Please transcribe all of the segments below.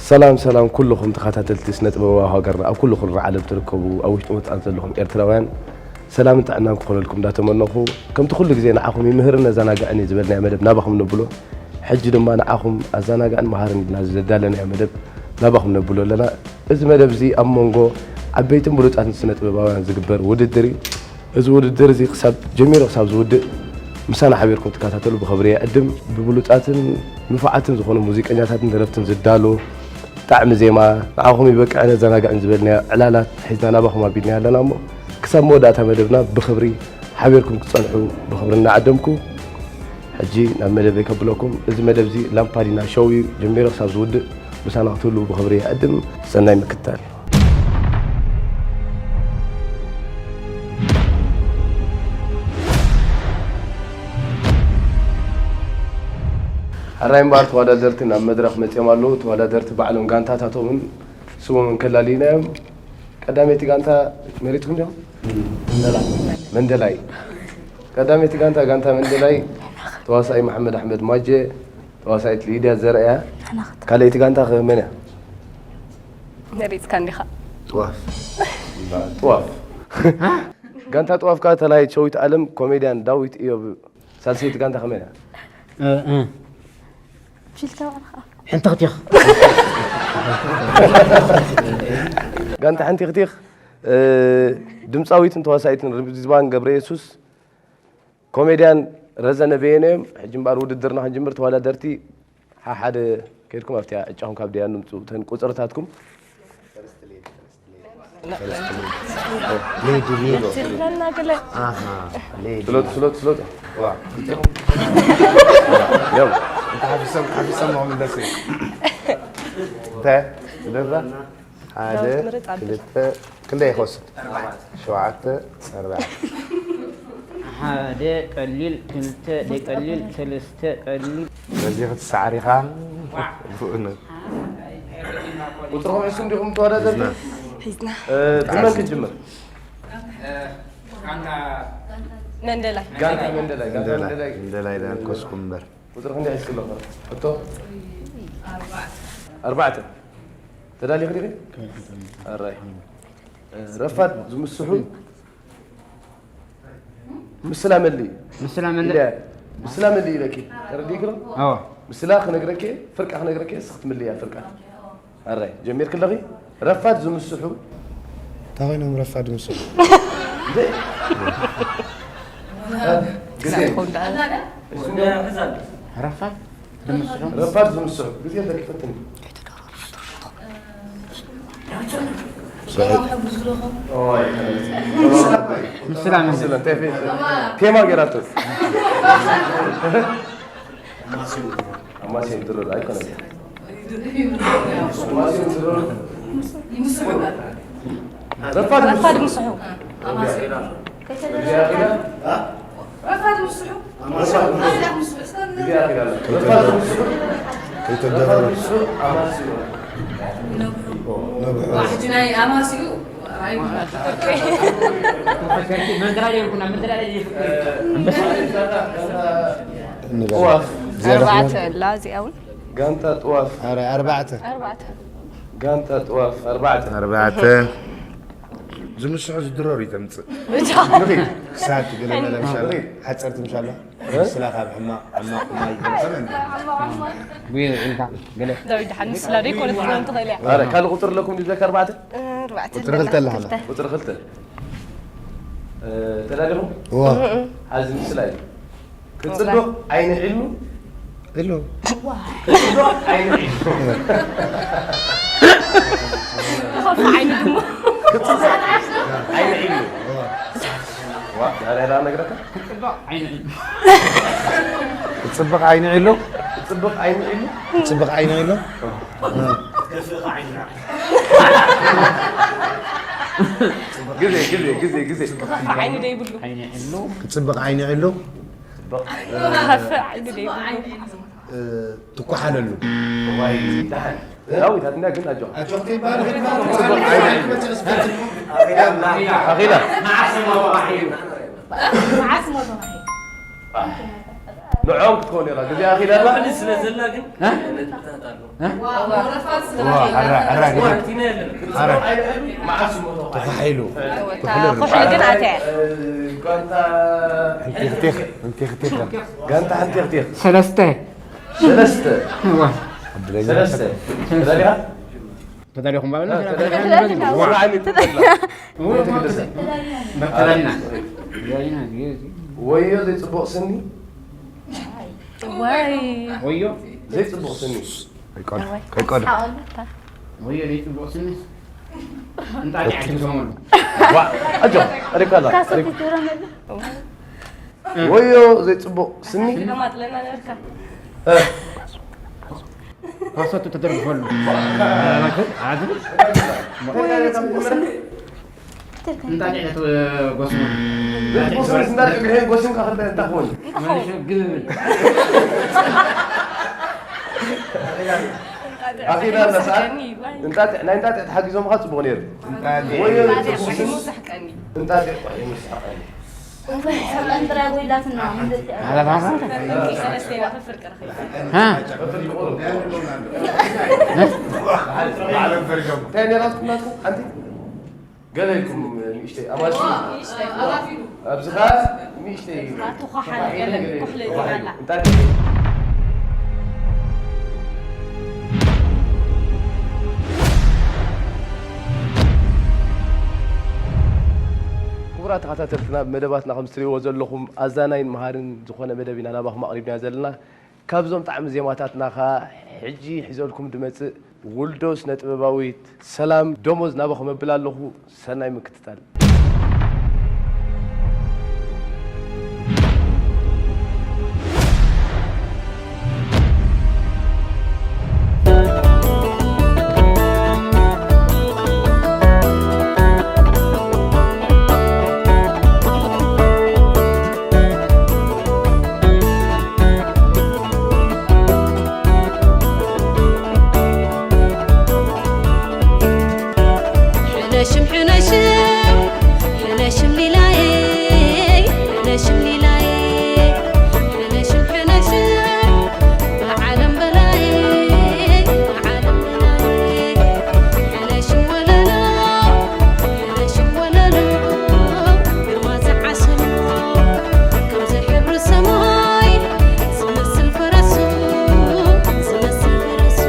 ሰላም ሰላም ኩልኹም ተኸታተልቲ ስነ ጥበባዊ ሃገርና ኣብ ኩሉ ኩርናዕ ዓለም ትርከቡ ኣብ ውሽጢ ወጻእን ዘለኹም ኤርትራውያን ሰላምን ጥዕናን ክኾነልኩም እንዳተመነኹ ከምቲ ኩሉ ግዜ ንዓኹም ይምህርን ነዘናግዕን እዩ ዝበልናዮ መደብ ናባኹም ነብሎ። ሕጂ ድማ ንዓኹም ኣዘናጋዕን መሃርን ኢልና ዘዳለናዮ መደብ ናባኹም ነብሎ ኣለና። እዚ መደብ እዚ ኣብ መንጎ ዓበይትን ብሉጻትን ስነ ጥበባውያን ዝግበር ውድድር እዩ። እዚ ውድድር እዚ ክሳብ ጀሚሩ ክሳብ ዝውድእ ምሳና ሓቢርኩም ትከታተሉ ብኽብሪ ይዕድም። ብብሉጻትን ንፉዓትን ዝኾኑ ሙዚቀኛታትን ደረፍትን ዝዳሎ ጣዕሚ ዜማ ንዓኹም ይበቅዕን የዘናግዕን ዝበልናዮ ዕላላት ሒዝና ናባኹም ኣቢልና ኣለና እሞ ክሳብ መወዳእታ መደብና ብኽብሪ ሓቢርኩም ክትጸንሑ ብኽብሪ እናዓደምኩ ሕጂ ናብ መደበይ ከብለኩም። እዚ መደብ እዚ ላምፓዲና ሾው እዩ። ጀሚሩ ክሳብ ዝውድእ ምሳና ክትህልዉ ብኽብሪ ይዕድም። ሰናይ ምክትታል። ሕራይ እምበኣር ተወዳደርቲ ናብ መድረኽ መጺኦም ኣለዉ። ተወዳደርቲ ባዕሎም ጋንታታቶምን ስሞምን ከላልዩና እዮም። ቀዳመይቲ ጋንታ መሪጽኩም ዲኹም? መንደላይ። መንደላይ። ቀዳመይቲ ጋንታ፣ ጋንታ መንደላይ፣ ተዋሳኢ መሓመድ ኣሕመድ ማጀ፣ ተዋሳኢት ሊድያ ዘርኣያ። ኣናኽት። ካልኣይቲ ጋንታ ከ መን እያ? መሪጽካ እንዲኻ። ጥዋፍ። ጥዋፍ። ጋንታ ጥዋፍ ከኣ ተላሃይት ሸዊት ኣለም፣ ኮሜድያን ዳዊት እዮብ። ሳልሰይቲ ጋንታ ከመይ እያ? እ፣ እ። ፊልካ ባዕልኻ። ሕንትኽቲኽ። ጋንታ ሕንቲኽቲኽ፣ እ፣ ድምጻዊትን ተዋሳኢትን ሪዝባን ገብረየሱስ፣ ኮሜድያን ረዘነ በየነ እዮም። ሕጂ እምበኣር ውድድርና ክንጅምር ተወዳደርቲ ሓሓደ ከይድኩም ኣብቲኣ ዕጫኹም ካብ ደያኑ ምጽኡ። እተን ቁጽርታትኩም። ሌዲ፣ ሌዲ። ትብለና ገለ። ኣሃ፣ ሌዲ። ፍለጡ፣ ፍለጡ፣ ፍለጡ። ዋ፣ ክልቲኦም። እዮም። እንተ ሓፊሶም፣ ሓፊሶም መሆን ደስ እዩ። እንተ፣ ስደዛ፣ ሓደ፣ ዳዊት ምርጥ ኣብል። ክልተ፣ ክንደይ ይኸስድ? ሸውዓተ፣ ኣርባዕተ። ሓደ ቀሊል፣ ክልተ ደቀሊል፣ ሰለስተ ቀሊል። በዚ ክትሰዓር ኢኻ። ብእውነት። ቁጽርኹም ሒዝኩም ዲኹም ተወዳደርቲ? ሒዝና። እ፣ ብመን ክንጅምር? መንደላይ። ጋንታ መንደላይ፣ ጋንታ መንደላይ፣ መንደላይ። መንደላይ ዳንኮስኩም እምበር። ቁጽሪ ክንደይ ሒዝኪ ኣለኹ? ሕቶ? ኣርባዕተ። ተዳሊኺ ዲኺ? ኣራይ። እ፣ ረፋድ ዝምስሑ ምስላ መሊ። ምስላ መሊ። ኢለ፣ ምስላ መሊ ኢለኪ። ተረዲእኪ ዶ? ኣዎ። ምስላ ክነግረኪ፣ ፍርቃ ክነግረኪ፣ ንስኺ ትምልያ ፍርቃ። ኣራይ፣ ጀሚርኪ ኣለኺ? ረፋድ ዝምስሑ። እንታይ ኮይኖም ረፋድ ዝምስሑ? እንዴ? ግዜ። ረፋድ ዝምስሑ። ረፋድ ዝምስሑ። ግዜ እንተ ክፈትን። ምስላ ምስላ እንታይ ፌ-፣ ቴማ ገይራቶ። ኣማስዮን ድሮ ኣይኮነን። ኣማስዮን ድሮ። ረፋድ ረፋድ ምስሑ። ምስሑ። ረፋድ ምስሑ። ረፋድ ምስሑ። ረፋድ ምስሑ። ከይተደረሩ። ረፋድ ምስሑ። ኣማስዮን። ነብሑ። ነብሑ። ሕጂ ናይ ኣማስዩ ኣይብሃል። መደራደሪ ይኩን፣ መደራደሪ ይኩን። ንበል። ጥዋፍ። ዝያዳ ኣርባዕተ ከማን? ኣላ እዚኣ እውን። ጋንታ ጥዋፍ። ኣረ፣ ኣርባዕተ። ኣርባዕተ። ጋንታ ጥዋፍ ኣርባዕተ። ኣርባዕተ። ዝምስሑ ዝድረሩ ይተምጽእ። ብቻ። ንኺድ። ክሳድ ገለ መለ ምሻሎ። ንኺድ። ሓጸርቲ ምሻሎ። እ? ስላ ካብ ሕማቕ፣ ሕማቕ ማይ ገለ ከመን? ጉየ ኢልካ ገለ። ዳዊት ደሓን ምስላ ዶ ይኮነት ክትኮን ትኽእል እያ? ኣረ፣ ካልእ ቁጽሪ ኣለኩም ድዩ? ኣርባዕተ? ኣርባዕተ ቁጽሪ ኣለና። ክልተ ኣለና። ክልተ። ቁጽሪ ክልተ። እ፣ ተዳሊኹም? እዋ። ሓዚ ምስላ እዩ። ክጽብቕ ዓይኒ ዒሉ። ዒሉ። ክጽብቕ ዓይኒ ዒሉ። ክኸፍ ዓይኒ ድሙ። ክጽብቕ ዓይኒ ዒሉ። ዋ፣ ዛሬ ዳ ነግረካ? ክጽብቕ ዓይኒ ዒሉ። ክጽብቕ ዓይኒ ዒሉ። ክጽብቕ ዓይኒ ዒሉ። ክጽብቕ ዓይኒ ዒሉ። ግዜ፣ ግዜ፣ ግዜ፣ ግዜ። ክኸፍ ዓይኒ ዶ ይብሉ? ክጽብቕ ዓይኒ ዒሉ። ክኸፍ ዓይኒ ዶ ይብሉ? እ፣ ትኳሓለሉ። ዋይ፣ ደሓን። ዳዊት፣ ኣትና ግን ኣጆኻ። ኣጆኻ ይበሃል። ኣኺላ። መዓስ ሞቶ ማሒሉ? መዓስ ሞቶ ማሒሉ? ንዖም ክትከውን ኢኻ። ግዜ ኣኺላ ኣላ። ስለ ዘላ ግን እ? ነጥብታት ኣለዉ። እ? ወረፋ ስለ ዋ፣ ኣራ፣ ኣራ፣ ግዜ። ወርቲና የለን። ኣረ። መዓስ ሞቶ ተኻሒሉ። እታ ኩሕሊ ግን ኣትያ። ጋንታ እንቲኽቲኽ፣ እንቲኽቲኽ። ጋንታ ሓንቲኽቲኽ ሰለስተ። ሰለስተ እዋ። ሰለስተ ተዳሊኻ ተዳሊኹም ባልና ተዳሊኹም። ስራዕ ትበላ እዋ። ዘይትግደሰ መተዳልና። ተዳልና፣ ግዜ እዚ። ወዮ ዘይፅቡቕ ስኒ ወይ ወዮ። ዘይፅቡቕ ስኒ ከይቀዱ፣ ከይቀዱ። ወዮ ዘይፅቡቕ ስኒ። እንጣጢዕ ትብሰመሉ። ዋ ኣጆ ኣሪካላ ካሶት ይትረመሉ ወዮ ዘይፅቡቕ ስኒ ለማጥለና ነርካ እ፣ ፓሶቱ ተደርግፈሉ። ኣዝብል። እንጣጢዕ ተጎስመሉ። ዘይፅቡቕ ስኒ እንዳልዕ ግርሄን ጎሲምካ ከደ እንታይ ክኾን መልሶ ግብብል። ኣኺላ ኣላ ሰዓት እንጣጢዕ ናይ እንጣጢዕ ተሓጊዞምኻ ፅቡቕ ነይሩ ወዮ ዘይፅቡቕ ስኒ እንጣጢዕ ቆይ ምስሓቐኒ ጥራይ ጎይላትና ሃ? እንታይ ነይራትኩም ናትኩም ሓንቲ ገለ ኢልኩም ንእሽተይ ኣማሲ ኣብዚ ኸዓ ንእሽተይ እንታይ ክቡራት ተኸታተልትና መደባትና ከም ትሪእዎ ዘለኹም ኣዛናይን መሃርን ዝኾነ መደብ ኢና ናባኹም ኣቕሪብና ዘለና። ካብዞም ጣዕሚ ዜማታትና ኸዓ ሕጂ ሒዘልኩም ድመጽእ ውልዶ ስነ ጥበባዊት ሰላም ደሞዝ ናባኹም ኣብል ኣለኹ። ሰናይ ምክትታል። ሕነሽም ሕነሽም ሕነሽም ሊላየ ሕነሽም ሊላየ ሕነሽም ሕነሽም ብዓለም በላየ ብዓለም በላየ ሕነሽም ወለሎ ሕነሽም ወለሎ ግርማ ዝዓሰሎ ከምዚ ሕብሪ ሰማይ ዝመስል ፈረሱ ዝመስል ፈረሱ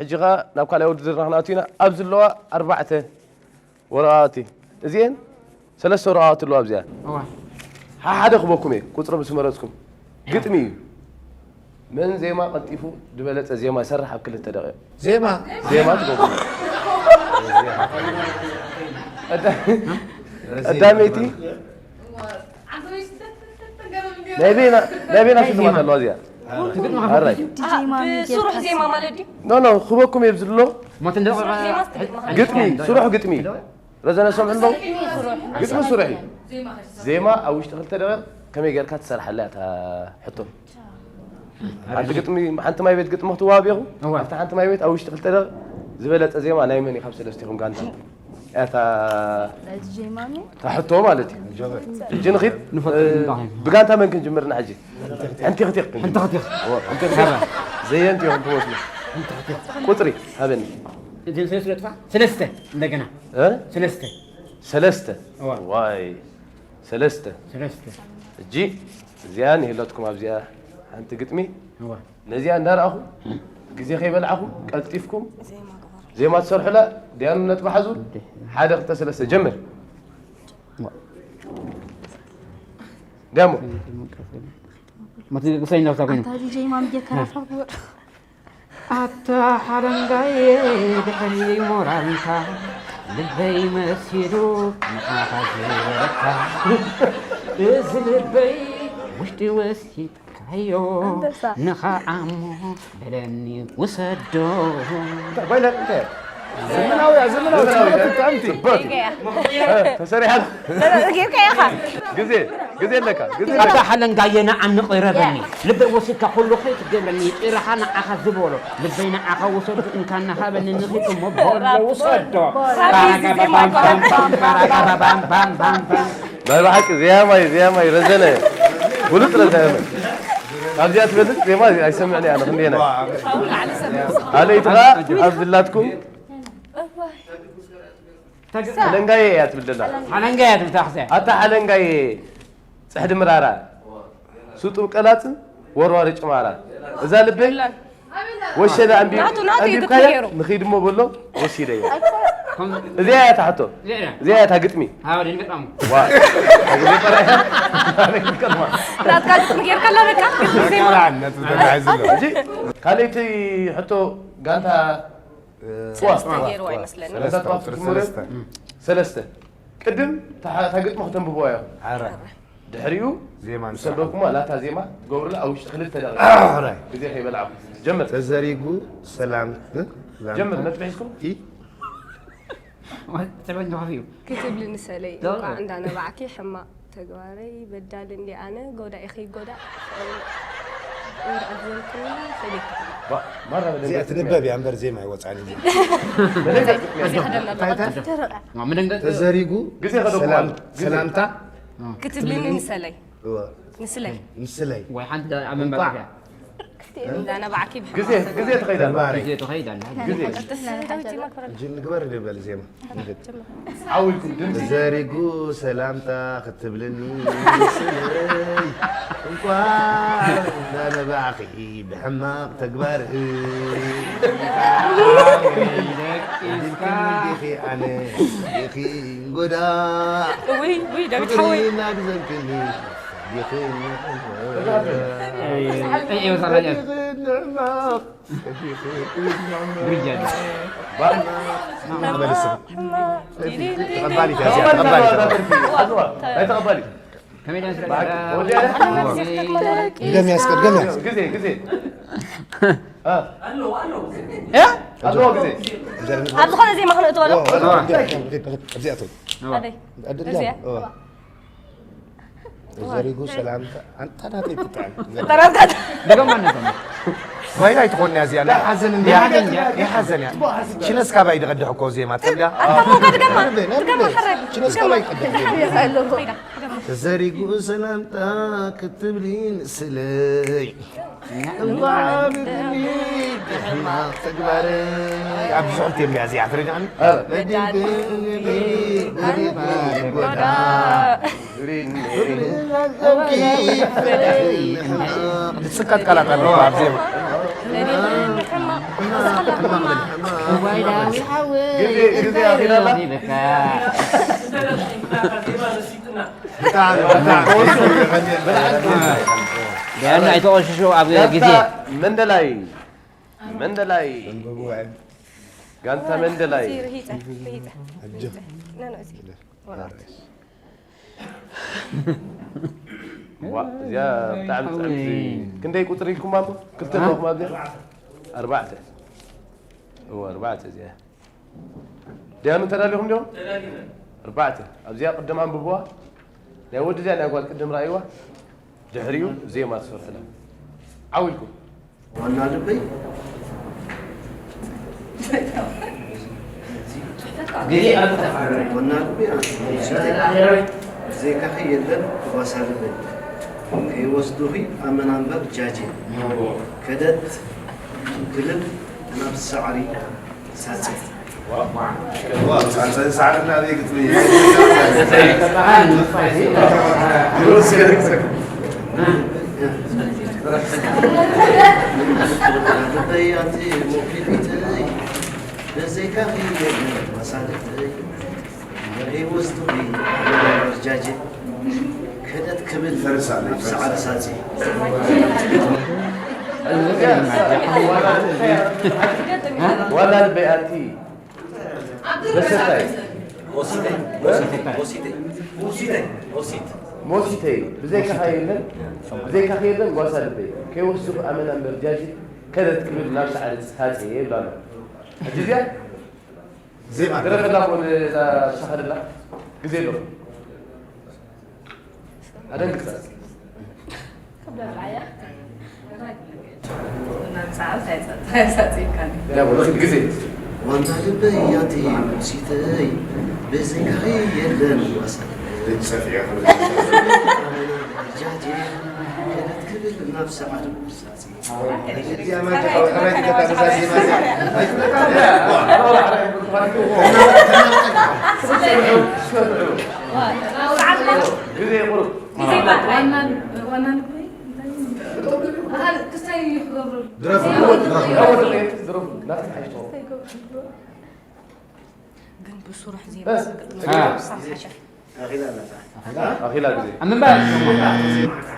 ሕጂ ኸኣ ናብ ካልኣይ ውድድርና ክንኣቱ ኢና። ኣብዚ ዘለዋ ኣርባዕተ ወረቓቕቲ፣ እዚኤን ሰለስተ ወረቓቕቲ ኣለዋ። ኣብዚኣ እዋ። ሓሓደ ክበኩም እየ፣ ቁጽሪ ምስ መረጽኩም። ግጥሚ እዩ። መን ዜማ ቀልጢፉ ዝበለጸ ዜማ ይሰርሕ ኣብ ክልተ ደቂቕ። ዜማ። ዜማ ትገብሩ። ቀዳ-፣ ቀዳመይቲ ናይ ቤና፣ ናይ ቤና ሽልማት ኣለዋ እዚኣ። ኣራይ። ዲጄ ማሚ ብስሩሕ ጌርካ ዜማ ማለት ድዩ? ኖ፣ ኖ፣ ክበኩም እየ ኣብዚ ዘሎ። ሞት እንደ ስሩሕ ዜማ ስትግጥማ ግጥሚ፣ ስሩሕ ግጥሚ። ረዘነ ሰምዑ ኣለዉ? ግጥሚ ስሩሕ እዩ። ዜማ ኣብ ውሽጢ ክልተ ደቂቕ ከመይ ጌርካ ትሰርሓላ እያ እታ ሕቶ? ሓንቲ ግጥሚ፣ ሓንቲ ማይ ቤት ግጥሚ ክትዋሃብ ኢኹም። እወ። ኣብታ ሓንቲ ማይ ቤት ኣብ ውሽጢ ክልተ ደቂቕ ዝበለጸ ዜማ ናይ መን እዩ ካብ ሰለስቲኹም ጋንታ? እታ ናይ ዲጄ ማሚ። እታ ሕቶ ማለት እዩ። ሕጂ ንኺድ፣ ንፈልጦ እ፣ እንዳ ኾይኑ። ብጋንታ መን ክንጅምር ንሕጂ? ሕንቲ ኽቲኽ ክንጅምር። ሕንቲ ኽቲኽ። እወ፣ ሕንቲ ኽቲኽ። ሰባ። ዘየንቲ ኢኹም ትመስሉ። ቁጽሪ ሃበኒ። እተን ሰለስተ ነጥፋ? ሰለስተ፣ እንደገና። እ? ሰለስተ። ሰለስተ። እወ። ዋይ። ሰለስተ። ሰለስተ። ሕጂ እዚኣ ንህለትኩም ኣብዚኣ ሓንቲ ግጥሚ። እወ። ነዚኣ እንዳረኣኹም ግዜ ከይበልዓኹም ቀልጢፍኩም ዜማ ትሰርሑላ። ዲያኑ ነጥቢ ሓዙ። ሓደ፣ ክልተ፣ ሰለስተ። ጀምር። ዲያሞ። ማቲ ቅሳይ እንዳውሳ ኮይኑ። ኣታ ዲጄ ማሚ ጌርካ ራስኻ ክወር። ኣታ ሓለንጋየ ድሕሪ ሞራልካ ልበይ መሲሉ ንዓኻ ዝበለካ። እዚ ልበይ ውሽጢ ወሲድካዮ ኣንበሳ። ንኻዓሞ በለኒ ውሰዶ። እንታይ ባይላ እንታይ? ዘመናዊ፣ ዘመናዊ፣ ዘመናዊ፣ ጽብቕቲ፣ ጥዕምቲ። ጽብቕቲ። እ፣ ተሰሪሓ። ጌርካ ኢኻ። ግዜ፣ ግዜ ኣለካ፣ ግዜ ኣለካ። ኣታ ሓለንጋየ ንዓኒ ቅረበኒ። ልበይ ወሲድካ ኩሉ ከይትገብረኒ። ጥራኻ ንዓኻ ዝበሎ። ልበይ ንዓኻ ውሰዶ፣ እንካና ሃበኒ ንኺድ እሞ በሎ ውሰዶ። ራቢ፣ እዚ ዜማ እኮ። ባራጋ ባባም ባም ባም፣ ባራጋ ባባም ባም ባም ባም። ናይ ብሓቂ ዜማይ፣ ዜማይ ረዘነ። ብሉጽ ረዘነ። ካብዚኣ ትበልጽ ዜማ ኣይሰምዕን እየ ኣነ ክንደየናይ። ኣነ ይትኻ ኣብ ዝላትኩም ሓለንጋየ እያ ትብል ዘላ። ሓለንጋየ ትብል ታኽሲ። ኣታ ሓለንጋየ ጽሕዲ ምራራ፣ ስጡም ቀላጽን ወርዋሪ ጭማራ። እዛ ልበይ ወሸለ ኣንቢብ-፣ ናቱ፣ ናቱ እዩ ኣንቢብካያ ግጥሚ ገይሩ። ንኺድ እሞ በሎ ወሲደያ። እዚኣ እያ እታ ሕቶ። እዚኣ እያ። እዚኣ እያ እታ ግጥሚ። ኣዎ፣ ደንገጣሙ። ዋ። ናትካ ግጥሚ ጌርካ ኣላ በቃ። ግጥሚ ዜማ። ነቱ ተታሒዙ ኣሎ። ሕጂ ካልኣይቲ ሕቶ ጋንታ እ፣ ሰለስተ ዋ፣ ገይርዋ ዋ። ይመስለኒ። ሰለስተ፣ ጋንታ ቁጽሪ ቁጽሪ ሰለስተ። ሰለስተ። ቅድም እታ፣ እታ ግጥሚ ከተንብብዋ ኢኹም። ኣረ። ድሕሪኡ ዜማ ምስ ንስራሕ። ሰደድኩማ ላታ ዜማ ትገብሩላ ኣብ ውሽጢ ክልተ ደቂቃ። ኣረ። ግዜ ከይበልዓኩም። ጀምር። ተዘሪጉ ሰላም፣ እ? ጀምር፣ ነጥቢ ሒዝኩም። ኢ? ማለት፣ ተበን ተኸፊኡ። ክትብሊ ንሰለይ፣ ዶ? እንቋዕ እንዳነባዕኪ ሕማቕ ተግባረይ በዳል እንዲ ኣነ፣ ጎዳኢኺ ጎዳእ፣ ፍቕሪ እንዳኣዘንክኒ ፈሊጥኪ። ባ-፣ ማራ በደንብ እዚኣ ትንበብ እያ እምበር ዜማ ኣይወጻን እዩ። በደንብ እዚኣ ከደና እንታይ፣ እንታይ? ደረቐ። ማ፣ ምንም ገ-፣ ተዘሪጉ ግዜ ከደኩ ሰላም-፣ ማለት ግዜ። ሰላምታ ክትብልኒ ንሰለይ። እወ። ንስለይ። ንስለይ። ወይ ሓንቲ ኣብ መንበር እንቋዕ። እያ። እንዳነባዕኪ ብሕማቕ ግዜ፣ ግዜ ተኸይዳ። ተግባረይ። ግዜ ተኸይዳ። ግዜ። ዳዊት ይመክረና። እንጂ ንግበር ዶ በል ዜማ። ዓው ኢልኩም ድምፂ። ተዘሪጉ ሰላምታ ክትብልኒ ስልይ እንቋዕ እንዳነባዕኺ ብሕማቕ ተግባር። ዲኺ ኣነ ዲኺ ጎዳ ውይ፣ ውይ፣ ዳዊት ሓወይ። ናብ ዘንክኒ ዲኺ ኣይ፣ ኣይ፣ ኣይ፣ ወሳራጃ። ዲኺ ንሕማቕ ብሪጃ። ተቐባሊት እያ እዚኣ፣ ተቐባሊት እያ። ኣዝዋ፣ ናይ ተቐባሊት። ከመይ ደስ ይላል? ደም ያስቀድ፣ ደም ያስቀድ። ግዜ፣ ግዜ። እ? ኣለዎ፣ ግዜ። ኣብ ዝኾነ ዜማ ክነእትዎ ዶ? ኦ፣ ኦ፣ ኦ፣ እዚኣ እቶ። ኣበይ? ኣደ-፣ እዚኣ? ኦ። ተዘሪጉ ሰላምታ፣ ኣንታ ናተይ ትጥዕም። ደገም ማን ነበር? ጓይላ ኣይትኾን እያ እዚኣ፣ ናይ ሓዘን እንድያ። ናይ ሓዘን እያ። ናይ ሓዘን እያ። ሽነስ ካባይ ድቐድሕ እኮ ዜማ፣ ትብላ። ኣታ ሞጋ ድገማ። ነብለ፣ ነብለ። ድገማ፣ ሓራይ። ሽነስ ካባይ ይቐድሕ ዜማ። ተዘሪጉ ሰላምታ ክትብሊ ንስለይ። እዋ ብድኒ ብሕማቕ ተግባረይ። ኣብ ብዙሕ ቴም እያ እዚኣ፣ ትረዳእኒ? ኧረ። በዲልክኒ፣ ጎዳ። ዝጽቀጥ ቃላት ኣለዎ ኣብ ዜማ። እዋይ ዳዊት ሓወይ፣ ግዜ፣ ግዜ እንታይ ኣኺላና? ይብለካ? ዳያኑ ኣይተቆሽሹ ኣብ ግዜ። መንደላይ፣ መንደላይ፣ ጋንታ መንደላይ። እዚ ርሂጸ፣ ርሂጸ፣ ርሂጸ። ና፣ ና፣ እዚ ወረቐት። ዋ፣ እዚኣ ብጣዕሚ ጽዕምቲ። ሓወይ። ክንደይ ቁጽሪ ኢልኩማ እሞ? ክልተ አ? ኣለኹም ኣብዚኣ? ኣርባዕተ። እወ፣ ኣርባዕተ እዚኣ። ደያኑ ተዳሊኹም ዲኹም? ኣርባዕተ። ኣብዚኣ ቅድም ኣንብብዋ። ናይ ወዲ ድያ ናይ ጓል ቅድም ረኣይዋ። ድሕሪኡ ዜማ ትሰርሑላ። ዓው ኢልኩም። ዋና ልበይ። ግዜ ኣብ ተፋረ። ዋና ልበይ ኣንተ። ብዘይካኺ የለን ጓሳ ልበይ። ከይወስዱኺ ኣመና እምበር ጃጄ። ከደት ክልል ናብ ሳዕሪ ሳጽ። ሳዕሪ ናበይ ግጥሚ? ልበይ ኣንተ ሞኪሊተይ። ብዘይካኺ የለን ጓሳ ልበይ። ከይወስዱኺ ኣመና እምበር ጃጄ። ከደት ክብል ፈረሳ፣ ኣብ ሰዓት ሳጺ። ዋላ ልበይ ኣንቲ መሰታይ። ሞሲተይ፣ ሞሲተይ፣ ሞሲተይ፣ ሞሲተይ። ሞሲተይ፣ ብዘይካኻ የለን፣ ብዘይካኻ የለን ጓሳ ልበይ። ከይወስዱኺ ኣመና እምበር ጃጂ፣ ከደት ክብል ናብ ሰዓት ሳጺ ይብላ ኣሎ። ሕጂ እዚኣ ዜማ። ደረፈላ እኮ ነዛ ዝሰኸደላ ግዜ ኣሎ። ኣደንግጻ። ያ ወርቂ ግዜ። ዋና ልበይ ኣንቲ ሙሲተይ፣ ብዘይካኺ የለን ዋሳ። ልጅ ሰፊያ። ጃጂ፣ ከደት ክብል ናብ ሰዓት። ግዜ ቁሩብ። ግዜ ማለት ዋና፣ ዋና ልበይ እንታይ? ኣሃ፣ ክስታይ እዩ ክገብሩ። ድረፉ፣ ድረፉ፣ ድረፉ። ናትካ ሓይሽ። ግን ብሱራሕ ዜማ በስ። ክገጥም አ። ሓሻ። ኣኺላ ኣላ። ኣኺላ ግዜ። ኣንብባ።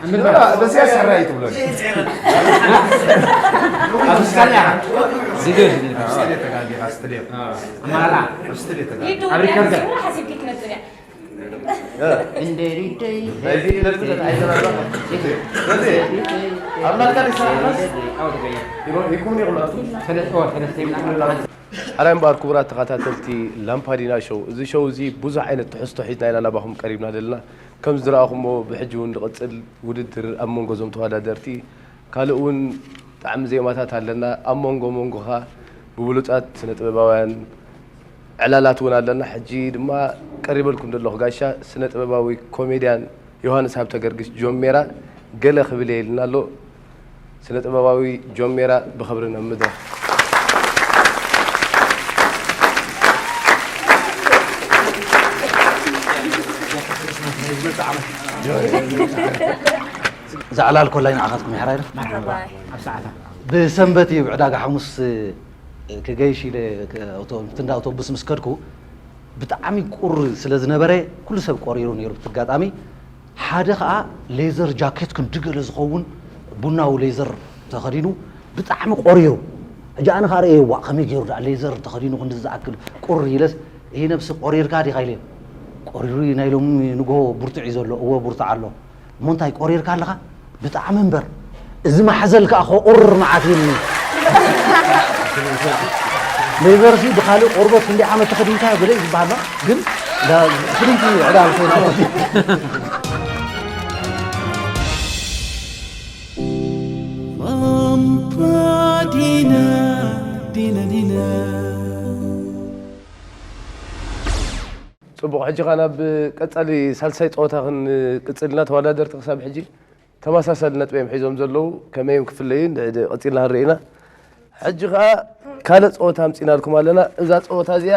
ኣንብባ። በስ እያ ሰራይ ትብሎ። ኣብ ስታድያ። ቪድዮ፣ ቪድዮ። ኣብ ስታድያ ተጋጊኻ፣ ስታድያ። አ። ኣማራ። ኣብ ስታድያ ተጋጊኻ። ይዱ ኣብ ሪከርድ። ቢያንስ ሓሲብኪ ትመጽእ እያ። እ። እንደ ሪደይ። ናይዚ ኢለርስ ኣይተናግረን። በዚ ኣብ ናትካ ዲስ ሰዓት በስ? ኣዎ፣ ተገኘ። ይሮ-፣ ይኩን ይኹን ኣቱ። ሰለስተ፣ ኦ፣ ሰለስተ ይብላ። ሓራይ እምበኣር ክቡራት ተኸታተልቲ ላምፓዲና ሾው፣ እዚ ሾው እዚ ብዙሕ ዓይነት ትሕዝቶ ሒዝና ኢና ናባኹም ቀሪብና ዘለና። ከም ዝረኣኹምዎ ብሕጂ እውን ዝቕጽል ውድድር ኣብ መንጎ እዞም ተወዳደርቲ ካልእ እውን ብጣዕሚ ዜማታት ኣለና። ኣብ መንጎ መንጎኻ ብብሉጻት ስነ ጥበባውያን ዕላላት እውን ኣለና። ሕጂ ድማ ቀሪበልኩም ዘለኹ ጋሻ ስነ ጥበባዊ ኮሜድያን ዮሃንስ ሃብተገርግሽ ጆን ሜራ ገለ ክብል እየ ኢልና ኣሎ። ስነ ጥበባዊ ጆን ሜራ ብኽብሪ ናብ መድረኽ። እዛ ዕላል ኮላይ ንዓኻትኩም ይሕራይ ዶ? መርሓባ፣ ኣብ ሰዓታ። ብሰንበት እዩ፣ ብዕዳጋ ሓሙስ፣ እ፣ ክገይሽ ኢለ፣ ክ-፣ ኣውቶ-፣ ምፍትንዳ ኣውቶቡስ ምስ ከድኩ፣ ብጣዕሚ ቁር ስለ ዝነበረ፣ ኩሉ ሰብ ቆሪሩ ነይሩ። ብቲ ኣጋጣሚ፣ ሓደ ኸኣ ሌዘር ጃኬት ክንዲ ገለ ዝኸውን ቡናዊ ሌዘር ተኸዲኑ፣ ብጣዕሚ ቆሪሩ። ሕጂ ኣነ ኸኣ ርእየ፣ "ዋእ፣ ከመይ ገይሩ ደኣ ሌዘር ተኸዲኑ ክንዲ ዝኣክል ቁር?" ኢለስ፣ "ይሄ ነብሲ ቆሪርካ ዲኻ?" ኢለ። "ቆሪሩ እዩ፣ ናይ ሎሚ ንግሆ ብርቱዕ እዩ ዘሎ።" "እወ፣ ብርቱዕ ኣሎ።" "እሞ እንታይ ቆሪርካ ኣለኻ?" "ብጣዕሚ እምበር፣ እዚ ማሕዘል ከኣ ከቑር መዓት ኢሉኒ።" ሌዘርሲ ብኻልእ ቆርበት ክንደይ ዓመት ተኸዲንካዮ ገለ እዩ ዝበሃል፣ ግን ዳ-፣ ፍልይቲ ዕዳ ኣልኮል። ላምፓዲና፣ ዲና፣ ዲና። ጽቡቕ፣ ሕጂ ኸኣ ናብ ቀጻሊ ሳልሳይ ጸወታ ክንቅጽል ኢና። ተወዳደርቲ ክሳብ ሕጂ ተመሳሳሊ ነጥቢ እዮም ሒዞም ዘለዉ። ከመይ እዮም ክፍለዩ ን-፣ ድ-፣ ቀጺልና ክንርኢ ኢና። ሕጂ ኸኣ ካልእ ጸወታ ኣምጺእናልኩም ኣለና። እዛ ጸወታ እዚኣ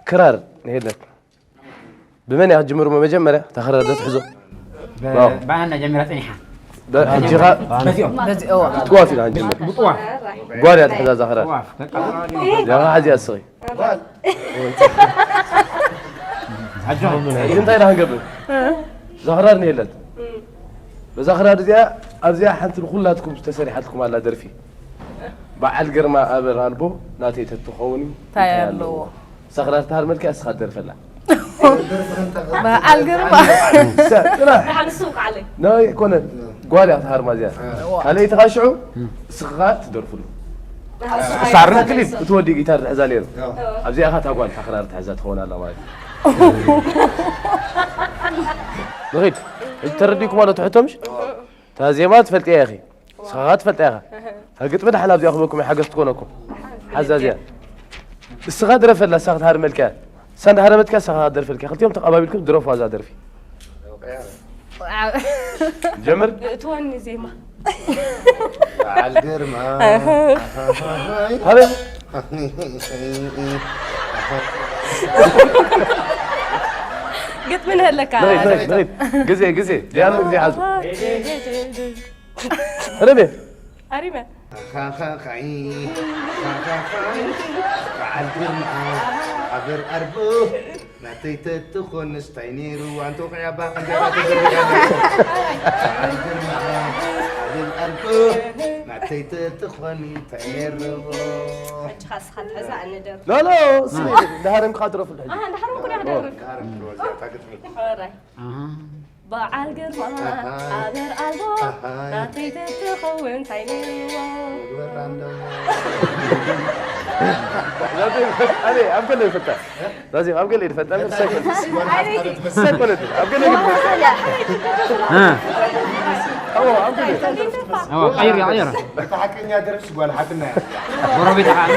ክራር ንሄለን። ብመን እያ ክትጅምር? መጀመርያ እታ ክራር ዶ ትሕዞ? ብ-፣ ዋው። ብኣና ጀሚራ ጸኒሓ። ሕጂ ኸ በዚኦም። በዚ እዋ። ክትዋፍ ኢና ክንጅምር። ብጥዋፍ። ጓል እያ ትሕዛ እዛ ክራር። ጥዋፍ። በቃ። ያ ኸ ሓዚያ እስኺ። ኣጆኹም። እንታይ ኢና ክንገብር? እዛ ክራር እኒሄለት። በዛ ክራር እዚኣ ኣብዚኣ ሓንቲ ንኹላትኩም ዝተሰሪሓትኩም ኣላ ደርፊ። በዓል ግርማ ኣበር ኣልቦ ናተይ ተትኸውን እንታይ ኣለዎ? እዛ ክራር ተሃርመልካ እስኻ ትደርፈላ። በዓል ግርማ። ጥራሕ። ደሓን እሱ ውቃዓለይ። ናይ ኮነት ጓል እያ ክትሃርማ እዚኣ። እዋ። ካልኣይቲ ኸዓ ሽዑ እስኻ ትደርፍሉ። ሳርን ክሊፕ እቲ ወዲ ጊታር ትሕዛ ነይሩ። ኣብዚኣ ኸዓ እታ ጓል እታ ክራር ትሕዛ ትኸውን ኣላ ማለት እዩ። ንኺድ። ሕጂ ተረዲእኩም ኣሎ እቲ ሕቶ ምሽ? እታ ዜማ ትፈልጥያ ኢኺ። ንስኻ ኸዓ ትፈልጣ ኢኻ። እታ ግጥሚ ደሓን ኣብዚኣ ክህበኩም እየ፣ ሓገዝ ትኾነኩም። ሓዛ እዚኣ። እስኻ ድረፈላ፣ እሳ ክትሃርመልካ እያ። እሳ እንዳሃረመትካ፣ እሳ ክትደርፈልካ። ክልቲኦም ተቐባቢልኩም ድረፉዋ እዛ ደርፊ። ጀምር። እትወኒ ዜማ። በዓል ግርማ። ሃበ። ግጥሚ ንህለካ። ንኺድ፣ ንኺድ፣ ንኺድ። ግዜ፣ ግዜ። ዲያኑ ግዜ ሓዙ። ረሜ። ኣሪመ። ኻኻኻይ፣ ኻኻኻይ፣ በዓል ግርማ፣ ኣበር ኣርቦ፣ ናተይ ተትኾንስ ታይ ነይሩ፣ ኣንተ ወቕዒ ኣባ፣ እንጀራ ተዘርጊሓ ነይሩ። በዓል ግርማ፣ ኣበር ኣርቦ፣ ናተይ ተትኾኒ ታይ ነይሩ። ሕጂ ኻስኻ ትሕዛ፣ ኣነ ደርፍ። ሎ፣ ሎ፣ ስሚ፣ ድሃረም ክድረፍሉ ሕጂ። ኣሃ፣ ድሃረም ክድረፍሉ። ድሃረም ክድረፍሉ፣ እዚኣ እታ ግጥሚ። ሕራይ። ኣሃ። በዓል ግርማ ኣሃ። ኣበር ኣልቦ ኣሃ። ናተይ ተትኸውን እንታይ ነይርዎ? ወራንዶ። ዛዚም፣ ኣበይ፣ ኣብ ገለ ይፈታ። ዛዚም፣ ኣብ ገለ ይፈታ። ምን ሰኮንድ። ሰኮንድ። ኣብ ገለ ይፈታ። እ። ኣዎ፣ ኣብ ገለ። ኣዎ፣ ቀይር፣ ቀይር። እታ ሓቀኛ ደርፍስ ጓል ሓትና እያ። ጎረቤት ኣኻ።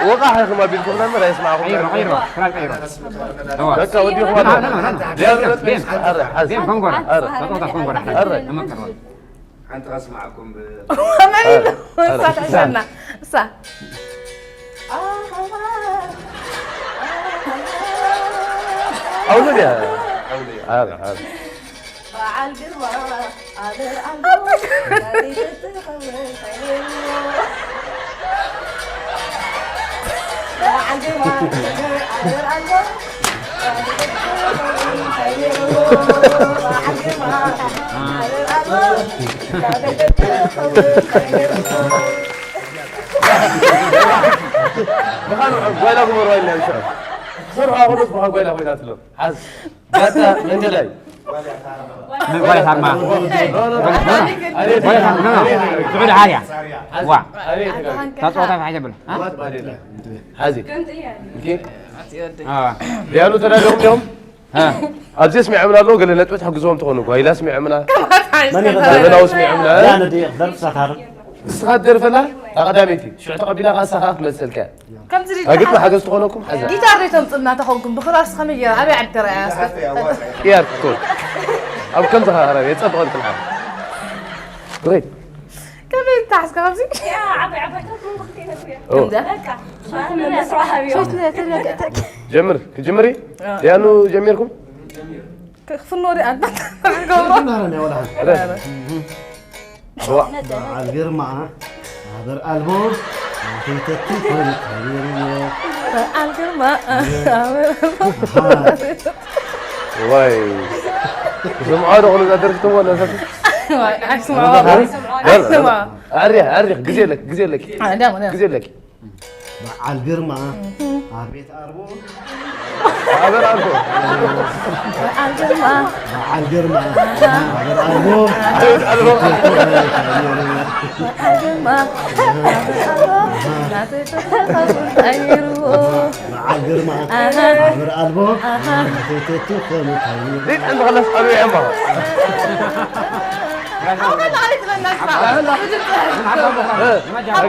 ወቃሕ ኢኹም ኣቢልኩም ነበር ኣይስማዕኹም። ቀይሮ፣ ቀይሮ፣ ክራር ቀይሮ። በቃ ወዲኹም ኣለዉ። ኖ፣ ኖ፣ ኖ፣ ኖ። ዲያብሎስ ዴም፣ ዴም፣ ኮንጎራ። ኣረ፣ ሓዝ። ተጻወታ ኮንጎራ። ኣረ። ተመከርዋ። ሓንቲ ከስማዕኩም ብ-፣ መን እዩ? ኣረ፣ እሳ ትሕሸና። እሳ። ኣውሎ ድያ? ኣረ፣ ኣረ። በዓል ግርማ። ብኻን ጓይላ ግበሩ ኣይለ፣ ሽዑ። ስርሖ ኣኹሉስ ብኻን ጓይላ ኮይናትሎ። ሓዝ። ጋታ መንገላይ። ጓይላ ታርማ። ጓይላ ታርማ። ኖ፣ ኖ። ስዑዲ ዓርያ። ዋ። ታጽዋታ ሓጀብል። ሓዚ። ኦኬ። አ። ዲያሉ ተዳለኹም እዮም። አ። ኣብዚ ስሚዖምና ኣለዉ፣ ገለ ነጥቢ ትሕግዝዎም ትኾኑ። ጓይላ ስሚዖምና። መን ይኸ-፣ ዘመናዊ ስሚዖምና። ያ ነዲ ደርፍ ሳታር። ንስኻ ትደርፈላ? ኣቐዳመይቲ። ሽዑ ተቐቢላ ኸዓ ንስኻ ክትመልሰልካ። ከምዚ ኣግድ ሓገዝ ትኾነኩም ሓዛ። ጊታር ዶ ተምጽልና ተኾንኩም ብኽራርስ ከመይ ጌራ ኣበይ ዓዲ ተራእያ እስከ? ቅያር ክትኮን። ኣብ ከምዚ ኸዓ የጸብቐልኩም ሓዛ። ሪድ። ከመይ ተሓዝካ ከምዚ? ያ፣ ዓባይ ዓባይ ተምጽእ ከይነቱ እያ። ኦ። ከምዛ? በቃ። ሶስት ነጥብ ተረጋግጠ። ጀምር፣ ክጅምሪ? ኦ። ያኑ ጀሚርኩም? ክፍኖ ሪኣ ኣንታ። ገብሮ። ሪድ። በዓል ግርማ፣ ኣበር ኣልቦ፣ ናተይተቲ ኮነ ተገይርዎ። በዓል ግርማ፣ ኣበር ኣልቦ። ኣሃ። ዋይ። ዝምዓ ዶ ኹሉ እዛ ደርፊ ትሞ ነሰት? ዋይ፣ ኣይስምዖ። ኣይስምዖ። ኣርያ፣ ኣርያ፣ ግዜ ኣለክ፣ ግዜ ኣለክ። ኣንዳ፣ ኣንዳ። ግዜ ኣለክ። በዓል ግርማ፣ ኣቤት ኣርቦ። ኣበር ኣልቦ። በዓል ግርማ። በዓል ግርማ፣ ኣበር ኣልቦ። ኣቤት ኣልቦ። በዓል ግርማ፣ ኣበር ኣልቦ። ናተይ ተተኸሉ ቀይርዎ። በዓል ግርማ፣ ኣሃ። ኣበር ኣልቦ። ኣሃ። ናተይ ተተኸሉ ቀይርዎ። ሊጥ እንተኸለስ ኣበይ እሞ? ኣበይ ትበና ስማ?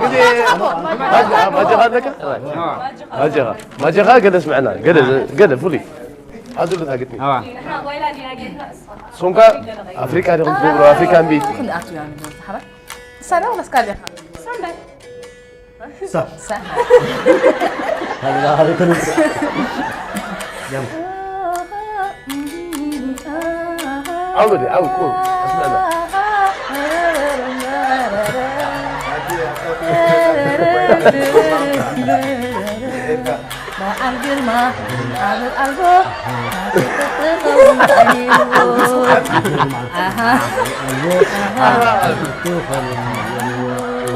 ግዜ ማጀኻ ኣለካ? ማጀኻ፣ ማጀኻ ገለ ስምዐና፣ ገለ፣ ገለ ፍሉይ። ሓዙ ልታ ግጥሚ። ኣዋ። ሶንካ ኣፍሪካ ዲኹም ትገብሩ፣ ኣፍሪካን ቢት። ክንኣቱ ያ ንብረት ሓራ። ሳዳ ወላ ስካዳ? ሳንዳይ። ሳ። ሳ። ሃላ ሃላ ተነስ። ያም። ዓውዲ፣ ዓው፣ ቁ፣ ኣስመዕና። በዓል ግርማ ዓመት ኣልቦ ኣሃ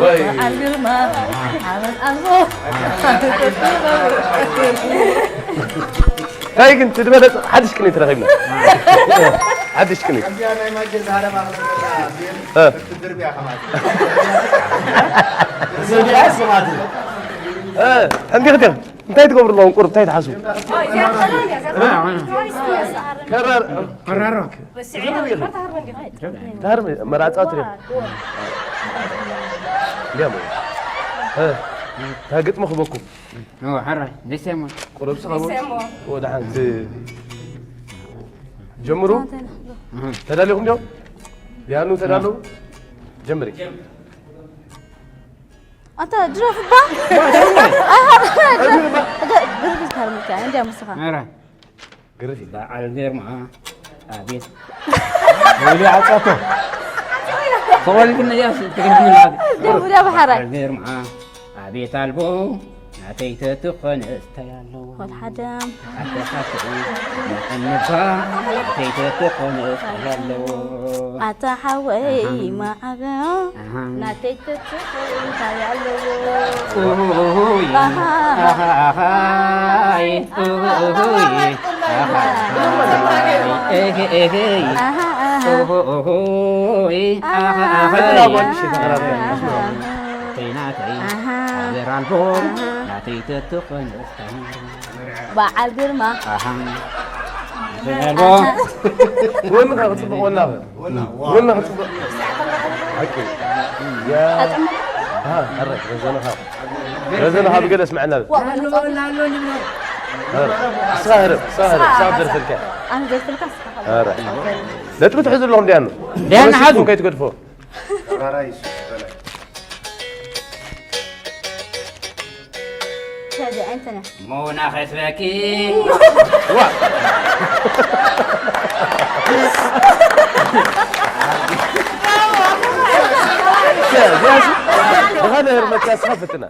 በዓል ግርማ ዓመት ኣልቦ እንታይ ግን ትድበለጽ ሓድሽ ቅኔ ተረኺብና። ሓድሽ ቅኔ። እዚኣ ናይ ማጀር ዛህራ ማኽበር እ። ክትድርብያ ከማት። እዚኣ ስማት። እ፣ እንዲህ ክትብል እንታይ ትገብሩ ኣለኹም? ቁሩብ እንታይ ትሓስቡ? ከራር-፣ ተሃርም መራጻ ትሪኦ። እንዲያም። እ፣ ታግጥሙ ክበኩም። ኦ፣ ሓራይ፣ ደስ የሞ። ቁሩብ ስኻ። ደስ የሞ። ወደ ሓንቲ ጀምሩ። እህ። ተዳሊኹም ዲዮም? ዲያኑ ተዳለዉ? ጀምሪ። ኣንተ ድረፍ እባ። ግርፊት ታርምካ፣ እንዲያ ምስኻ። ኧረ። ግርፊት። በዓል ግርማ፣ ኣቤት። ወይኔ ዓጻቶ። ተወልድ ነያስ፣ ትግርኛ። ደውዳ በሓራይ። በዓል ግርማ፣ ኣቤት ኣልቦ፣ ናተይ ተትኾነ እስታይ ኣለዎ። ወልሓደም። ኣተኻኽኡ፣ መቐንባ፣ ናተይ ተትኾነ እስታይ ኣለዎ። ኣታ ሓወይ ኣሃ። መዓበ፣ ኣሃ። ናተይ ተትኾነ እንታይ ኣለዎ። ኡሁይ፣ ኣሃ። ኣሃ፣ ኣሃይ፣ ኡሁይ፣ ኣሃ፣ ኣሃይ፣ ኤሄ፣ ኤሄይ፣ ኣሃ፣ ኣሃ። ኡሁይ፣ ኣሃ፣ ኣሃ፣ ኣሃ። ኣሃይ። ናተይ፣ ናተይ፣ ኣሃ። ሃገር ኣልቦ፣ ኣሃ። ናተይ ተትኾነ እስታይ። በዓል ግርማ። ኣሃ። ኣሃ። ወንኻ ክጽብቕ ወናኸ? ወና፣ ወና። ወና ክጽብቕ። ሓቂ። ያ። ኣጥምቕ። ኣሃ፣ ኣረ፣ ረዘንኻ። ረዘንኻ ብገለ እስምዐና በል። ዋ፣ ወና፣ ወና። ኣረ፣ እስኻ ህረብ፣ እስኻ ህረብ፣ እስኻ ደርፈልካ። ኣነ ደርፈልካ፣ እስኻ። ኣረ። ነጥቢ ትሕዙ ኣለኹም ዲያኑ? ዲያኑ ሓዙ። ከይትገድፎ። ራራይ እሱ በላይ። ከዚ ኣይንተነ። ሙና ከትበኪ። ዋ። ብኻልእ ህርመት ከስኻ ፍትና።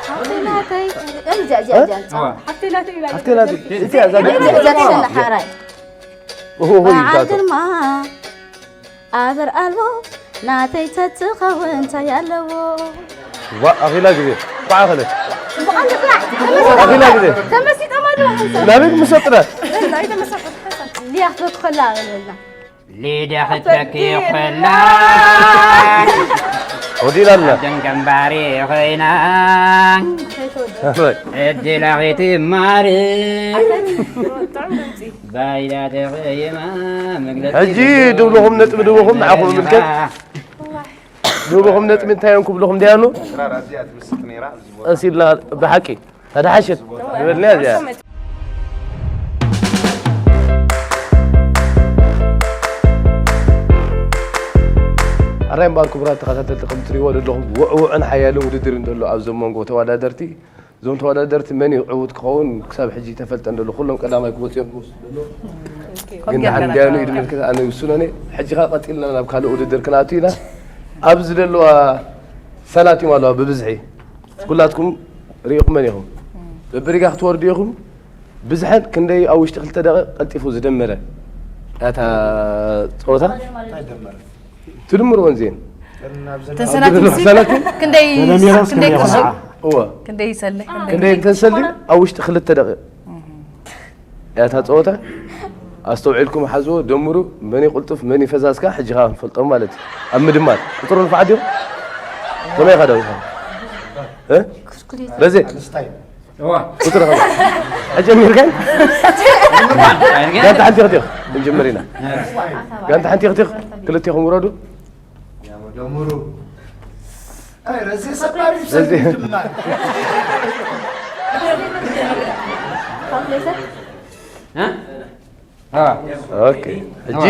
ሓፍተይ ናተይ። እም፣ እዚኣ፣ እዚኣ፣ እዚኣ። ኣዋ። ሓፍተይ ናተይ ኢላ። ሓፍተይ ናተይ። እዚኣ፣ እዛ እዚኣ፣ እዚኣ፣ እዚኣ፣ ሓራይ። ኦሆ፣ ኦሆ፣ በዓል ይዛቶ። ግርማ፣ ኣበር ኣልቦ፣ ናተይ ተትኸውን እንታይ ኣለዎ? ዋ፣ ኣኺላ ግዜ። ኳዕ ኣኸለት። ጽቡቕ ኣሎ፣ ጽቡቕ። ኣኺላ ግዜ። ተመሲጦም ኣለዉ፣ ሓንሳብ። ናበይ ምስ ወጥና? ኣይተመሳኸርኩ፣ ሓንሳብ። ሊያ ክትበኪ ከላ በለልና። ሊድያ ክትበኪ ከላ ወዲና ኣላ። ደም ገንባሪ ኮይና። ኣረ። ዕድላ ከይትማሪ። ባይዳ ተቐይማ መግለጺ ሕጂ ዘይብሉ። ድብልኹም ነጥቢ ድብኹም ንዓኹም ምልከት። ድብልኹም ነጥቢ እንታይ እዮም ክብልኹም ዲያኑ? ስራር ኣዚኣ ትምስጥ ነይራ፣ ኣብዚ ቦታ። ቀስ ኢልና ብሓቂ። ተደሓሸት ዝበልናያ እዚኣ። ኣራይ እምበኣር ክቡራት ተኸታተልቲ፣ ከም እትሪእዎ ዘለኹም ውዕውዕን ሓያልን ውድድር እንተሎ ኣብዚ መንጎ ተወዳደርቲ፣ እዞም ተወዳደርቲ መን እዩ ዕዉት ክኸውን ክሳብ ሕጂ ተፈልጠ እንተሎ፣ ኩሎም ቀዳማይ ክወፁ እዮም ዝመስሉ ዘሎ። ግን ደሓን እንዲያኑ እዩ ዝምልከት፣ ኣነ ይውስኖ እየ። ሕጂ ኸኣ ቀፂልና ናብ ካልእ ውድድር ክንኣቱ ኢና። ኣብዚ ዘለዋ ሰናቲም ኣለዋ ብብዝሒ። ኩላትኩም ርኢኹመን ኢኹም። በብሪጋ ክትወርዱ ኢኹም። ብዝሐን ክንደይ ኣብ ውሽጢ ክልተ ደቂቕ ቀልጢፉ ዝደመረ እታ ጸወታ? እንታይ ደመረ? ትድምርወን እዚኤን። እተን ሰናቲም ኣብዚ ዘለዋ ሰናቲም? ክንደይ፣ ተደሚሮስ ክንደይ ክንደይ ቅርሺ? ይኾና? እወ። ክንደይ ይሰልሕ? ክንደይ እንተንሰሊ ኣብ ውሽጢ ክልተ ደቂቕ። እያ እታ ጸወታ። ኣስተውዒልኩም ሓዝዎ፣ ደምሩ፣ መን ይቕልጥፍ፣ መን ይፈዛዝ ከኣ ሕጂ ከኣ ክንፈልጦም ማለት እዩ። ኣብ ምድማር። ቁጽሩ ንፉዓት ዲኹም? ከመይ ኢኻ ዳዊት? እ? በዜ? ኣንስታይ። እዋ። ቁጽሪ ከመይ? ሕጂ ጀሚርካን? ጋንታ ሓንቲ ክትዮ። ክንጅምር ኢና። ጋንታ ሓንቲ ክትዮ። ክልቴኹም ውረዱ። ያው ደምሩ። ኣይ፣ ረዜ ሰባሪ ረዜ። ሰብትማ። እ? አ። ኦኬ። ሕጂ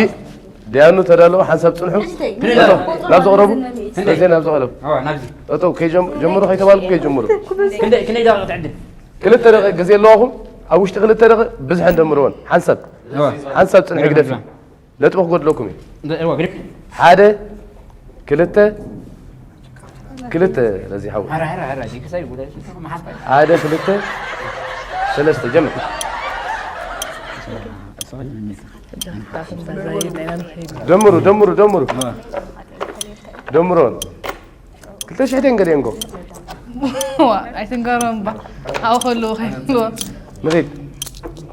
ዲያኑ ተዳለዉ፣ ሓንሳብ ጽንሑ። ክንደይ? ናብዚ ቅረቡ። ክንደይ? ረዜ ናብዚ ቅረቡ። አ፣ ናብዚ። ጠጠው፣ ከይጀም-፣ ጀምሩ ከይተባልኩም ከይጀምሩ። ክንደይ፣ ክንደይ ደቂቕ ትዕድል? ክልተ ደቂቕ ግዜ ኣለዋኹም። ኣብ ውሽጢ ክልተ ደቂ ብዝሐን ደምርዎን ሓንሳብ እዋ። ሓንሳብ ጽንሒ ግደፊ። ነጥቢ ክጎድለኩም እዩ። እንደ-፣ እዋ፣ ግደፊ። ሓደ፣ ክልተ፣ ክልተ፣ ነዚ ሓው። ኧረ፣ ኧረ፣ ኧረ፣ እዚ ክሳይ ጉዳይ፣ እዚ መሓፋይ። ሓደ፣ ክልተ፣ ሰለስተ፣ ጀምር። ደምሩ፣ ደምሩ፣ ደምሩ። እዋ። ደምሮን። ክልተ ሽሕ ደን ገሊአንጎ። ዋ፣ ኣይትንገሮም ባ። ኣብኡ ከለዉ ከይንጎ። ንኺድ።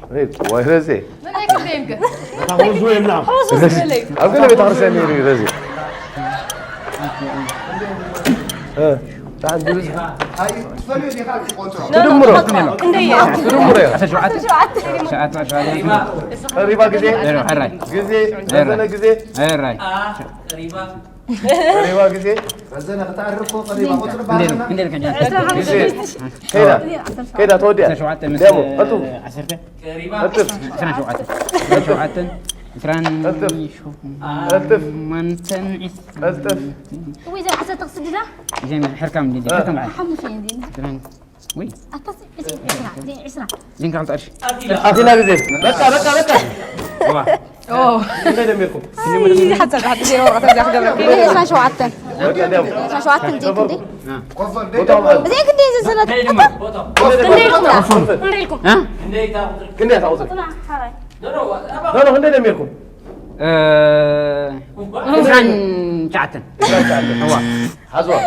ንኺድ። ዋይ፣ ረዜ። ምን ኣይክልደንከ? እታ ሆዙ የላ። ሆዙ ስለይ። ኣብ ገለ ቤተ ክርስቲያን ነይሩ እዩ፣ ረዜ። እ፣ ብጣዕሚ ብዙሕ። ትፈልዩ ዲኻ ትቆጽሮ? ትድምሮ። ክንደይ እየ? ትድምሮ እያ። ዓሰርተ ሸውዓተ። ዓሰርተ ሸውዓተ። ሸውዓተ፣ ሸውዓተ። ቀሪባ ግዜ። ዜሮ፣ ሕራይ። ግዜ። ዜሮ። ረዘነ ግዜ። ሕራይ። ቀሪባ ግዜ። ረዘነ ክትዕርፍ እኮ ቀሪባ ቁጽሪ ክንደይ ነው? ባህልና። ክንደይ ነው? ክንደይ ነው? ግዜ። ከይዳ። ከይዳ ተወዲኣ። ዓሰርተ ሸውዓተ ምስ ደሞ፣ ቀልጥፉ። ዓሰርተ። ቀልጥፍ። ዕስራን ሸውዓተን። ዕስራን ሸውዓተን። ዕስራን ቀልጥፍ። ቀልጥፍ። ሸሞንተን። ቀልጥፍ። ወይ ዘን ዓሰርተ ክስድዳ? እዚን ሕርካም እንዲ፣ እ። ሕርካም በዓል። ሓሙሽተ እየን እዚን። ዕስራን። ወይ። ኣታስ፣ እዚ ዕስራ፣ እዚ ዕስራ። እዚን ካልተ ቅርሺ። ኣኺላ ግዜ። በቃ፣ በቃ፣ በቃ። ዋ። ኦ። ክንደይ ደሚርኩም? ኣይ፣ ሓንሳብ፣ ሓንሳብ፣ ዜሮ ወረቐት እዚኣ ክገብረካ። ዕስራን ሸውዓተን። በቃ፣ ደም። ዕስራን ሸውዓተን፣ እዚ ክንደይ? እ። ቦታ ማለት። እዚ ክንደይ ዝሰለት? ክንደይ ኢልኩም? ክንደይ ኢልኩም? እ? ክንደይ እታ ቁጽሪ? ክንደይ እታ ቁጽሪ? ኖ፣ ኖ፣ ክንደይ ደሚርኩም? እ፣ ዕስራን ትሽዓተን። ዕስራን ትሽዓተን። እዋ። ሓዝዋ።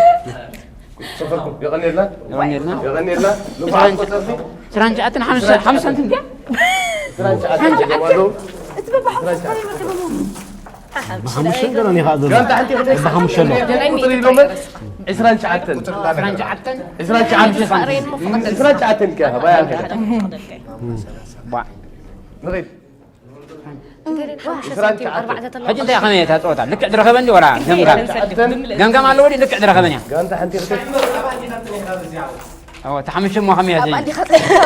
ሰፈርኩም። የቐንየልና። የቐንየልና። የቐንየልና። ንፉዓት ቆጸርቲ። ዕስራን ትሽዓተን ሓምሳ፣ ሓምሳ ሳንቲም ድያ? ዕስራን ትሽዓተን ሓምሳ። ጀማሉ። እቲ በብሓሙሽተ ዕስራን ትሽዓተን። ብሓሙሽተ ገረኒ ኻእ ዘሎ። ጋንታ ሓንቲ ክልተ ብሓሙሽተ ኣሎ። ቁጽሪ ኢሎምን? ዕስራን ትሽዓተን። ዕስራን ትሽዓተን። ዕስራን ትሽዓተን። ዕስራን ትሽዓተን ከ፣ ባያ ከ። ባ። ንኺድ። ዕስራን ትሽዓተን። ሕጂ እንታይ ከመይ እታ ጸወታ? ልክዕ ዝረኸበኒ ወላ ገምጋም? ገምጋም ኣለዎ ድዩ? ልክዕ ዝረኸበኒ እያ። ጋንታ ሓንቲ ክልተ። ኣዎ፣ እታ ሓሙሽተ እሞ ከመይ እያ ዘይ-?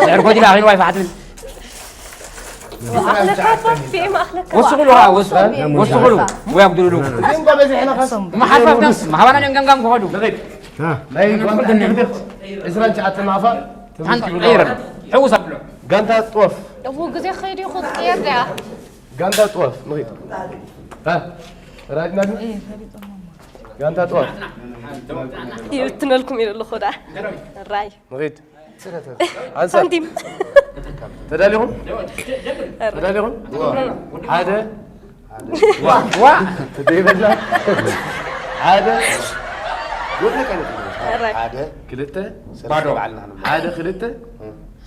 ድሕር ጎዲላ ኣኺሉ ዋይ ፋሕት ብል። ወስኹሉ፣ ዋ፣ ወስ-፣ ወስኹሉ። ወይ ኣጉድሉሉ። እዚኦም እኮ በዚሕና ኻስ። መሓፋፍና፣ ማህባና እዮም ገምጋም ክኸዱ። ናይ ጋንታ ሕንክድክ ዕስራን ትሽዓተን ናፋ ሓንቲ ቀይር። ሕውስ ኣብሎ። ጋንታ ጥወፍ። እው፣ ግዜ ኸይዱ ይኹን ትቅየር ድያ? ጋንታ ጥወፍ፣ ንኺድ። ሃ? ራጅና ድዩ? ጋንታ ጥወፍ። ይብትነልኩም ኢሉ ኣለኹ ዳ። ራይ። ንኺድ። ሓንሳብ። ሳንቲም። ተዳሊኹም? ተዳሊኹም? ሓደ። ዋ፣ ዋ። ደይበላ። ሓደ። ጎድነ ቀይር። ራይ። ሓደ። ክልተ። ሰለስተ ባዶ። በዓልና ክንብል። ሓደ፣ ክልተ።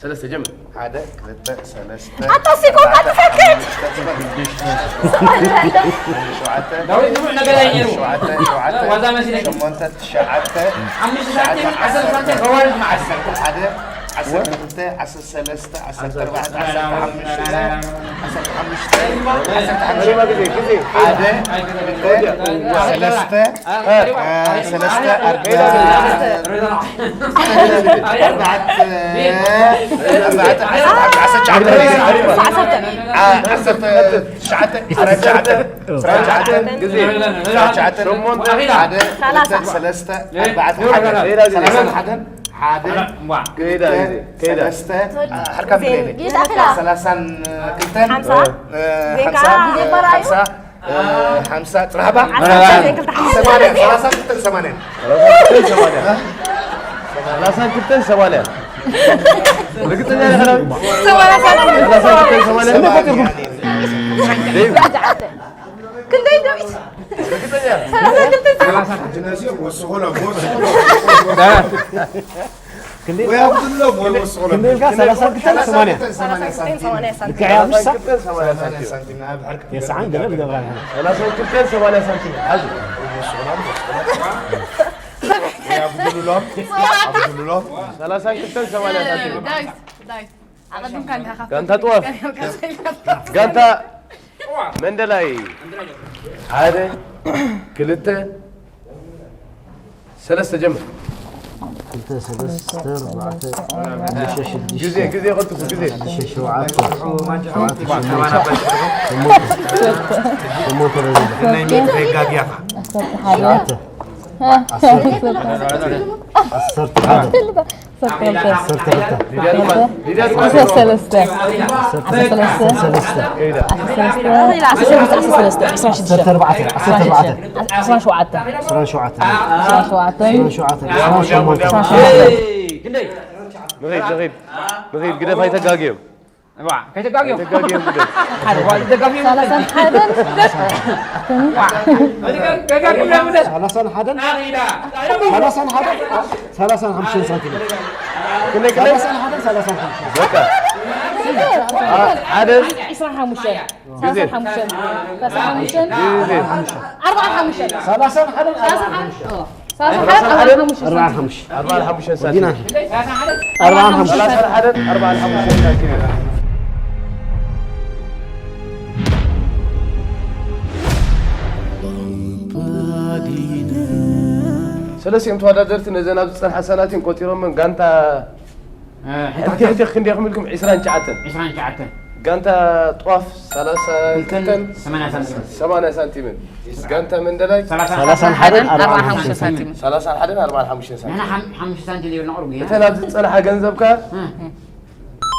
ሰለስተ ጀምር። ሓደ፣ ክልተ፣ ሰለስተ፣ ኣታ ሲኮ ኣርባዕተ፣ ኣታ ሰክት! ሓሙሽተ፣ ሸውዓተ፣ ዳዊት ንፉዕ ነገር እዩ ነይሩ። ሸውዓተ፣ ሸውዓተ፣ ዋዛ መሲለኪ። ሸሞንተ፣ ትሽዓተ፣ ሓሙሽተ ሳንቲም፣ ዓሰርተ ሳንቲም፣ ከዋርድ መዓስ? ዓሰርተ ሓደ፣ ዓሰርተ ክልተ፣ ዓሰርተ ሰለስተ፣ ዓሰርተ ኣርባዕተ፣ ዓሰርተ ሓሙሽተ፣ ዓሰርተ ሓሙሽተ፣ ዓሰርተ ሓሙሽተ። ግዜ፣ ግዜ። ሓደ፣ ክልተ፣ ሰለስተ፣ እ፣ ሰለስተ፣ ኣርባዕተ፣ ኣርባዕተ፣ ኣርባዕተ፣ ዓሰርተ ትሽዓተ፣ ዓ-፣ ዓሰርተ ትሽዓተ፣ ዓሰርተ ትሽዓተ፣ ዓሰርተ ትሽዓተ፣ ግዜ። ዓሰርተ ትሽዓተ፣ ሸሞንተ፣ ሓደ፣ ክልተ፣ ሰለስተ፣ ኣርባዕተ፣ ሓደ፣ ሰላሳን ሓደን፣ ሓደ፣ ከይዳ፣ ክልተ፣ ግዜ፣ ከይዳ። ሰለስተ፣ ሕርካ ግዜ፣ ብለይለይ። ግዜ፣ ኣኺላ። ሰላሳን ክልተን፣ ሓምሳ፣ እ፣ ግዜ፣ ሓምሳ፣ ግዜ፣ በራዩ። ሓምሳ፣ ሓምሳ፣ ጽናሕ ባ? ዓሰርተ ክልተ፣ ሰማንያ፣ ሰላሳ ክልተ፣ ሰማንያ። ሰላሳ ክልተ፣ ሰማንያ። ርግጸኛ ነህ? ሰማንያ፣ ሰላሳ ክልተ፣ ሰማንያ። ሰማንያ። ክንደይ ደቂቅ? ርግጸኛ። ሰላሳ ክልተ፣ ሰማንያ። ክንደይ ኢልካ? ሰላሳ ክልተ ሰማንያ። ሰማንያ ሳንቲም። ልክዕ እያ፣ ምሽ ሳዕ? ሰማንያ ሳንቲም። የሰዓን ገለ ዝገብራ ንሕና። ሰላሳ ክልተ ሰማንያ ሳንቲም። ሓዙ። ኣጉድሉሎም፣ ኣጉድሉሎም። ሰላሳ ክልተ ሰማንያ ሳንቲም። ዳዊት፣ ዳዊት፣ ኣቐድምካ እንዲኻ። ጋንታ ጥዋፍ። ጋንታ መንደላይ። ሓደ፣ ክልተ፣ ሰለስተ ጀምር። ክልተ፣ ሰለስተ፣ ኣርባዕተ፣ ሓሙሽተ፣ ሽዱሽተ፣ ግዜ፣ ግዜ፣ ቅልጥፉ፣ ግዜ። ሽዱሽተ፣ ሸውዓተ፣ ሸውዓተ፣ ሸሞንተ፣ ሸሞንተ፣ ሸሞንተ፣ ናይ ሚእቲ ከይጋግያኻ። ሸውዓተ፣ ዓሰርተ፣ ዓሰርተ ሓደ። ዓሰርተ ክልተ። ዓሰርተ ሰለስተ። ዓሰርተ ሰለስተ። ዓሰርተ ሰለስተ። ዓሰርተ ሰለስተ። ዓሰርተ ሰለስተ። ዓሰርተ ኣርባዕተ። ዓሰርተ ኣርባዕተ። ዓሰርተ ሸውዓተ። ዓሰርተ ሸውዓተ። ዓሰርተ ሸውዓተ። ዓሰርተ ሸሞንተ። ዓሰርተ ሸሞንተ። ክንደይ? ንኺድ፣ ንኺድ። ንኺድ፣ ግደፍ ኣይተጋግዮም። እዋ፣ ከይተጋግዮም። ኣይተጋግዮም ግደፍ። ሓደ። ዋ፣ ይተጋግዮም። ዋ፣ ይተጋግዮም። ሰላሳን ሓደን? ሰላሳን ሓደን? ሰላሳን ሓደን? ሰላሳን ሓሙሽተን ሳንቲም። ክንደይ፣ ክንደይ? ሰላሳን ሓደን፣ ሰላሳን ሓሙሽተን። በቃ። ዓ-፣ ሓደ። ዒስራን ሓሙሽተን። ግዜ። ሰላሳን ሓሙሽተን። ሰላሳን ሓሙሽተን። ግዜ። ኣርባዓን ሓሙሽተን። ሰላሳን ሓደን፣ ሰላሳን ሓሙሽተን። ሰላሳን ሓደን፣ ኣርባዓን ሓሙሽተን። ኣርባዓን ሓሙሽተን። ኣርባዓን ሓሙሽተን። ወዲና። ኣርባዓን ሓሙሽተን። ሰላሳን ሓደን፣ ኣርባዓን ሓሙሽተን ሳንቲም። ሰለስቲኦም ተወዳደርቲ ነዘን ኣብ ዝጸንሓ ሳናቲም ቆጺሮመን ጋንታ እ፣ ሕንቲሕቲኽ ክንደይ ክምልኩም? ዒስራን ትሽዓተን። ዒስራን ትሽዓተን። ጋንታ ጧፍ ሰላሳ ክልተን ሰማንያ ሳንቲምን። ሰማንያ ሳንቲምን። ጋንታ መንደላይ ሰላሳን ሓደን ኣርባዓን ሓሙሽተን ሳንቲም። ሰላሳን ሓደን ኣርባዓን ሓሙሽተን ሳንቲም። ንሕና ሓም-፣ ሓሙሽተ ሳንቲም ዘይብልና ቁሩብ እዩ። እተን ኣብ ዝጸንሓ ገንዘብካ እ።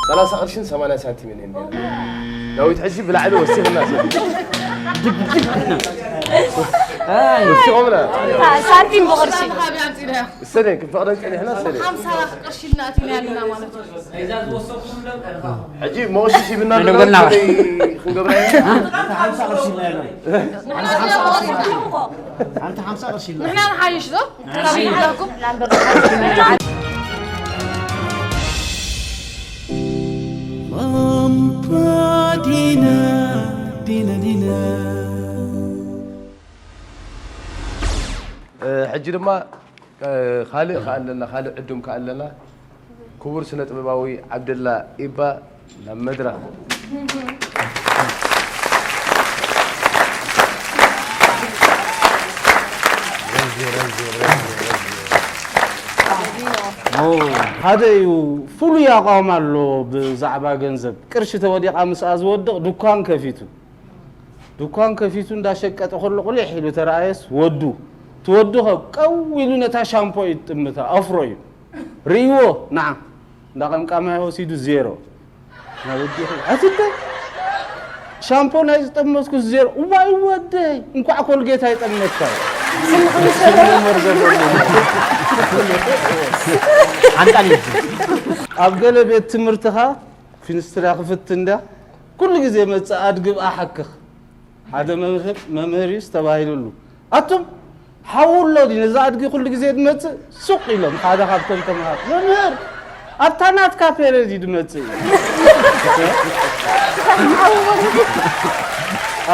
ሰላሳ ቅርሽን ሰማንያ ሳንቲምን እየን ነይረን። ዳዊት ሕጂ ብላዕሊ ወሲኽና ሰብ። ኣይ። ወሲኾምና። ሳንቲም ብቕርሺ። እሰደን፣ ክንፈቕደን ጸኒሕና፣ እሰደን። ሓምሳ ቅርሺ ኢልና ኣቲና ኣለና ማለት እዩ። ሕጂ መወሽሽ ይብና ኣሎ፣ ንብልና። ክንደይ ክንገብራ ኢና? ሓምሳ ቅርሺ ኢልና ኣለና። ሓንቲ ሓምሳ ቅርሺ ኢልና። ንሕና ንሓይሽ ዶ? ካብ ይብለኩም። ዲና፣ ዲና፣ ዲና። እ፣ ሕጂ ድማ እ፣ ካልእ ከኣ ኣለና፣ ካልእ ዕዱም ከኣ ኣለና። ክቡር ስነ ጥበባዊ ዓብደላ ኢባ ናብ መድረኽ። ሓደ እዩ፣ ፍሉይ ኣቋም ኣሎ ብዛዕባ ገንዘብ። ቅርሺ ተወዲቓ ምስኣ ዝወድቕ ድኳን ከፊቱ። ድኳን ከፊቱ እንዳሸቀጠ ከሎ ቁሊሕ ኢሉ ተረኣየስ ወዱ። እቲ ወዱ ኸ ቀው ኢሉ ነታ ሻምፖ እዩ ዝጥምታ፣ ኣፍሮ እዩ። ርእይዎ፣ ንዓ። እንዳቐምቃማይ ወሲዱ ዜሮ። ናብ ወዲ ይኹን፣ ኣቲ እንታይ? ሻምፖ ናይ ዝጠመትኩ ዜሮ። እዋይ ወደይ፣ እንኳዕ ኮልጌት ኣይጠመትካ። ሓንጣን እዩ። ኣብ ገለ ቤት ትምህርትኻ ፊንስትራ ክፍት እንዳ ኩሉ ግዜ መጽእ ኣድግብ ኣሓክኽ። ሓደ መምህር፣ መምህር እዩስ ተባሂሉሉ። ኣቱም ሓዉ ኣሎ ድዩ ነዚ ኣድጊ ኩሉ ግዜ ዝመጽእ? ሱቕ ኢሎም ሓደ ካብቶም ተምሃሮ፣ "መምህር፣ ኣብታ ናትካ ፔሬድ እዩ ዝመጽእ?"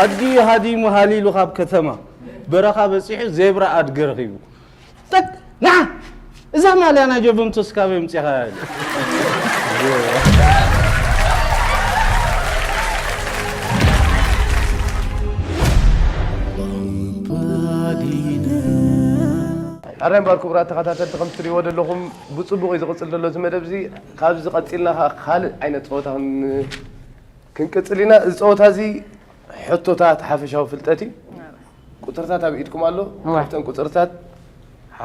ኣድጊ ሃዲሙ ሃሊሉ ካብ ከተማ በረኻ በጺሑ ዜብራ ኣድጊ ረኺቡ። ጠቅ፣ ንዓ፣ እዛ ማልያ ናይ ጀቨንቱስ ካበይ ኣምጺኻያ? ሕራይ እምበኣር ክቡራት ተኸታተልቲ፣ ከም እትሪእዎ ዘለኹም ብጽቡቕ እዩ ዝቕጽል ዘሎ እዚ መደብ እዚ። ካብዚ ቀጺልና ኸኣ ካልእ ዓይነት ጸወታ ክን-፣ ክንቅጽል ኢና። እዚ ጸወታ እዚ ሕቶታት ሓፈሻዊ ፍልጠት እዩ። ቁጽርታት ኣብ ኢድኩም ኣሎ። እወ። ካብተን ቁጽርታት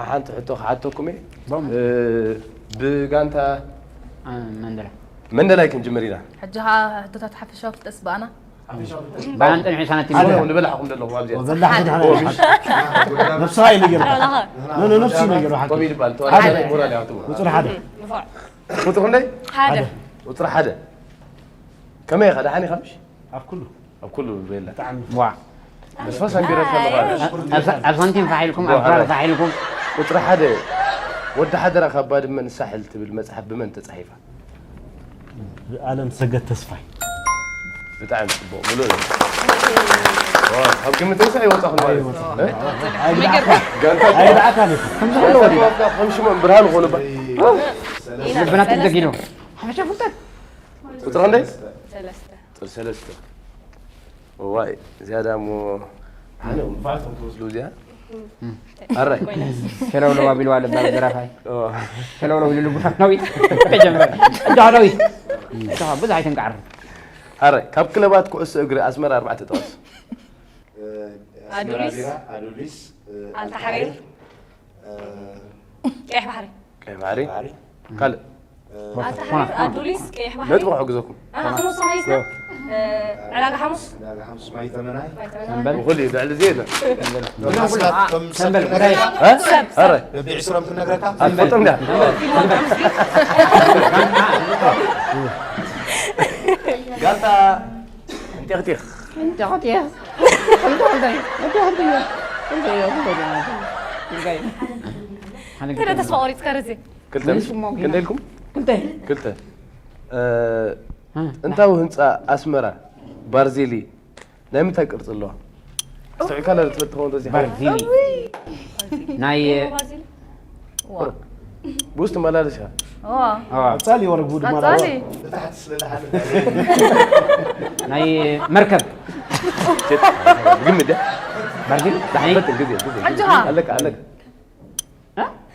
ሓንቲ ሕቶ ክሓተኩም እየ። እ፣ ብጋንታ እ፣ መንደላይ። መንደላይ ክንጅምር ኢና። ሕጂ ኸኣ ሕቶታት ሓፈሻዊ ፍልጠት ብኣና። ብኣና ንጸንሑ ሳናቲም። ሓደ ንበላሕኩም ዘለኹም ኣብዚኣ። ወበላሕ ሓደ ሓደ። ነብስኻ እዩ ነገርካ። ኖ፣ ኖ፣ ነብሲ እዩ ነገሩ ሓቂ። ከምኡ ይባል። ተዋርድ ሓደ። ሞራል ያውጡ። ቁጽሪ ሓደ። ቁጽሪ ክንደይ? ሓደ። ቁጽሪ ሓደ። ከመይ ኢኻ? ደሓን ኢኻ ምሽ? ኣብ ኩሉ። ኣብ ኩሉ ቤላ። ብጣዕሚ። ዋ። ንስኻስ ኣንቢረካ ኣለኻ። ኣብ ሳ-፣ ኣብ ሳንቲም ፋሕ ኢልኩም፣ ኣብ ዋ፣ ዶላር ሓራይ። ፋሕ ኢልኩም። ቁጽሪ ሓደ፣ ወዲ ሓደራ ካብ ባድመ ንሳሕል ትብል መጽሓፍ ብመን ተጻሒፋ? ብኣለም ሰገድ ተስፋይ። ብጣዕሚ ጽቡቕ፣ ምሉእ እዩ። ዋ፣ ካብ ግምት ርእሲ ኣይወጻኹን ማለት እዩ። ኣይወጻኹን። እ? ኣይግድዓካ። ጋንታ ኣይግድዓካ ነይሩ። ከምዚ ከለዎ ድዩ? ከም ሽሞም ብርሃን ዝኾኑ ባ-፣ ልብና ትደጊሉ። ሓፈሻ ፍልጠት። ቁጽሪ ክንደይ? ሰለስተ። ቁጽሪ ሰለስተ። እዋይ፣ ዝያዳ እሞ፣ ኣነ ንፋስ ከም ትመስሉ እዚኣ። ኣራይ። ሸለውለው ኣቢልዋ ለባብ ደራፋይ። ኦ። ሸለውለው ኢሉ ልቡ ዳዊት። ተጀመረ። እንዳ ዳዊት። እንዳ ብዙሕ ኣይትንቃዕር። ኣራይ፣ ካብ ክለባት ኩዕሶ እግሪ ኣስመራ ኣርባዕተ ጥቐስ። ኣስመራ ኣዱሊስ። ቢራ፣ ኣዱሊስ፣ ኣልታሓሪር። ኣልታሓሪር። ቀይሕ ባሕሪ። ቀይሕ ባሕሪ። ባሕሪ። ካልእ ኣታ ሓሪፍ ኣዱሊስ ቀይሕ ባሕሪ ነጥቢ ክሕግዘኩም። ኣና ክንወስኖ ሒዝና ዕላጋ ሓሙስ ዕላጋ ሓሙስ ማይ ተመናይ ማይ ተመናይ ሰንበል ብኹሉ እዩ ልዕሊ ዜና ብናይ ሓሳብ ከም ሰንበል ሰብ ጉዳይ ሰብ በቢ ዕስሮም ትነግረካ ኣትፈልጦም ዳ ጋንታ እንጢኽጢኽ እንተ ተስፋ ቆሪጽካ ረዚ ክልተ ክንደይ ኢልኩም ክልተ ጥንታዊ ህንፃ ኣስመራ ባርዜሊ ናይ ምንታይ ቅርፂ ኣለዋ? ኣስተውዒልካ ላ ትፈልጥ ትኸውን ተዚኻ ባርዚሊ ናይ ብውስጥ መላለሻ ቀጻሊ ወረጉ ድማ ቀጻሊ ናይ መርከብ ግምት ባርዚሊ ናይ ዳሕበት ግዜ ግዜ ሕጂ ኸ? ኣለካ ኣለካ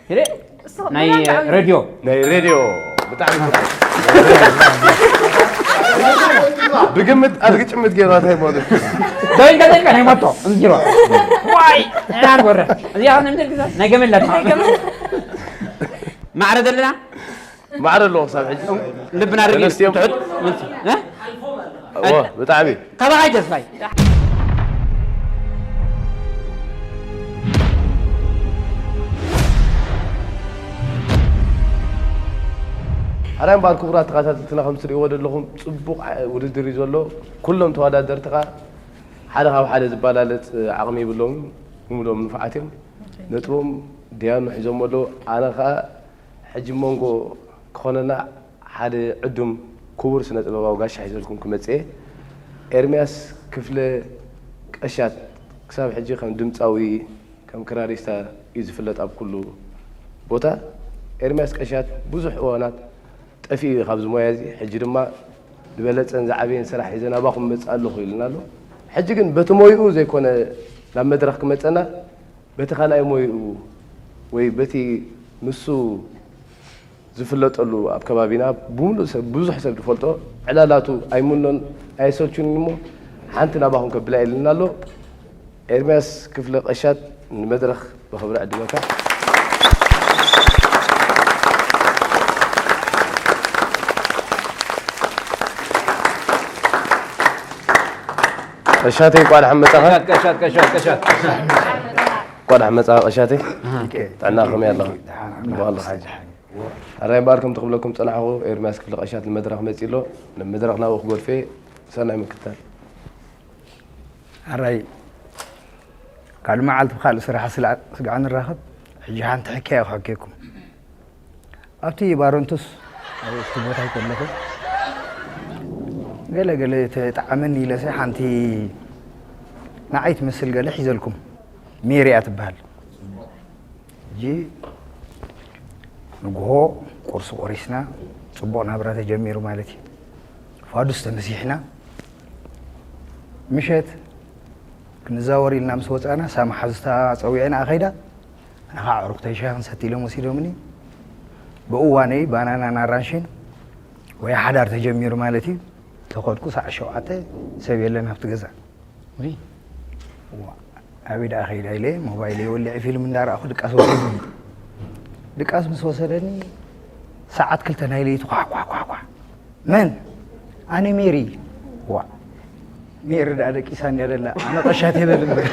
ሂደ ናይ ሬድዮ ናይ ሬድዮ ብጣዕሚ ብግምት ኣድጊ ጭምት ገይራ እንታይ ማለት እዩ? ዳዊት ጋዜጣ ናይ ሞቶ እንዚሮ ዋይ ያን ወረ እዚኣ ናይ ምድር ግዛ ናይ ገመላት ማዕረ ዘለና ማዕረ ኣለዎ ክሳብ ሕጂ ልብና ርግእ ተነስቲኦም ትሑት እ? እወ ብጣዕሚ ካባኻይ ተስፋይ ሓራይ እምበኣር ክቡራት ተኸታተልትና ከም ትሪእዎ ዘለኹም ፅቡቕ ውድድር እዩ ዘሎ። ኩሎም ተወዳደርቲ ከዓ ሓደ ካብ ሓደ ዝበላለፅ ዓቕሚ የብሎምን፣ ብምሉኦም ንፉዓት እዮም። ነጥቦም ዲያኑ ሒዞም ኣለዉ። ኣነ ከዓ ሕጂ መንጎ ክኾነና ሓደ ዕዱም ክቡር ስነ ጥበባዊ ጋሻ ሒዘልኩም ክመፅእ እየ። ኤርምያስ ክፍለ ቀሻት ክሳብ ሕጂ ከም ድምፃዊ ከም ክራሪስታ እዩ ዝፍለጥ ኣብ ኩሉ ቦታ። ኤርምያስ ቀሻት ብዙሕ እዋናት ጠፊኡ እዩ ካብዚ ሞያ እዚ። ሕጂ ድማ ዝበለፀን ዝዓበየን ስራሕ ሒዘ ናባኹም መፅእ ኣለኹ ኢሉና ኣሎ። ሕጂ ግን በቲ ሞይኡ ዘይኮነ ናብ መድረኽ ክመፀና በቲ ካልኣይ ሞይኡ ወይ በቲ ንሱ ዝፍለጠሉ ኣብ ከባቢና ብምሉእ ሰብ ብዙሕ ሰብ ዝፈልጦ ዕላላቱ ኣይምኖን ኣየሰልቹን እሞ ሓንቲ ናባኹም ከብላ ኢልና ኣሎ። ኤርምያስ ክፍለ ቀሻት ንመድረኽ ብኽብሪ ዕድመካ። ቀሻተይ እንቋዕ ደሓን መጻኻ። ቀሻት ቀሻት ቀሻት ቀሻት እንቋዕ ደሓን መጻኻ ቀሻተይ። ጥዕና ከመይ ኣለኻ? ብኣላ ሓራይ እምበኣር ከም ትኽብለኩም ጸናሕኹ ኤርምያስ ክፍለ ቀሻት ንመድረኽ መጺእ ኣሎ። ንመድረኽ ናብኡ ክገድፎ እየ። ሰናይ ምክትታል። ኣራይ ካልእ መዓልቲ ብካልእ ስራሕ ስላ- ስጋዕ ንራኸብ። ሕጂ ሓንቲ ሕክያ ክሕከየኩም። ኣብቲ ባሮንቱስ ኣብቲ ቦታ ከለኹ ገለ ገለ ተጣዕመኒ ኢለሰ ሓንቲ ንዓይ ትመስል ገለ ሒዘልኩም ሜርያ ትበሃል። ሕጂ ንግሆ ቁርሲ ቆሪስና ጽቡቕ ናብራ ተጀሚሩ ማለት እዩ። ፋዱስ ተመሲሕና ምሸት ክንዛወር ኢልና ምስ ወፃና ሳማ ሓዝታ ፀዊዐና ኣኸይዳ ኣነ ከዓ ዕሩኽተይ ሻሂ ክንሰቲ ኢሎም ወሲዶምኒ። ብእዋነይ ባናናን ኣራንሽን ወይ ሓዳር ተጀሚሩ ማለት እዩ። ተኸድኩ ሰዓት ሸውዓተ ሰብ የለን ኣብቲ ገዛ። ወይ ዋ፣ ኣበይ ደኣ ከይዳ ኢለ ሞባይለይ ወሊዐ ፊልም እንዳረኣኹ ድቃስ ወሰደኒ። ድቃስ ምስ ወሰደኒ ሰዓት ክልተ ናይ ለይቲ ኳሕ ኳሕ ኳሕ ኳሕ። መን? ኣነ ሜሪ። ዋ፣ ሜሪ ደኣ ደቂሳ እንድያ ደላ። ኣነ ቀሻት የበል እምበር።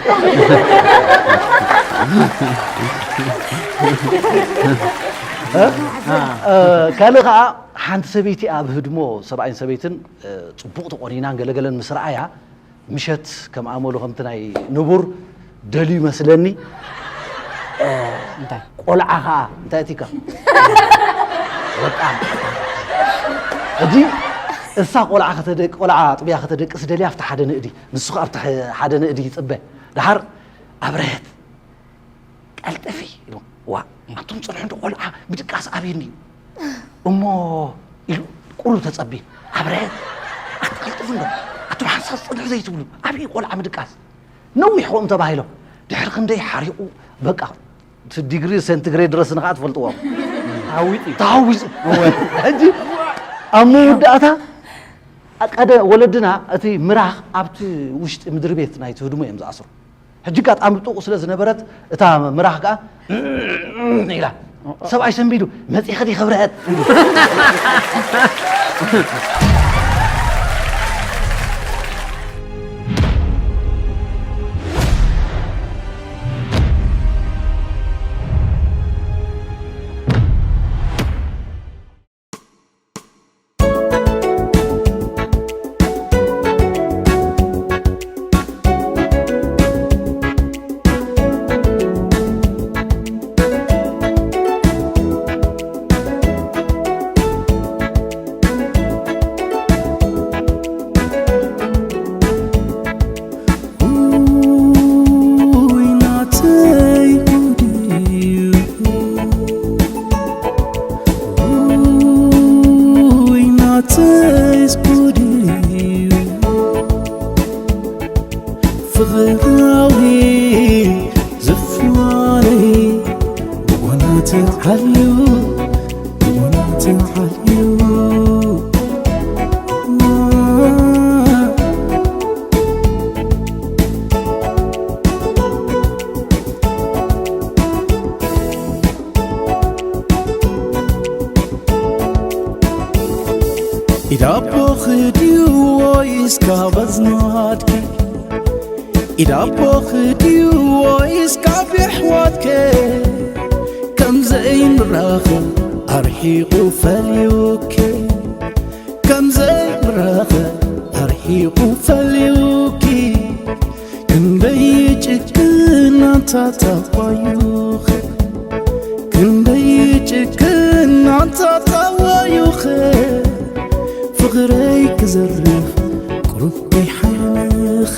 ካልእ ከዓ ሓንቲ ሰበይቲ ኣብ ህድሞ ሰብኣይን ሰበይትን ፅቡቕ ተቆኒናን ገለገለን ምስ ረኣያ ምሸት ከም ኣመሉ ከምቲ ናይ ንቡር ደልዩ መስለኒ። እንታይ ቆልዓ ከዓ እንታይ ኣቲካ ወጣ ሕጂ እሳ ቆልዓ ከተደቂ ቆልዓ ጥብያ ከተደቅስ ደልያ ኣብቲ ሓደ ንእዲ ንሱ ከዓ ኣብቲ ሓደ ንእዲ ይፅበ ደሓር ኣብረሀት ቀልጥፊ ኢሉ ዋ ኣቱም ፅንሑ እንዶ ቆልዓ ምድቃስ ኣብየኒ እዩ እሞ ኢሉ ቁሩብ ተፀቢ ኣብረሀት ኣትቀልጥፉ እንዶ ኣቱም ሓንሳብ ፅንሑ ዘይትብሉ ኣብይ ቆልዓ ምድቃስ ነዊሕ ከምኡ ተባሂሎም ድሕሪ ክንደይ ሓሪቑ በቃ እቲ ዲግሪ ሴንቲግሬድ ድረስ ንኸዓ ትፈልጥዎ ተሃዊጡ እዩ ተሃዊፁ ሕጂ ኣብ መወዳእታ ቀደ ወለድና እቲ ምራኽ ኣብቲ ውሽጢ ምድሪ ቤት ናይቲ ህድሞ እዮም ዝኣስሩ ሕጂ ኣጋጣሚ ጥቑ ስለ ዝነበረት እታ ምራኽ ከዓ ኢላ ሰብኣይ ሰንቢዱ መጺእኺ ዲኺ ክብርሀት? ውይ ናተይ ጉድ እዩ፣ ውይ ናተይስ ጉድ እዩ፣ ፍቕራዊ ዝፍዋነይ ብጓና ተዓልዩ፣ ብጓና ተዓልዩ። ኢድ ኣቦኺ ድዩ ወይስ ካብ ኣዝማድኪ? ኢድ ኣቦኺ ድዩ ወይስ ካብ የሕዋትኪ? ከም ዘይንራኸብ ኣርሒቑ ፈልዩኪ፣ ከም ዘይንራኸብ ኣርሒቑ ፈልዩኪ። ክንደይ ይጭክን ኣንታ ጠዋዩኸ፣ ክንደይ ይጭክን ኣንታ ጠዋዩኸ፣ ፍቕረይ ክዘርፍ ቁሩብ ከይሓመኸ፣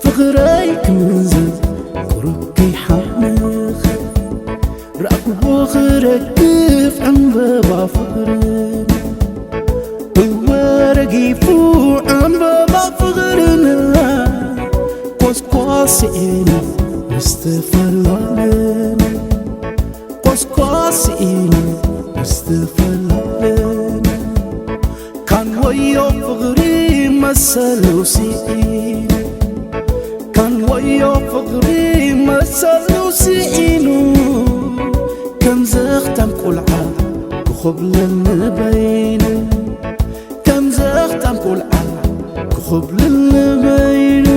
ፍቕረይ ክምንዝር ቁሩብ ከይሓመኸ፣ ራእክዎ ክረግፍ ዕምበባ ፍቕርና፣ እወ ረጊፉ ዕምበባ ፍቕርና፣ ቆስቋስ ስኢኑ ምስ ተፈላለና፣ ቆስቋስ ስኢኑ ምስ ተፈላለና፣ ካን ወዮ ፍቕሪ መሰሉ ስኢኑ፣ ካን ወዮ ፍቕሪ መሰሉ ስኢኑ፣ ከም ዘኽታም ቁልዓ ክኹብለል ንበይኑ፣ ከም ዘኽታም ቁልዓ ክኹብለል ንበይኑ።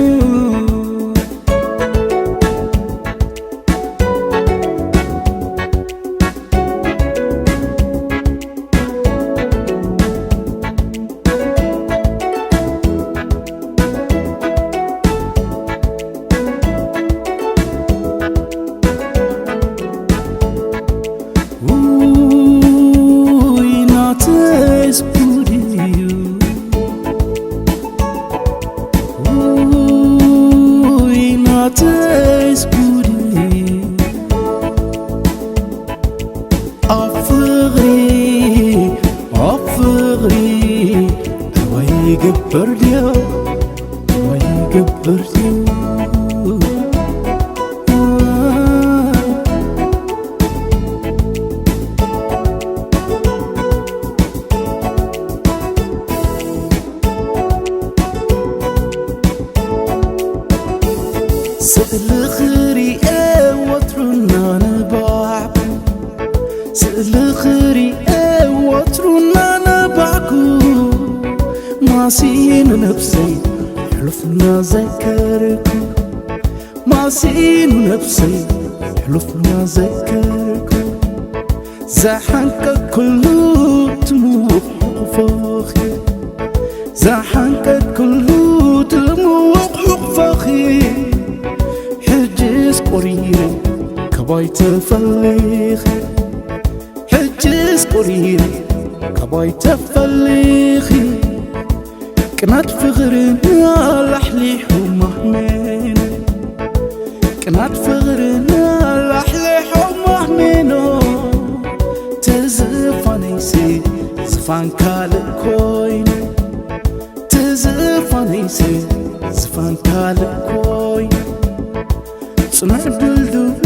ውይ ናተይስ ጉድ እዩ፣ ውይ ናተይስ ጉድ እዩ። ኣብ ፍቕሪ፣ ኣብ ፍቕሪ፣ እወ ይግበር ድዩ፣ እወ ይግበር ድዩ? ስእልኺ ሪኤ ወትሩ እናነባዕኩ፣ ስእልኺ ሪኤ ወትሩ እናነባዕኩ፣ ማሲኑ ነብሰይ ሕሉፍ እናዘከርኩ፣ ማሲኑ ነብሰይ ሕሉፍ እናዘከርኩ፣ ዝሓንቀቅኩሉ ትምውቕ ሕቑፎኺ፣ ዝሓንቀቅኩሉ ትምውቕ ሕቑፎኺ፣ ሕጅስ ቁሪረ ካባይ ተፈሊኺ፣ ሕጅስ ቁሪረ ካባይ ተፈሊኺ። ቅናት ፍቕርና ላሕሊሑ ማህሜኖ፣ ቅናት ፍቕርና ላሕሊሑ ማህሜኖ፣ ትዝፋነይሲ ዝፋን ካልእ ኮይኑ፣ ትዝፋነይሲ ዝፋን ካልእ ኮይኑ፣ ጽኑዕ ድልድሉ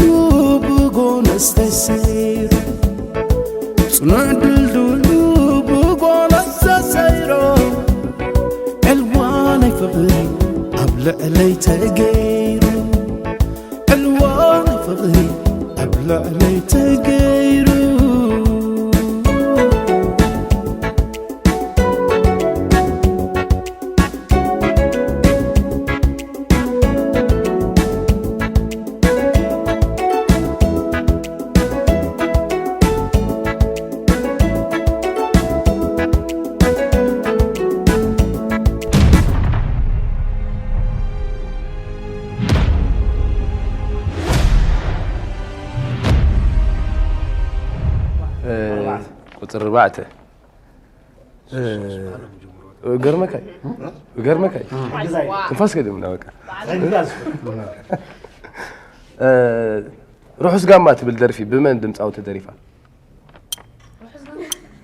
ብጎነስ ተሰይሩ፣ ጽኑዕ ድልድሉ ብጎነስ ተሰይሩ፣ ዕልዋ ናይ ፍቕሪ ኣብ ልዕለይ ተገይሩ፣ ዕልዋ ናይ ፍቕሪ ኣብ ባዕለይ ተገይሩ። ቁፅሪ ኣርባዕተ። ገርመካይ ገርመካይ ትንፋስ ከድምና በቃ። ርሑስ ጋማ ትብል ደርፊ ብመን ድምፃዊ ተደሪፋ?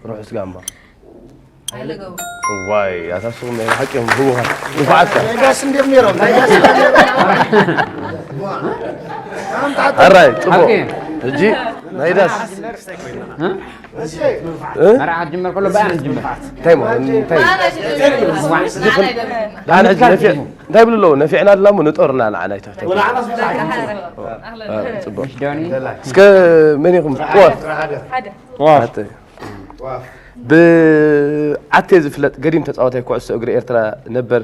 ርሑስ ጋማ። ዋይ ኣታስኹም ናይ ሓቂ እዮም ህቡኻት ንፉዓት። ናይ ዳስ እንዲም ነይሮም ናይ ዳስ እንዲም ነይሮም። ኣራይ ጽቡቅ። ሕጂ ናይ ዳስ መርዓ ክትጅመር ከሎ ብኣና ንጅምር። እንታይ ማለት እንታይ? ኣነ ሕጂ ነፊዕ እንታይ ብሉ ኣለዉ ነፊዕና ኣለሙ ንጦርና ንዓና ይተፍተፍ። ጽቡቅ። እስከ መን ኢኹም? ዋ። ብዓቴ ዝፍለጥ ገዲም ተጻዋታይ ኩዕሶ እግሪ ኤርትራ ነበር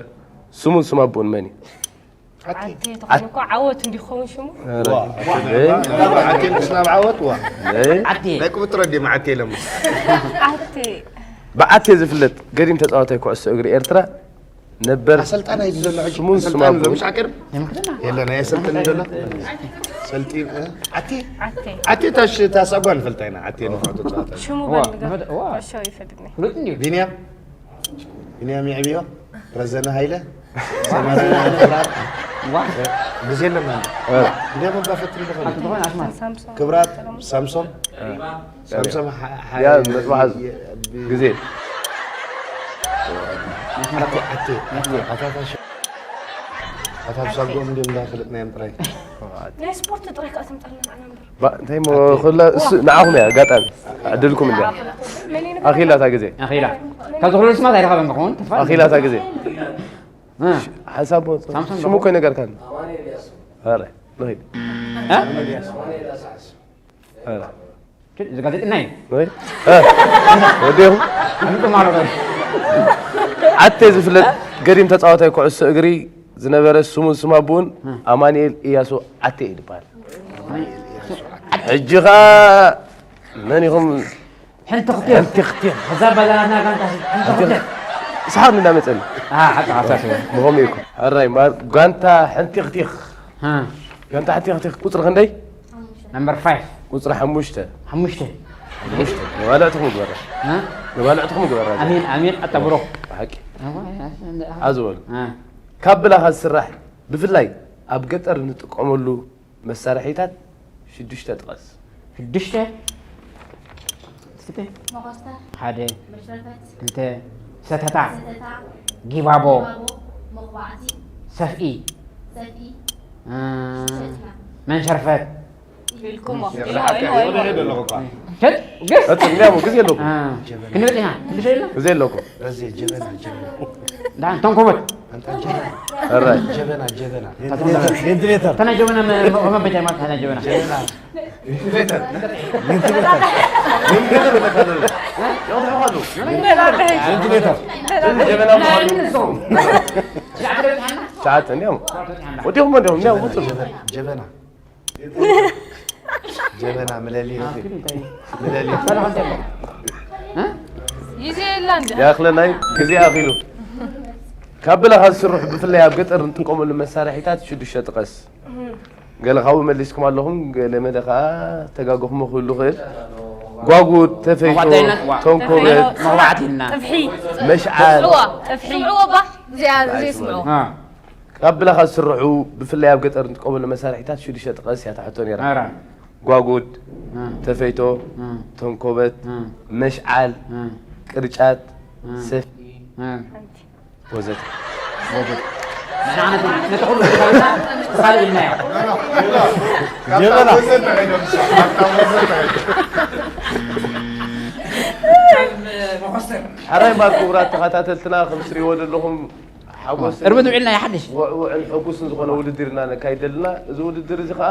ስሙን ስም ኣቦኡን መን እዩ? ዓቴ ተኾይኑ እኮ ዓወት እንዲኸውን ሽሙ። ዓቴ ምስናብ ዓወት ዋ። ዓቴ ናይ ቁብጥሮ ዲ መዓቴ ለሙ። ዓቴ ብዓቴ ዝፍለጥ ገዲም ተጻዋታይ ኩዕሶ እግሪ ኤርትራ ነበር ኣሰልጣን እዩ ዘሎ ሕጂ። ስሙን ኣሰልጣን ስማቡ። ዘሎ ምሽ ዓቅር የለ ናይ ኣሰልጣን ዘሎ ሰልጢን እ? ዓቴ ዓቴ ዓቴ ታሽ ታሳጓን ፈልጣይና ዓቴ ንፋቶ ጻታ ሽሙ ዋ፣ በል ንገር። ንፈጥ-፣ ዋ። ኩዕሾ ይፈልጥኒ። ፍሉጥ እንዲዩ። ቢንያም ቢንያም ይዕብዮ ረዘነ ሃይለ ሰመረ ክብራት ዋ። ግዜ ኣለና። እ። ቢንያም ባፈት እንደፈለ ኣቶ ዝኾነ ኣስማት። ሳምሶም ክብራት ሳምሶም ሳምሶም ሓ- ሓ- ያ ነጥቢ ሓዝ። የ- ብ- ግዜ ኣስመራ እኮ ኣቴ ኣቴ ኣታታ ሸ- ኣታ ብሳጎም እንዲም እንዳፈለጥናዮም ጥራይ። ናይ ስፖርት ጥራይ ከዓ ትምጣልና ንዓና እምበር። ባ- እንታይ ሞ ኩላ እሱ ንዓኹም እያ ኣጋጣሚ ዕድልኩም እንዲያ። መን እዩ ንብረት? ኣኺላታ ግዜ ኣኺላ ካብዚ ኩሉ ስማት ኣይረኸበን ክኸውን ተስፋ ኣለኒ። ኣኺላታ ግዜ እ። ሓንሳብ ሳምሶን ሽሙ እኮ ይነገርካኒ። ኣረ ንኺድ እ? ኣረ እዚ ጋዜጠኛ እዩ። ወይ? እ፣ ወዲኹም? ኣምጡ ማረበ። ዓቴ ዝፍለጥ ገዲም ተጻዋታይ ኩዕሶ እግሪ ዝነበረ ስሙን ስም ኣቦኡን ኣማኑኤል ኢያሱ ዓቴ እዩ ዝበሃል። ሕጂ ኸኣ መን ኢኹም? ሕንቲ ክትዮ። ሕንቲ ክትዮ። እዛ በላና ጋንታ ሕንቲ ክትዮ። ሰሓብ እንዳመጸኒ። ኣሃ፣ ሓቂ ሓሳብ። ብኸመይ ኢኹም? ኣራይ፣ ማ-፣ ጋንታ ሕንቲ ክትዮ። ሃ። ጋንታ ሕንቲ ክትዮ ቁጽሪ ክንደይ? ነምበር ፋይቭ። ቁጽሪ ሓሙሽተ። ሓሙሽተ። ሓሙሽተ። መባልዕትኹም ግበራ። ሃ? መባልዕትኹም ግበራ። ኣሜን፣ ኣሜን፣ ኣታ ብሩኽ። ብሓቂ። ኣዋ፣ ኣዋ፣ ኣዋ። ኣዚ በሉ። ሃ። ካብ ብላኻ ዝስራሕ፣ ብፍላይ ኣብ ገጠር እንጥቀመሉ መሳርሒታት ሽዱሽተ ጥቀስ። ሽዱሽተ? እስከ። መኾስተር። ሓደ። መሽረፈት። ክልተ። ሰተታ። ሰተታ። ጊባቦ። ጊባቦ። መኹባዕቲ። ሰፍኢ። ሰፍኢ። እ፣ ሽዱሽተ ዲና። መንሸርፈት። ኢልኩሞ። ኢልኩሞ። ወደ ሄደ ኣለኹ እኳ። ሸጥ? ግስ? እቲ እንዲያሞ ግዜ ኣለኩ። እ፣ ክንብል ኢና። ክንብል ኢና። ግዜ ኣለኩ። በዚ ጀበና፣ ጀበና። ዳን ተንኮበት። ኣንታ ጀበና። ኣራይ። ጀበና፣ ጀበና። ቬንቲሌተር፣ ቬንቲሌተር። ተና ጀበና መ-፣ መ-፣ መ-፣ በጃ ማለት ተና ጀበና። ጀበና። ቬንቲሌተር። ቬንቲሌተር። ቬንቲሌተር መታለል። ያው ተሐዋሉ። ቬንቲሌተር። ጀበና መታለል። ሰዓት እንዲያውም። ወዲያውም፣ ወዲያውም፣ እንዲያውም፣ ቁጥር። ጀበና፣ ጀበና። ጀበና፣ ምለሊ፣ ምለሊ። ግዜ የላ እንዲ። ያኽለናይ ግዜ ኣኺሉ። ካብ ብላኻ ዝስርሑ ብፍላይ ኣብ ገጠር እንጥቀመሉ መሳርሒታት ሽዱሽተ ጥቀስ። ገለ ካብኡ መሊስኩም ኣለኹም፣ ገለ መለ ኸዓ ተጋገኹሞ ክህሉ ኽእል። ጓጉድ፣ ተፈይቶ፣ መዋዕዳይና፣ ዋ። ተንኮበት፣ መዋዕቲና። ጥፍሒ። መሽዓል። ስምዕዋ፣ ጥፍሒ። ስምዕዎ ባ፣ እዚኣ፣ እዚኣ ስምዕዎ። አ። ካብ ብላኻ ዝስርሑ ብፍላይ ኣብ ገጠር እንጥቀመሉ መሳርሒታት ሽዱሽተ ጥቀስ እያ እታ ሕቶ ነይራ። ኣራ። ጓጉድ፣ እ። ተፈይቶ፣ እ። ተንኮበት፣ እ። መሽዓል፣ እ። ቅርጫት፣ እ። ሰፍኢ፣ እ። ወዘተ። ወዘተ። ንሕና ነቲ፣ ነቲ ኩሉ ተኻልና፣ ተኻልና ኢልናዮ። ጀበና። ሕራይ እምበኣር ክቡራት ተኸታተልትና፣ ከም ትሪእዎ ዘለኹም ሓጎስን እርምት ውዒልና ይሓድሽ። ውዕውዕን ሕጉስን ዝኾነ ውድድር ኢና ነካይድ ዘለና። እዚ ውድድር እዚ ኸዓ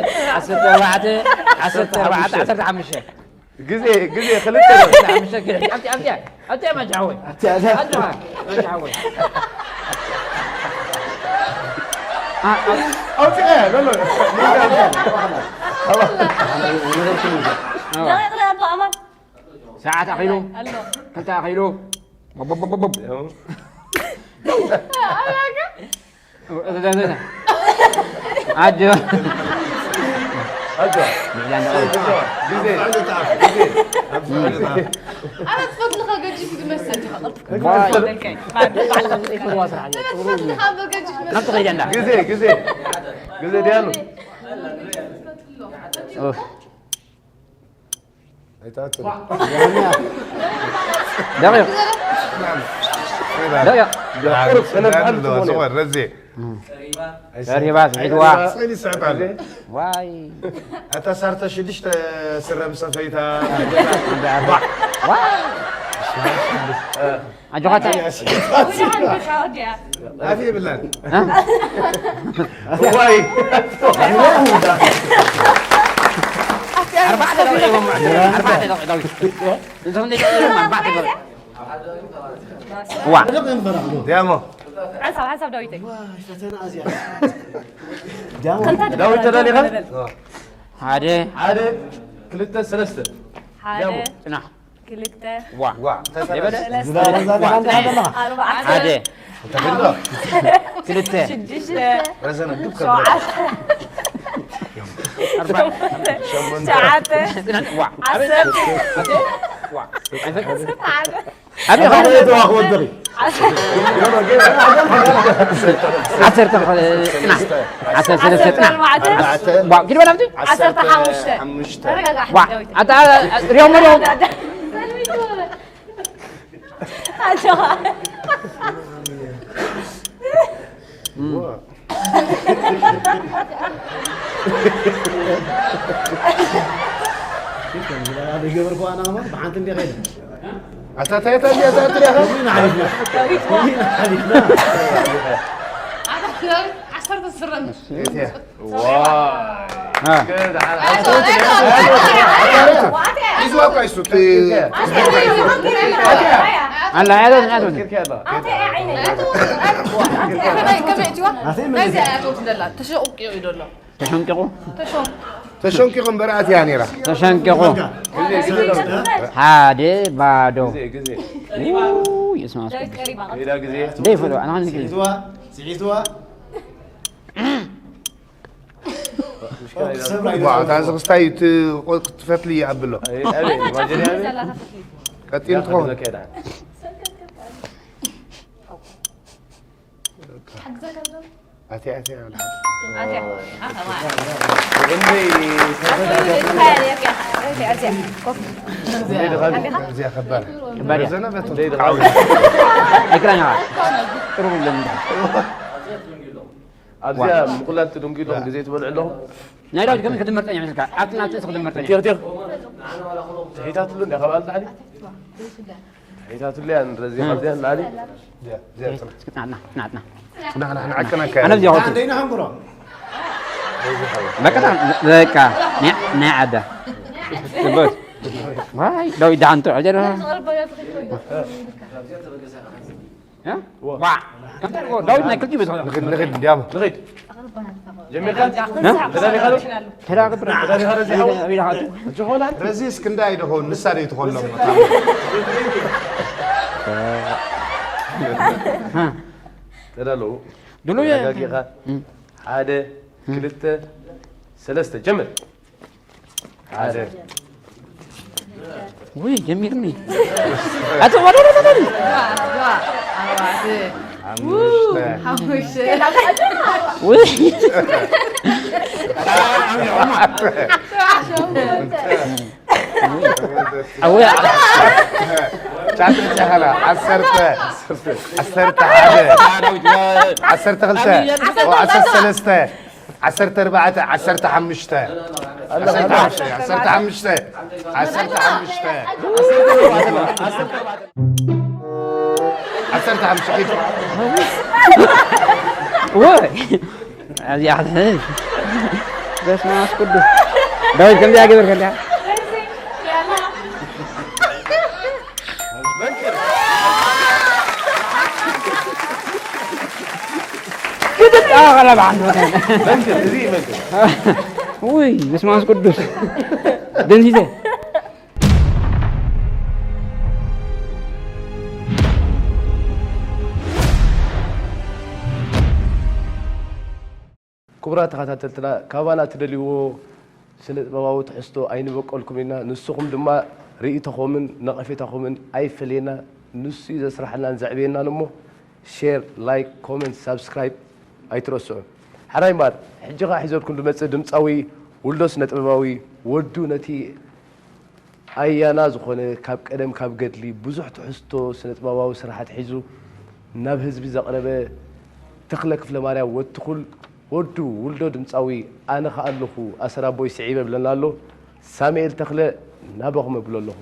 ዓሰርተ ኣርባዕተ፣ ዓሰርተ ኣርባዕተ፣ ዓሰርተ ሓሙሽተ። ግዜ፣ ግዜ፣ ክልተ። ዓሰርተ ሓሙሽተ ግዜ። ኣብቲ፣ ኣብቲ፣ ኣብቲ፣ ማጃ ሓወይ። ኣብቲ፣ ኣብቲ። ኣብቲ፣ ማጃ ሓወይ። ኣ፣ ኣ፣ ኣውፅአ፣ በሎ። ደቂቕ ኣሎ፣ ኣማን። ሰዓት ኣኺሉ። ኣሎ። ክልተ ኣኺሉ። ቦብ፣ ቦብ፣ ቦብ፣ ቦብ። ኣጆ። ኣጆ። ግዜ፣ ግዜ። ኣነ ትፈትልኻ ገዲፍ ዝመስል ኢኻ፣ ቅልጥፍ ክትብል ዋይ። ይደልካይ። ባዕሉ፣ ባዕሉ ዘይፈትዋ ስራሕ እዩ። ኣነ ትፈትልኻ እምበር ገዲፍ ዝመስል። ናብቲ ከይደ እንዳ። ግዜ፣ ግዜ። ግዜ ድያሉ። ኡፍ። ኣይትኣትሉ። ደቂቕ። ደቂቕ። ቁሩብ ተነፍሐሉ ትኾነ። ዝኾነ ረዜ። ተሪባ ስዒድዋ። ስዕሊ ይስዕብ ኣሎ። ዋይ። ኣታ ሳርተ ሽዱሽተ ስረ ምስ ሰፈይታ። ዋይ። ኣጆኻታ። ኣፍ የብላን። እ? እዋይ። ኣርባዕተ ደቂቕ እዮም፣ ኣርባዕተ ደቂቕ ዳዊት። እዞም ደቂቕ እዮም፣ ኣርባዕተ ደቂቕ። ዋ። ዲያሞ። ሓንሳብ፣ ሓንሳብ ዳዊተይ። ዳዊት ተዳሊኻ? ሓደ። ሓደ፣ ክልተ፣ ሰለስተ። ሓደ። ዲያሞ። ጽናሕ። ክልተ። ዋ። ዋ። ሰለስተ። ኣርባዕተ። ሓደ። ክልተ። ሽዱሽተ። ረዘነ ግብ ከብለ። ሸውዓተ። ኣርባዕተ። ሸሞንተ። ትሽዓተ። ዋ። ዓሰርተ። ዋ። ዓሰርተ ሓደ። ኣበይ ዓሰርተ ኻደ? ተዋኽቦ ድሪ። ዓሰርተ። ዓሰርተ ኻደ። ዓሰርተ ሰለስተ። ዓሰርተ ኣርባዕተ። ዋ። ኪድ በል ኣብቲ። ዓሰርተ ሓሙሽተ። ሓሙሽተ። ተረጋጋሕ ዋ። ዳዊት። ኣታ ሪኦም ሪኦም። ኣጆኻ። ይገበርኩ ኣና ኸማ ብሓንቲ እንዲ ኸይደ ኣታ እንታይ ተልየ እዛ ትሪያ ኸም ኢና ሓሊፍና ኢና ሓሊፍና ኣታ ክላዊ ዓሰርተ ስረን ሒዝዋ እኳ ይሱ ኣላ ያዘት ናት ወዲ ከመይ ከመይ እትዋ ናይዚ ኣያተውት ደላ ተሸቁቂዮ እዩ ደሎ ተሸንቂቑ ተሸንቂቑ እምበር ኣትያ ነይራ ተሸንቂቑ ሓደ ባዶ ግዜ ግዜ ውይ እስማ ዳዊት ቀሪባ ቀሪባ ደይ ፍሎ ኣና ንግሪ ስዒትዋ ስዒትዋ እታ እዚ ክስታይ እቲ ቆ- ክትፈትሊ ይኣብሎ ቀጢሉ ትኸውን ኣትያ ኣትያ ይብላ እዚኣ ከባድ ከባድ እያ። ዘነበቱ ኣይክራን ያዋ ጥሩ ለምዳ ኣብዚኣ ምቁላል ትድንጉ ኢሎም ግዜ ትበልዑ ኣለኹም ናይ ዳዊት ከመይ ክትመርጠኛ መስልካ ኣብቲ ናብቲ እሱ ክትመርጠኛ ቲኽቲኽ ትሒታትሉ እንዳ ካብ ኣልታዕሊ ትሒታትሉ እያ ንረዚ ካብዚኣ ንላዕሊ ናትና ናትና ንዓቅነካ ኣነ እዚኣ ሆቱ ደይና ሕንጉሮ በቃ በቃ ናይ ዓዳ ጽበት ዋይ ዳዊት ደሓንቶ ኣጀራ ዋ ከምታ ዳዊት ናይ ክልቲኡ ቤት ንኽድ ንኽድ እንዲያሞ ንኸይድ ጀሚርካ ተዳሊኻ ዶ ተዳገብር ተዳሊኻ ረዚ ሓው ቢላኻቱ ዝኾነ ረዚስ ክንዳይ ድኸውን ንሳ ደይ ትኾሎም ተዳለዉ ድሉየ ተረጋጊኻ ሓደ ክልተ ሰለስተ ጀምር ሓደ ውይ ጀሚርኒ ኣቶ ወደ ሓሙሽተ ውይ ኣወያ ቻተ ቻኸላ ዓሰርተ ዓሰርተ ሓደ ዓሰርተ ክልተ ዓሰርተ ሰለስተ ዓሰርተ ኣርባዕተ ዓሰርተ ሓሙሽተ ዓሰርተ ሓሙሽተ ዓሰርተ ሓሙሽተ ዓሰርተ ሓሙሽተ ሒድ ወይ እዚኣ ክትሕዝ በስመ ኣብ ቅዱስ ዳዊት ከምዚኣ ገበር ከሊያ ግድድ ኣቐለብ ዓንዲ ወገን ውይ በስመ ኣብ ቅዱስ ደንዚዘ ክቡራት ተኸታተልትና ካባና ትደልይዎ ስነ ጥበባዊ ትሕዝቶ ኣይንበቀልኩም ኢና። ንስኹም ድማ ርእይቶኹምን ነቐፌታኹምን ኣይፈለየና። ንሱ እዩ ዘስርሓልናን ዘዕብየናን እሞ ሼር፣ ላይክ፣ ኮመንት፣ ሳብስክራይብ ኣይትረስዑ። ሓራይ እምበኣር ሕጂ ኸኣ ሒዘልኩም ዝመጽእ ድምጻዊ ውልዶ ስነ ጥበባዊ ወዱ ነቲ ኣያና ዝኾነ ካብ ቀደም ካብ ገድሊ ብዙሕ ትሕዝቶ ስነ ጥበባዊ ስራሓት ሒዙ ናብ ህዝቢ ዘቕረበ ተኽለ ክፍለማርያም ወትኹል ወዱ ውልዶ ድምፃዊ ኣነ ኸኣ ኣለኹ ኣሰር ኣቦይ ስዒበ ብለና ኣሎ። ሳሙኤል ተኽለ ናባኹም እብሎ ኣለኹ።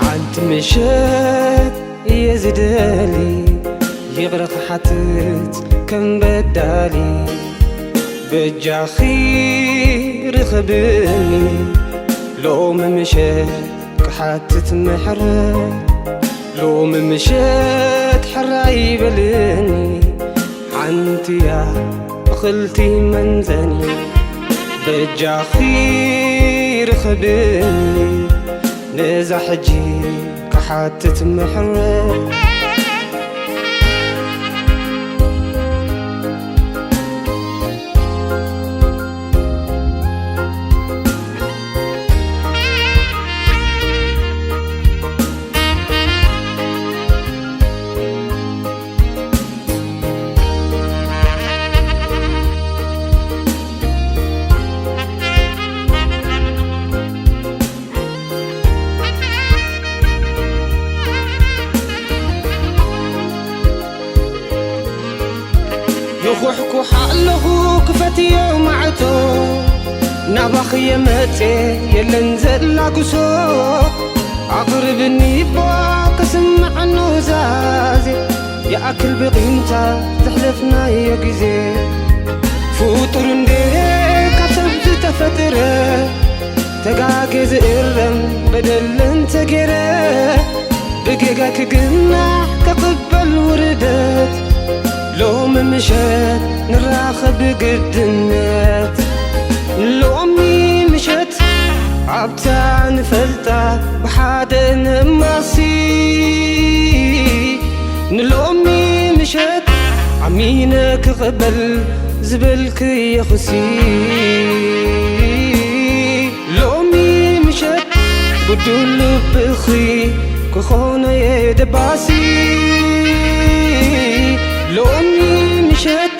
ሓንቲ ምሸት እየ ዝደሊ ይቕረ ክሓትት ከም በዳሊ በጃኺ ርኸብኒ ሎሚ ምሸት ክሓትት ምሕረት ሎሚ ምሸት ሕራይ በልኒ ሓንቲያ እኽልቲ መንዘኒ በጃኺ ርኸብኒ ነዛ ሕጂ ክሓትት ምሕረት ክፈትዮ ማዕጾ ናባኺ የመጽ የለን ዘላጉሶ ኣቕርብኒ እባ ከስምዕ ኑዛዜ ይኣክል ብቒንታ ዘሕለፍናዮ ግዜ ፍጡር እንዴ ካብ ሰብ ዝተፈጥረ ተጋጌ ዝእረም በደል እንተጌረ ብጌጋ ክግናሕ ከቕበል ውርደት ሎሚ ምሸት ንራኸብ ብግድነት ሎሚ ምሸት ኣብታ ንፈልጣ ብሓደ ነማሲ ንሎሚ ምሸት ኣሚነ ክቕበል ዝበልክዮ ኽሲ ሎሚ ምሸት ብዱል ልብኺ ክኾኖ የደባሲ ሎሚ ምሸት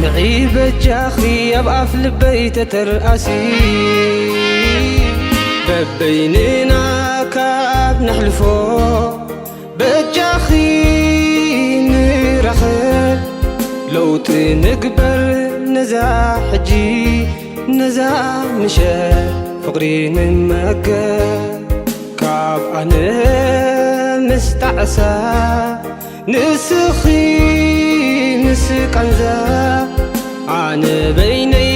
ንዒ በጃኺ ኣብ ኣፍ ልበይ ተተርኣሲ በበይንና ካብ ነሕልፎ በጃኺ ንራኸብ ለውጢ ንግበር ነዛ ሕጂ ነዛ ምሸት ፍቕሪ ንመገብ ካብ ኣነ ምስ ጣዕሳ ንስኺ ምስ ቃንዛ ኣነ በይነይ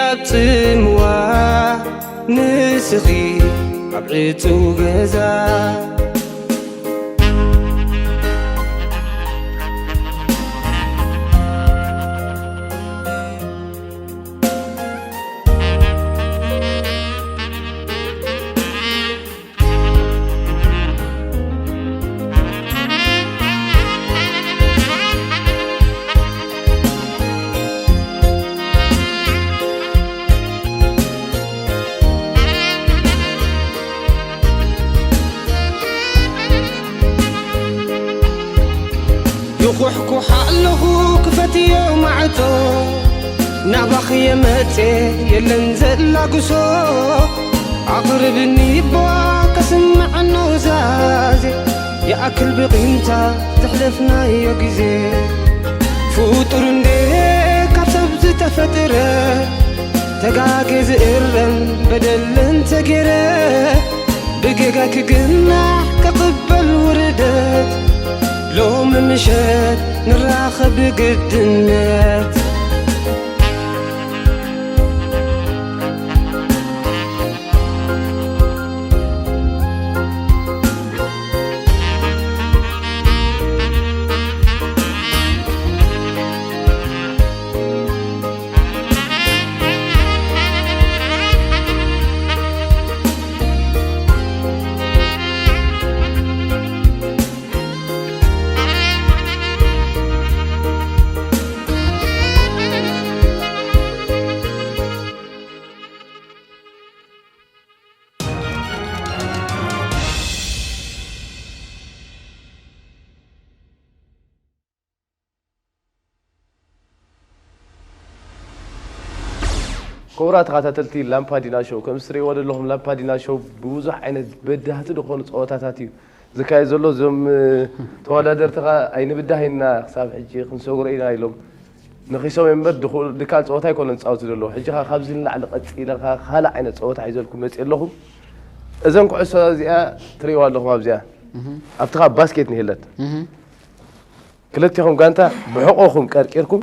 ኣብ ጽምዋ ንስኺ ኣብ ዕጹው ገዛ ይኹሕኩሕ ኣለኹ ክፈትዮ ማዕጾ ናባኺ የመጽ የለን ዘላግሶ ኣቕርብኒ እባ ከስምዕ ኑዛዜ ይኣክል ብቒንታ ዘሕለፍናዮ ግዜ ፍጡር እንዴ ካብ ሰብ ዝተፈጥረ ተጋጌ ዝእረም በደል እንተጌረ ብጌጋ ክግናሕ ክቕበል ውርደት ሎሚ ምሸት ንራኸብ ብግድነት ክቡራት ተኸታተልቲ ላምፓዲና ሾው፣ ከም እትርእይዎ ዘለኹም ላምፓዲና ሾው ብብዙሕ ዓይነት በዳህቲ ዝኾኑ ጸወታታት እዩ ዝካየድ ዘሎ። እዞም ተወዳደርቲ ኸኣ ኣይንብዳህ ኢና ክሳብ ሕጂ ክንሰግሮ ኢና ኢሎም ነኺሶም እዮም እምበር ድኹ-፣ ድካል ጸወታ ኣይኮነን ዝጻወቱ ዘለዉ። ሕጂ ኸኣ ካብዚ ንላዕሊ ቀጺለ ኸኣ ካልእ ዓይነት ጸወታ ሒዘልኩም መጺእ ኣለኹ። እዘን ኩዕሶ እዚኣ ትርእይዋ ኣለኹም ኣብዚኣ። ኣብቲ ኸኣ ባስኬት ንሄለት። ክልቲኹም ጋንታ ብሕቖኹም ቀርቂርኩም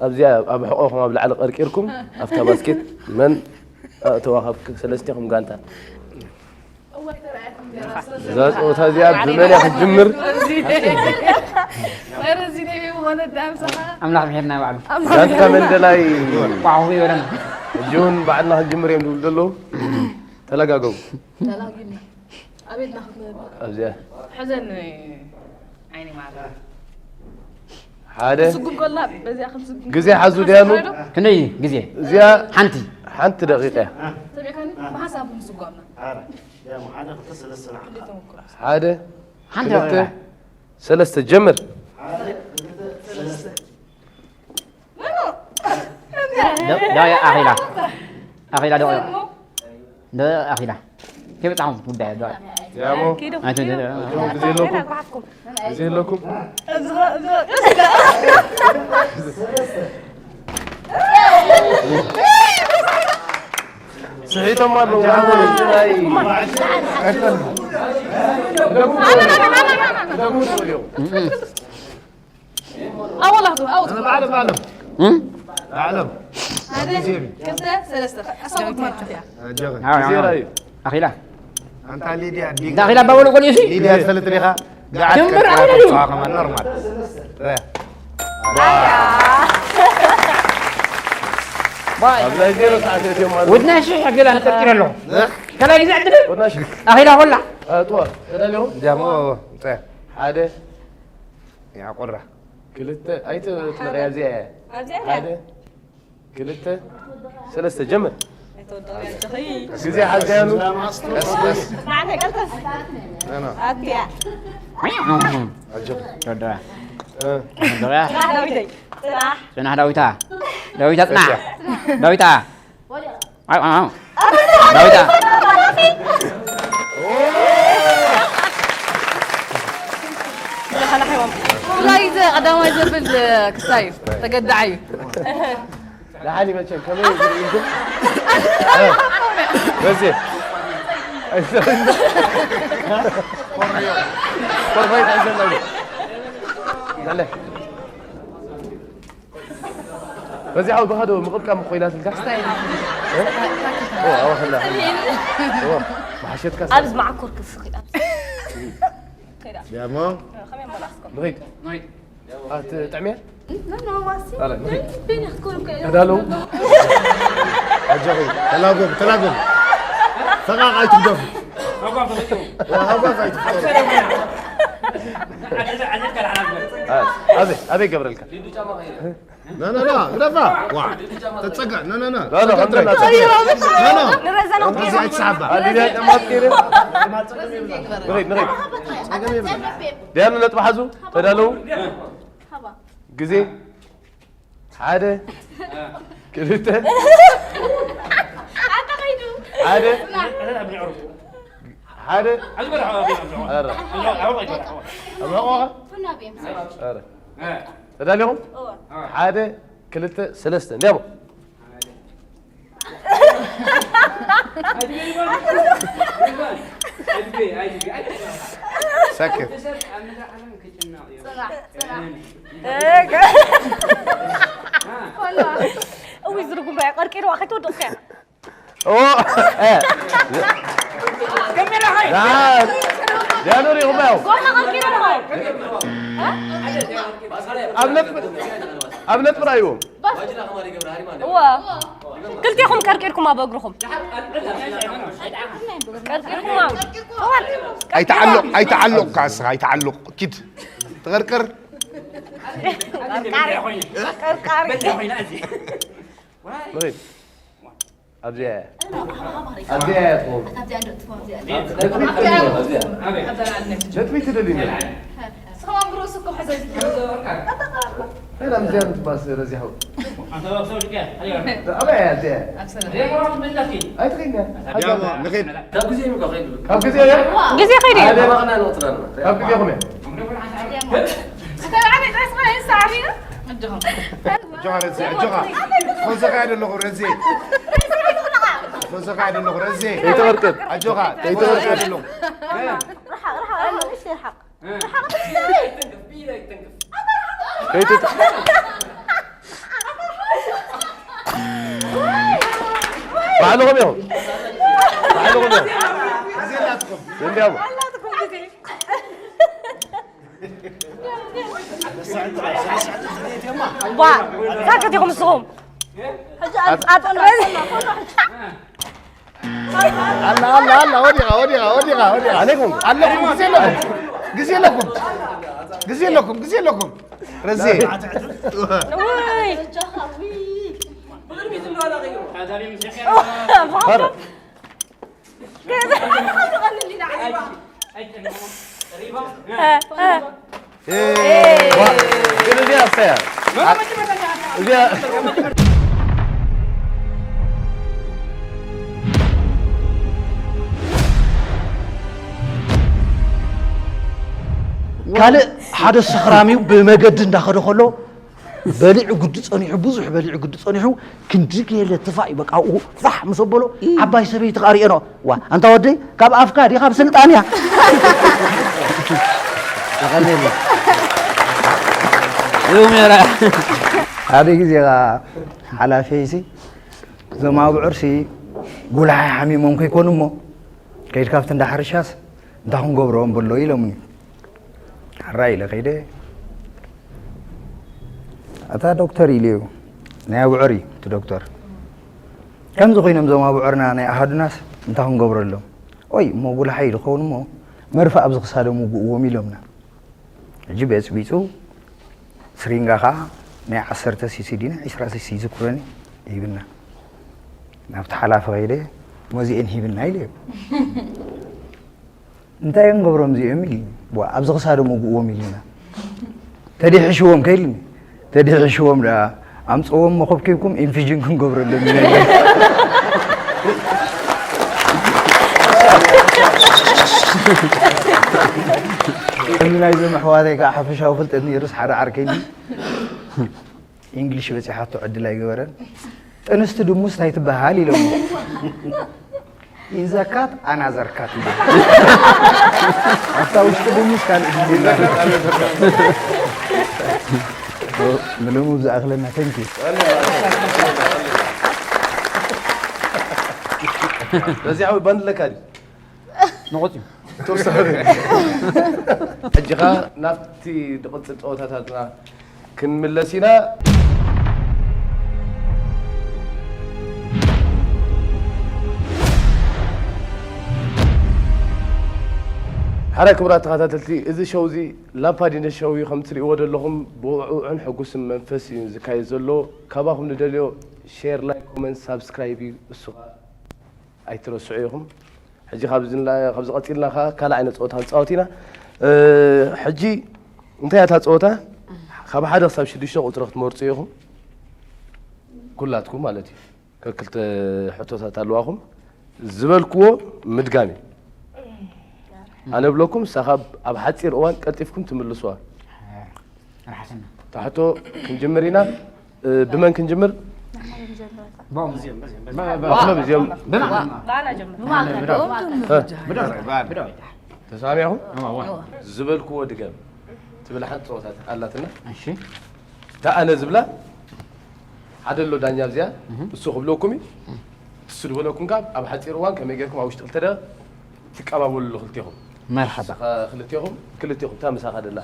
ኣብዚኣ ኣብ ሕቖኹም ኣብ ላዕሊ ቀርቂርኩም ኣብታ ባስኬት መን ኣእተዋ ካብ ሰለስቲኹም ጋንታ? እዛ ጸወታ እዚኣ ብመን እያ ክትጅምር? ኣምላኽ ምሒርና ባዕሉ። ጋንታ መንደላይ ቋዕኹ ይበለና። ሕጂ እውን ባዕልና ክንጅምር እዮም ዝብሉ ዘለዉ። ተለጋገቡ። ተላጊኒ። ኣቤት ናኹት ነበር። ኣብዚኣ። ሕዘኒ ዓይኒ ማዕረ። ሓደ። ስጉም ኮላ በዚኣ ክንስጉም። ግዜ ሓዙ ድያኑ? ክንደይ ግዜ? እዚኣ ሓንቲ። ሓንቲ ደቂቃ እያ። ሰሚዕካኒ? ብሓሳብ ክንስጓምና። ኣረ፣ ያ ሓደ ክልተ ሰለስተ ንዓኻ። ሓደ። ሓንቲ ክልተ ደቂቃ። ሰለስተ ጀምር። ሓደ፣ ክልተ፣ ሰለስተ። ዶ-፣ ዶ-፣ ኣኺላ። ኣኺላ ዶ-፣ ዶ-፣ ኣኺላ። ከይበጻሕኩም ጉዳይ ዶ-፣ ያሞ። ኣይተ-፣ ዶ-፣ ዶ-፣ ግዜ ኣለኩም? ግዜ ኣለኩም? እዚ ኸ-፣ እዚ ኸ-፣ እዚ ኸ-፣ እዚ ኸ-፣ እዚ ኸ-፣ ስሒቶም ኣለዉ። ኣወላቱ ኣውት ዓለም ዓለም እም? ዓለም ሓደ ክልተ ሰለስተ ኣሳውት ማለት እያ። ኣጀኸ ኣዎ፣ ዜራ ኣዎ። እዩ። ኣኺላ ኣንታ ሊድያ ዲግ እንዳ ኣኺላ ኣባወለ ቆልዩ ሲ ሊድያ ትፈልጥ ዲኻ? ገዓት ጀምር ቀርቀራ ኣኺላ እዩ። ተዋኸማ ኖርማል። ረ። ባይ ኣብ ናይ ዜሮ ሰዓት እትዮም ማለት ወድና ሽሕ ገለ ተጠርጢረ ኣለኹ ካልኣይ ግዜ ዕድል ወድናሽ ኣኺላ ኮላ ኣጥዋ ተዳልዮም ጃሞ ሓደ ያቆራ ክልተ ኣይትጥለቕያ እዚኣ እያ ኣብዚኣ ሓደ ክልተ ሰለስተ ጀምር ኣይተወደቕያ ጆኺ ግዜ ሓዝያሉ ቀስ ቀስ ንዓተይ ቀልጠፍ ኖ ኣትያ ኣጆ ተወደባ እ፣ ተወደባ ጽናሕ ዳዊተይ ጽናሕ ጽናሕ ዳዊታ ዳዊታ ጽናሕ ዳዊታ ኣው፣ ኣው፣ ኣው። ዳዊታ ብፍላይ እዚ ቀዳማይ ዘብል ክሳይ ተገዳዓይ እዩ ደሓን እዩ መቸም ከመይ ዝርእይኩም በዚ ኮርፋይ ተዘለሉ በዚ ሓው ብኻዶ ምቕብቃብ ኮይና ስልካ ስታይ ኣዋኽላ መሓሸትካ ኣብዚ መዓኮር ክፍኺ ጃሞ ንኸይድ ኣቲ ጥዕምያ ነናዋሲ ኣረ ንኸይድ ቤነ ክኮን ከ ተዳለዉ ኣጆኺ ተላጎም ተላጎም ፈቃቅ ኣይትግደፉ ፈቃቅ ኣይትግደፉ ኣበይ ኣበይ ገብረልካ ና ና ና ግደፋ ዋ ተጸጋ ና ና ና ላ ላ ከምዘና ና ና ንረዘና እዚ ኣይትስሓባ ኣዲዳ ጨማት ከይደ ንኸይድ ንኸይድ ጸገም የብላ ዲያኑ ነጥቢ ሓዙ ተዳለዉ ግዜ ሓደ ክልተ ሓደ ሓደ ኧረ ኣብ ሕቆኻ ኧረ ተዳሊኹም ሓደ ክልተ ሰለስተ እንዲያሞ ሰክት እዊ ዝርጉም ባይ ቀርቂርዋ ከይትወድቕ እያ ኦ ዲያኑ ሪኹም ያው ጎማ ቀርቂርዋ ኣብ ነጥቢ ኣብ ነጥቢ ራእይዎም እዋ ክልቴኹም ቀርቂርኩም ኣብ እግርኹም ቀርቂርኩም ኣብ ኣይተዓልቕ ኣይተዓልቕ ካስኻ ኣይተዓልቕ ኪድ ትቐርቅር ቀርቃሪ ንኸይድ ኣብዚኣ እያ ኣብዚኣ እያ ትኸውን ነጥቢ ትደልዩ ነይራ ምዚኣ ምትባስ ረዚሓው ኣበይ እያ እዚኣ ኣይትኸይድን እያ ንኸይድ ካብ ግዜ እያ ግዜ ከይዱ እዩ ካብ ግዜኹም እያ ኣጆኻ ረዚ ኣጆኻ ፎዘኻ እየ ዘለኹ ረዚ ፎዘኻ እየ ዘለኹ ረዚ ከይተቐርቅር ኣጆኻ ፎዘኻ እየ ዘለኹ ከይትት ባዕልኹም ኢኹም ባዕልኹም ኢኹም እንዲያሞ ዋ ሳክት ኢኹም ንስኹም ኣላ ኣላ ኣላ ወዲኻ ወዲኻ ወዲኻ ወዲኻ ኣለኩም ኣለኩም ግዜ ኣለኩም ግዜ ኣለኩም ግዜ ኣለኩም ግዜ ኣለኩም ረዚ ውይ ግን እዚኣ ኣስተያ እዚኣ ካልእ ሓደ ሰኽራም እዩ ብመገዲ እንዳኸደ ከሎ በሊዑ ግዲ ጸኒሑ፣ ብዙሕ በሊዑ ግዲ ጸኒሑ፣ ክንዲ ገለ ትፋእ እዩ፣ በቃ፣ ኣብኡ ፋሕ ምስ ኣበሎ፣ እ። ዓባይ ሰበይቲ ከኣ ርእየኖ። ዋ፣ ኣንታ ወደይ፣ ካብ ኣፍካ ድዩ፣ ካብ ስልጣን እያ? ኣቐኒኒ። ይሁን የራ። ሓደ ግዜ ኸኣ ሓላፊይሲ፣ እዞም ኣብዑርሲ ጉልሓይ ሓሚሞም ከይኮኑ እሞ፣ ከይድካ ኣብቲ እንዳ ሕርሻስ፣ እንታይ ክንገብሮም በሎ ኢሎምኒ። ሕራይ ኢለ ከይደ፣ ኣታ ዶክተር ኢለዮ፣ ናይ ኣብዑር እዩ እቲ ዶክተር። ከምዚ ኮይኖም እዞም ኣብዑርና ናይ ኣሃዱናስ እንታይ ክንገብረሎም? ኦይ፣ እሞ ጉልሓይ ዝኸውን እሞ መርፍእ ኣብዚ ክሳዶም ውግእዎም ኢሎምና። ሕጂ በጽቢጹ ስሪንጋ ኸኣ ናይ ዓሰርተ ሲሲ ድዩ ናይ ዒስራ ሲሲ ይዝክረኒ ይብልና። ናብቲ ሓላፊ ከይደ፣ እሞ እዚኤን ሂብና ኢለዮ። እንታይ እዮም ገብሮም እዚኦም ኢሉኒ። ዋ፣ ኣብዚ ክሳዶም ውግእዎም ኢሉና። ተዲሕሽዎም ከይልኒ። ተዲሕሽዎም ደኣ ኣምጽዎም መኸብኪብኩም ኢንፊዥን ክንገብረሎም ኢና ኢለ። ከምዚ ናይዞም ኣሕዋተይ ከዓ ሓፈሻዊ ፍልጠት ነይሩስ ሓደ ዓርከይ ኢንግሊሽ በፂሓቶ ዕድል ኣይገበረን። ጥንስቲ ድሙስ እንታይ ትበሃል ኢሎም። ኢንዘካት ኣናዘርካት ኢሎም። ኣብታ ውሽጢ ድሙስ ካልእ ድሙስ። ንሎሚ ዝኣኽለና፣ thank you። በዚያ ባንድ ለካ ድዩ? ንቑጽ እዩ። ተወሳኺ። ሕጂ ኸኣ ናብቲ ዝቕጽል ጸወታታትና ክንምለስ ኢና። ሓራይ ክቡራት ተኸታተልቲ፣ እዚ ሸው እዚ ላምፓዲኖ ሸው እዩ። ከም ትርእይዎ ዘለኹም ብውዕውዕን ሕጉስን መንፈስ እዩ ዝካየድ ዘሎ። ካባኹም ንደልዮ ሼር፣ ላይክ፣ ኮመንት፣ ሳብስክራይብ እዩ። እሱ ኸኣ ኣይትረስዑ ኢኹም። ሕጂ ካብዚ ንላ-፣ ካብዚ ቀጺልና ኸኣ ካልእ ዓይነት ጸወታ ክንጻወት ኢና። እ፣ ሕጂ እንታይ እያ እታ ጸወታ? ካብ ሓደ ክሳብ ሽዱሽተ ቁጽሪ ክትመርጹ ኢኹም። ኩላትኩም ማለት እዩ። ከክልተ ሕቶታት ኣለዋኹም። ዝበልክዎ ምድጋም እዩ። ኣነ ብለኩም፣ ንሳ ኻብ ኣብ ሓጺር እዋን ቀልጢፍኩም ትምልስዋ። ርሓስና። እታ ሕቶ ክንጅምር ኢና። እ፣ ብመን ክንጅምር? ብኦም። ብኦም። ብኦም። ብኦም። ብኦም። ብኦም። ብኦም። ብኦም። ብኦም። እ። ብዳዊት፣ ብዳዊት። ተስማሚዕኹም? እዋ፣ እዋ። ዝበልክዎ ድገም ትብል ሓንቲ ጸወታ ኣላትና። እሺ። እታ ኣነ ዝብላ ሓደ ኣሎ ዳኛ ኣብዚኣ፣ እህ። እሱ ክብለኩም እዩ። እሱ ዝበለኩም ካብ ኣብ ሓጺር እዋን ከመይ ጌርኩም ኣብ ውሽጢ ክልተ ደቂቕ ትቀባበሉሉ ክልቴኹም። መርሓባ። ንስኻ ክልቴኹም፣ ክልቴኹም፣ እታ ምሳኻ ደላ።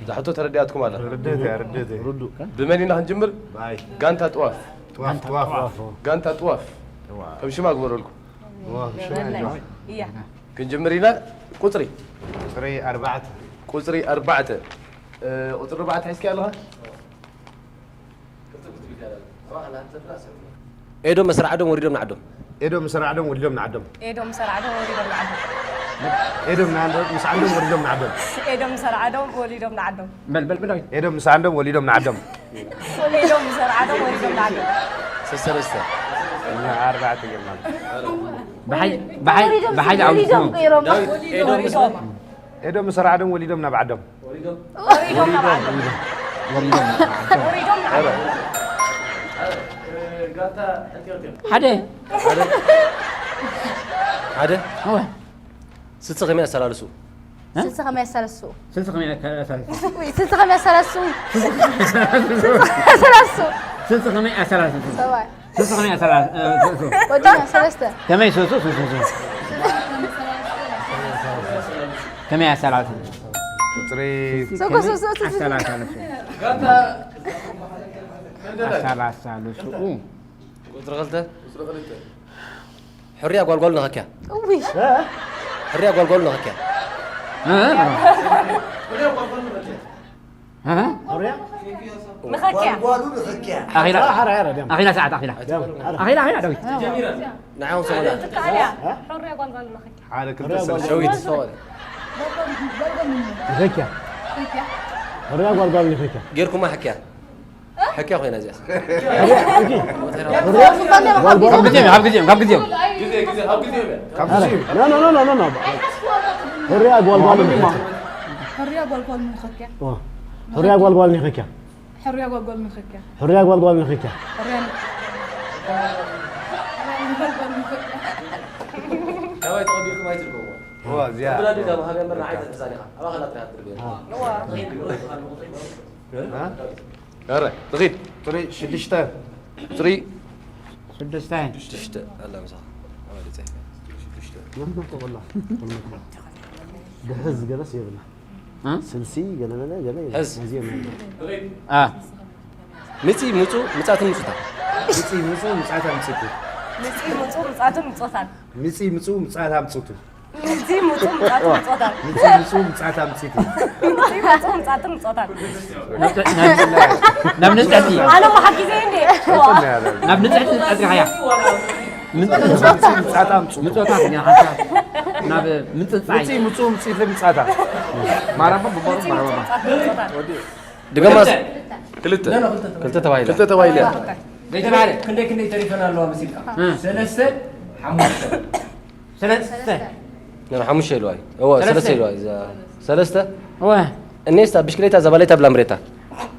እዛ ሕቶ ተረዲኣትኩም ኣላ? ርድእት እያ፣ ርድእት እያ። ርዱእ። ብመን ኢና ክንጅምር? ብኣይ። ጋንታ ጥዋፍ። ጥዋፍ፣ ጥዋፍ፣ ጥዋፍ። ጋንታ ጥዋፍ። ጥዋፍ። ከም ሽማ ግበረልኩም። ጥዋፍ፣ ሽማ እዩ። እያ። ክንጅምር ኢና። ቁጽሪ። ቁጽሪ ኣርባዕተ። ቁጽሪ ኣርባዕተ። እ፣ ቁጽሪ ኣርባዕተ ሒዝኪ ኣለኻ? ኤዶም ምስ ኣርዓዶም ወሪዶም ንዓዶም። ኤዶም ምስ ኣርዓዶም ወሊዶም ንዓዶም። ኤዶም ምስ ኣርዓዶም ወሊዶም ንዓዶም። ኤዶም ምስ ኣርዓዶም ወሊዶም ንዓዶም። ኤዶም ምስ ኣርዓዶም ወሊዶም ንዓዶም። በል፣ በል፣ በል፣ ዳዊት። ኤዶም ምስ ኣርዓዶም ወሊዶም ንዓዶም። ኤዶም ምስ ኣርዓዶም ወሊዶም ንዓዶም። ሰሰለስተ። እና ኣርባዕተ ጌርና። ብሓይ-፣ ብሓይ-፣ ወሊዶም፣ ብሓይሊ ወሊዶም ኣውጅ። ቀይሮም። ዳዊት፣ ኤዶም ምስ ወሊዶም። ኤዶም ምስ ኣርዓዶም ወሊዶም ናብ ዓዶም። ወሪዶም። ወሪዶም። ወሪዶም። ሓደ። ሓደ። ሓደ። እወ። ስልሲ ከመይ ኣሰላልሱ? እ? ስልሲ ከመይ ኣሰላልሱ? ስልሲ ከመይ ኣሰላልሱ? ውይ፣ ስልሲ ከመይ ኣሰላልሱ? ስልሲ ከመይ ኣሰላልሱ? ስልሲ ከመይ ኣሰላልሱ? ሰብኣይ። ስሱ ከመይ ኣሰላ-፣ እ፣ ስሱ። ወዲና ሰለስተ። ከመይ ስሱ፣ ስሱ፣ ስሱ። ከመይ ኣሰላልሱ? ቁጽሪ ስሱ፣ ስሱ፣ ስሱ፣ ስሱ። ኣሰላልሱ። ኣሰላልሱ። ቁጽሪ ክልተ። ሕርያ ጓልጓሉ ነኸክያ። እውይ። ሕርያ ጓልጓሉ ነኸክያ። እ? እ? ንኸክያ። ጓልጓሉ ንኸክያ። ኣኺላ። ሓራ፣ ሓራ፣ ደም። ኣኺላ ሰዓት፣ ኣኺላ። ደም፣ ሓራ። ኣኺላ፣ ኣኺላ፣ ዳዊት። ንዓኹም ሰሙና። ትከኣል እያ። ሕርያ ጓልጓሉ ንኸክያ። ሓደ ክልተ ሰለስተ። ሸዊት፣ ሰሙና። ንኸክያ። ሕርያ ጓልጓሉ ንኸክያ። ጌርኩማ ሕክያ። ሕክያ ኮይና እዚኣ። ሕርያ፣ ሕርያ። ጓልጓሉ። ካብ ግዜም፣ ካብ ግዜም፣ ካብ ግዜም። ግዜ፣ ግዜ፣ ካብ ግዜ። ካብ ግዜ። ኖ፣ ኖ፣ ኖ፣ ኖ፣ ኖ። ሕርያ ጓልጓሉ ንኸክያ። ሕርያ ጓልጓሉ ንኸክያ። ዋ። ሕርያ ጓልጓሉ ንኸክያ። ሕሩያ ጓልጓል ንኽኪያ። ሕሩያ ጓልጓል ንኽኪያ። ሕሩያ ጓልጓል ንኽኪያ። ካባይ ተቐቢልኩም ኣይትልከዎ። እዋ እዚኣ ተብላዲ ካብ ሃገር መርና ዓይነት ትዛኒኻ ኣብ ኣኸላ ጥራሕ ትርገ ረ ትኺድ ጥሪ ሽዱሽተ ጥሪ ሽዱሽተ ሽዱሽተ ኣላ ምሳኻ ኣባዲ ጸይፈ መምከቆላ ድሕዝ ገለስ የብላ ስልሲ ገለበለ ገለ ሕዝ። ነዚኦም ምጺ ምጹ ምጻትን ምጹታ ምጺ ምጹ ምጻት ኣምጽቱ ምጺ ምጹ ምጻትን ምጾታን ምጺ ምጹ ምጻት ኣምጽቱ ምጺ ምጹ ምጻትን ምጾታን ምጺ ምጹ ምጻት ኣምጽቱ ምጺ ምጹ ምጻትን ምጾታን ናብ ንጽሕቲ ኣነ መሓጊዘ እንዴ ናብ ንጽሕቲ ንጻት ኢኻ ምጻት ኣምጽቱ ምጾታት ኢና ሓንሳብ ናብ ምጽጻይ ምጺ ምጹ ምጺ ምጻታ ማራባ ብባሩ ማራባ ድገማስ ክልተ ክልተ ተባሂላ ክልተ ተባሂላ ዘይተባለ ክንደይ ክንደይ ተሪፈን ኣለዋ መሲልካ ሰለስተ ሓሙሽተ ሰለስተ ሓሙሽተ ኢልዋ እዩ እወ ሰለስተ ኢልዋ እዩ ሰለስተ እወ እኔስታ ብሽክሌታ ዘባሌታ ብላምሬታ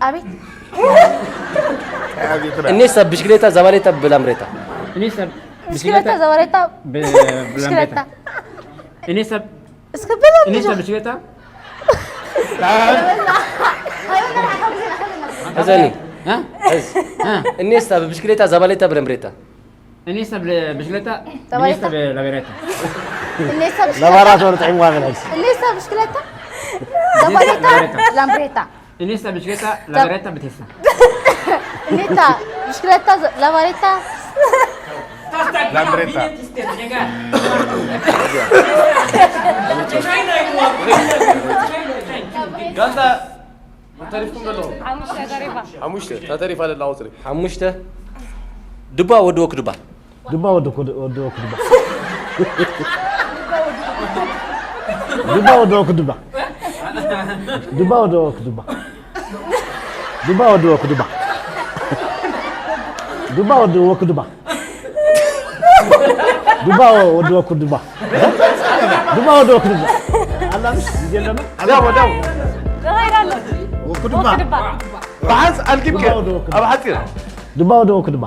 ኣቤት እኔስታ ብሽክሌታ ዘባሌታ ብላምሬታ እኔስታ ብሽክለታ ዘባሌታ ብላምሬታ ብሽክለታ እኔስታ እስኪ ብላ እኔስታ ብሽክሌታ ሕዘኒ እ? እ? እኔስታ ብብሽክሌታ ዘባሌታ ብላምሬታ እኔስታ ብሽክሌታ ዘባሌታ። እኔስታ ብላምሬታ እኔሳ ብሽክለታ ለባራቶር ጥዒምዋ ብልሕስ እኔሳ ብሽክለታ ዘባሌታ ላምብሬታ እኔስታ ብሽክሌታ ላምሬታ ብቴስታ እኔታ ብሽክለታ ዘ- ላባሌታ ላምብሬታ ጋንታ ተሪፍኩም ዘሎ ሓሙሽተ ተሪፋ ለላ ቁፅሪ ሓሙሽተ ድባ ወዲ ወክድባ ድባ ወዲ ወክድባ ድባ ወዲ ወክድባ ድባ ወዲ ወክድባ ድባ ወዲ ወክድባ ድባ ወዲ ወክድባ ድባ ወዲ ወክድባ ድባ ወዲ ወክድባ ኣላምሽ ጊዜ ኣለና ዳው ዳው ወክድባ ብሓንስ ኣልጊብከ ኣብ ሓፂር ድባ ወዲ ወክድባ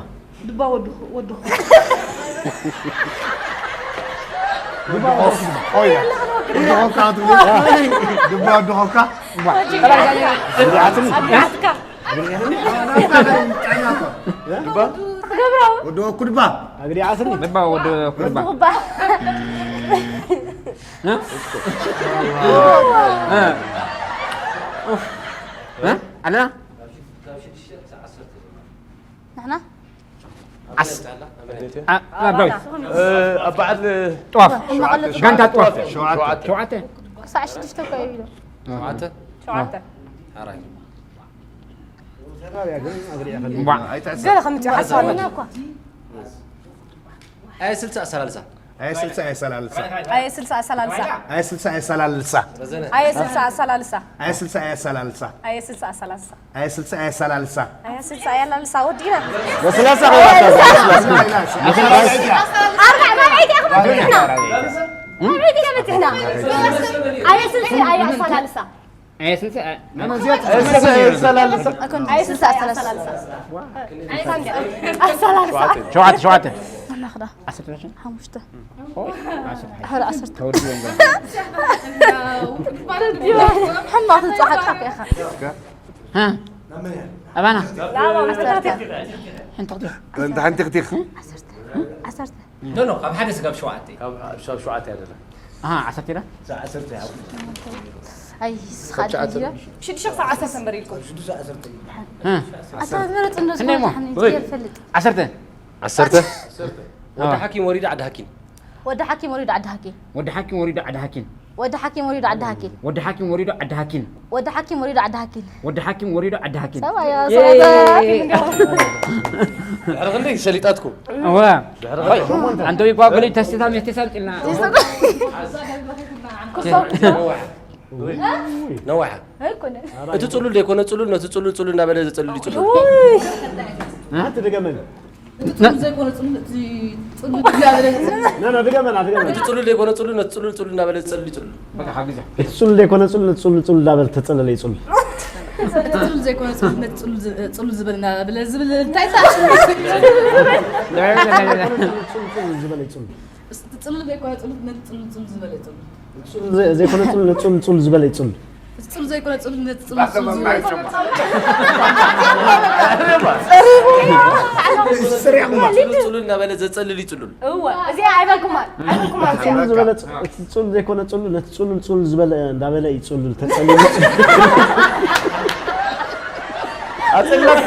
ድባ ወዲ ወዲ ኦይ ድባ ድኾካ ትገብራ ወዲ ወክድባ ልባ ወደ ኩባ ትጉባ ኣለና ንሕና ኣብ በዓል ኣብ በዓል ጥዋፍ ጋንታ ጥዋፍ ሸውዓተ ክሳዕ ሽዱሽተ እኮ እዩ ኢሉ ሸውዓተ ሸውዓተ ሓራይ ገለ ከምፅእ ሓሳብ ኣለና እኳ ኣየ ስልሳ ኣሰላልሳ ኣየ ስልሳ ኣየ ሰላልሳ ኣየ ስልሳ ኣሰላልሳ ኣየ ስልሳ ኣየ ሰላልሳ ረዘነ ኣየ ስልሳ ኣሰላልሳ ኣየ ስልሳ ኣየ ሰላልሳ ኣየ ስልሳ ኣሰላልሳ ኣየ ስልሳ ኣየ ሰላልሳ ኣየ ስልሳ ኣየ ኣላልሳ ወዲና ለስላሳ ኣርባዕ መርዓይቲ ኢኹም በፂሕና መርዓይቲ ኢና በፂሕና ኣየ ስልሲ ኣየ ኣሰላልሳ ኣየ ስልሲ ኣየ ስልሳ ኣየ ኣሰላልሳ ኣሰላልሳ ሸውዓተ ሸውዓተ ኣናኽዳ ዓሰርተ ሽሕ ሓሙሽተ ዓሰርተ ሕረ ዓሰርተ ተወዲቦም ሕማቕ ትፃሓቅ ኢኻ እ? ኣባና ሓንቲ ክትያ እንተ ሓንቲ ክትክ ዓሰርተ ኖ ኖ ካብ ሓደ ስጋብ ሸውዓተ ካብ ሸውዓተ ያደለ ኣሃ ዓሰርተ ኢላ ኣይ ስኻል ዲያ ሽዱሽተ ክሳብ ዓሰርተ እምበር ኢልኩም እ? ኣታ ዝመረፅ እንዶ ክንደይ እሞ? ዝኾነ ይፈልጥ ዓሰርተ ዓሰርተ ወዲ ሓኪም ወሪዱ ዓዲ ሓኪም ወዲ ሓኪም ወሪዱ ዓዲ ሓኪም ወዲ ሓኪም ወሪዱ ዓዲ ሓኪም ወዲ ሓኪም ወሪዱ ዓዲ ሓኪም ወዲ ሓኪም ወሪዱ ዓዲ ሓኪም ወዲ ሓኪም ወሪዱ ዓዲ ሓኪም ወዲ ሓኪም ወሪዱ ዓዲ ሓኪም ሰብኣያ የይ! ሰብኣያ ድሕሪ ክንደይ ሰሊጣትኩም እወ ኣንተ ይጓጉል ተስታ ሜስቴ ሳምጢልና ነዋሓ እቲ ፅሉል ዘይኮነ ፅሉል ነቲ ፅሉል ፅሉል እናበለ ዘፀልል እዩ ፅሉል ሓንቲ ድገመኒ ዘይኮነ ፅሉል እቲ ፅሉል እናበለ ኖ ኖ ድገመና ድገመና እቲ ፅሉል ዘይኮነ ፅሉል ነቲ ፅሉል ፅሉል እናበለ ዘፀልል እዩ ፅሉል በቃ ሓግዛ እቲ ፅሉል ዘይኮነ ፅሉል ነቲ ፅሉል ፅሉል እናበለ ተፀለለ እዩ ፅሉል እቲ ጽሉል ዘይኮነ ጽሉል ነቲ ጽሉል ዝ- ጽሉል ዝበል እናበለ ዝብል እንታይ ታ ጽሉል ዝበለ ይጽሉል። ጽሉል ዘይኮነ ጽሉል ነቲ ጽሉል ጽሉል ዝበለ ይጽሉል። ጽሉል ዘ- ዘይኮነ ጽሉል ነቲ ጽሉል ጽሉል ዝበለ ይጽሉል። ጽሉል ዘይኮነ ጽሉል ነቲ ጽሉል ጽሉል ዝበለ ይጽሉል። ጽሉል ጽሉል እናበለ ዘጸልል ይጽሉል። እወ እዚኣ ኣይበልኩማን ኣይበልኩማን እዚኣ። ጽሉል ዝበለ ጽ- እቲ ጽሉል ዘይኮነ ጽሉል ነቲ ጽሉል ጽሉል ዝበለ እንዳበለ ይጽሉል ተጸልል። ኣጸላኩ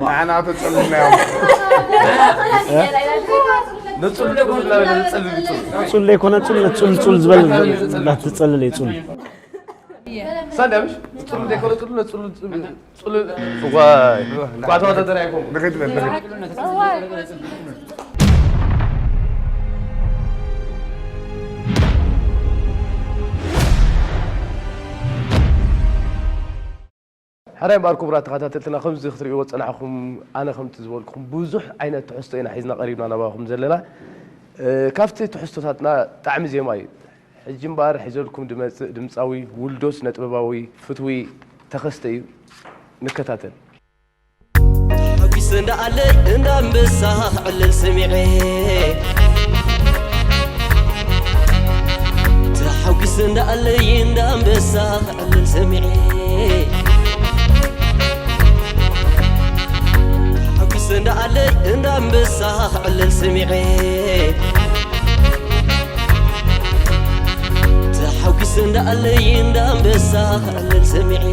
ንዓና ተጸልልና እዮም። ነጽሉል ጽሉል እናበለ ዘጸልል ይጽሉል። ጽሉል ዘይኮነ ጽሉል ነቲ ጽሉል ጽሉል ዝበለ እንዳተጸለለ ይጽሉል። ሳንዳምሽ ጽሉል ዘይኮነ ጽሉል ነጽሉል ጽሉል ዋይ ኳታዋ ተደራይኮም ንኸይድ በል ንኸይድ። ሕራይ እምበኣር ክቡራት ተኸታተልትና ከምዚ ክትርእይዎ ዝጸናሕኹም ኣነ ከምቲ ዝበልኩኹም ብዙሕ ዓይነት ትሕዝቶ ኢና ሒዝና ቀሪብና ናባኹም ዘለና። እ፣ ካብቲ ትሕዝቶታትና ጣዕሚ ዜማ እዩ። ሕጂ እምበኣር ሒዘልኩም ድመጽእ ድምጻዊ ውልዶ ስነ ጥበባዊ ፍትዊ ተኸስተ እዩ። ንከታተል። ተሓጒሰ እንዳኣለይ እንዳንበሳ ክዕልል ሰሚዐ ተሓጒሰ እንዳኣለይ እንዳንበሳ ክዕልል ሰሚዐ ተሓጒሰ እንዳኣለይ እንዳንበሳ ክዕልል ሰሚዐ ተሓጒሰ እንዳኣለይ እንዳንበሳ ክዕልል ሰሚዐ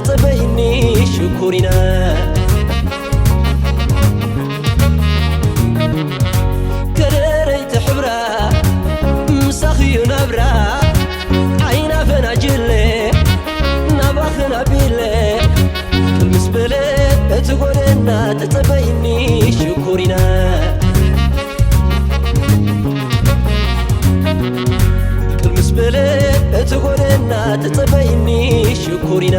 ጽበይኒ ሽኩሪና ከደረይቲ ሕብራ ምሳኽዩ ናብራ ዓይና ፈናጅለ ናባኽን ኣቢለ ቅልምስ በለ እቲ ጎደና ተጸበይኒ ሽኩሪና ቅልምስ በለ እቲ ጎደና ተጸበይኒ ሽኩሪና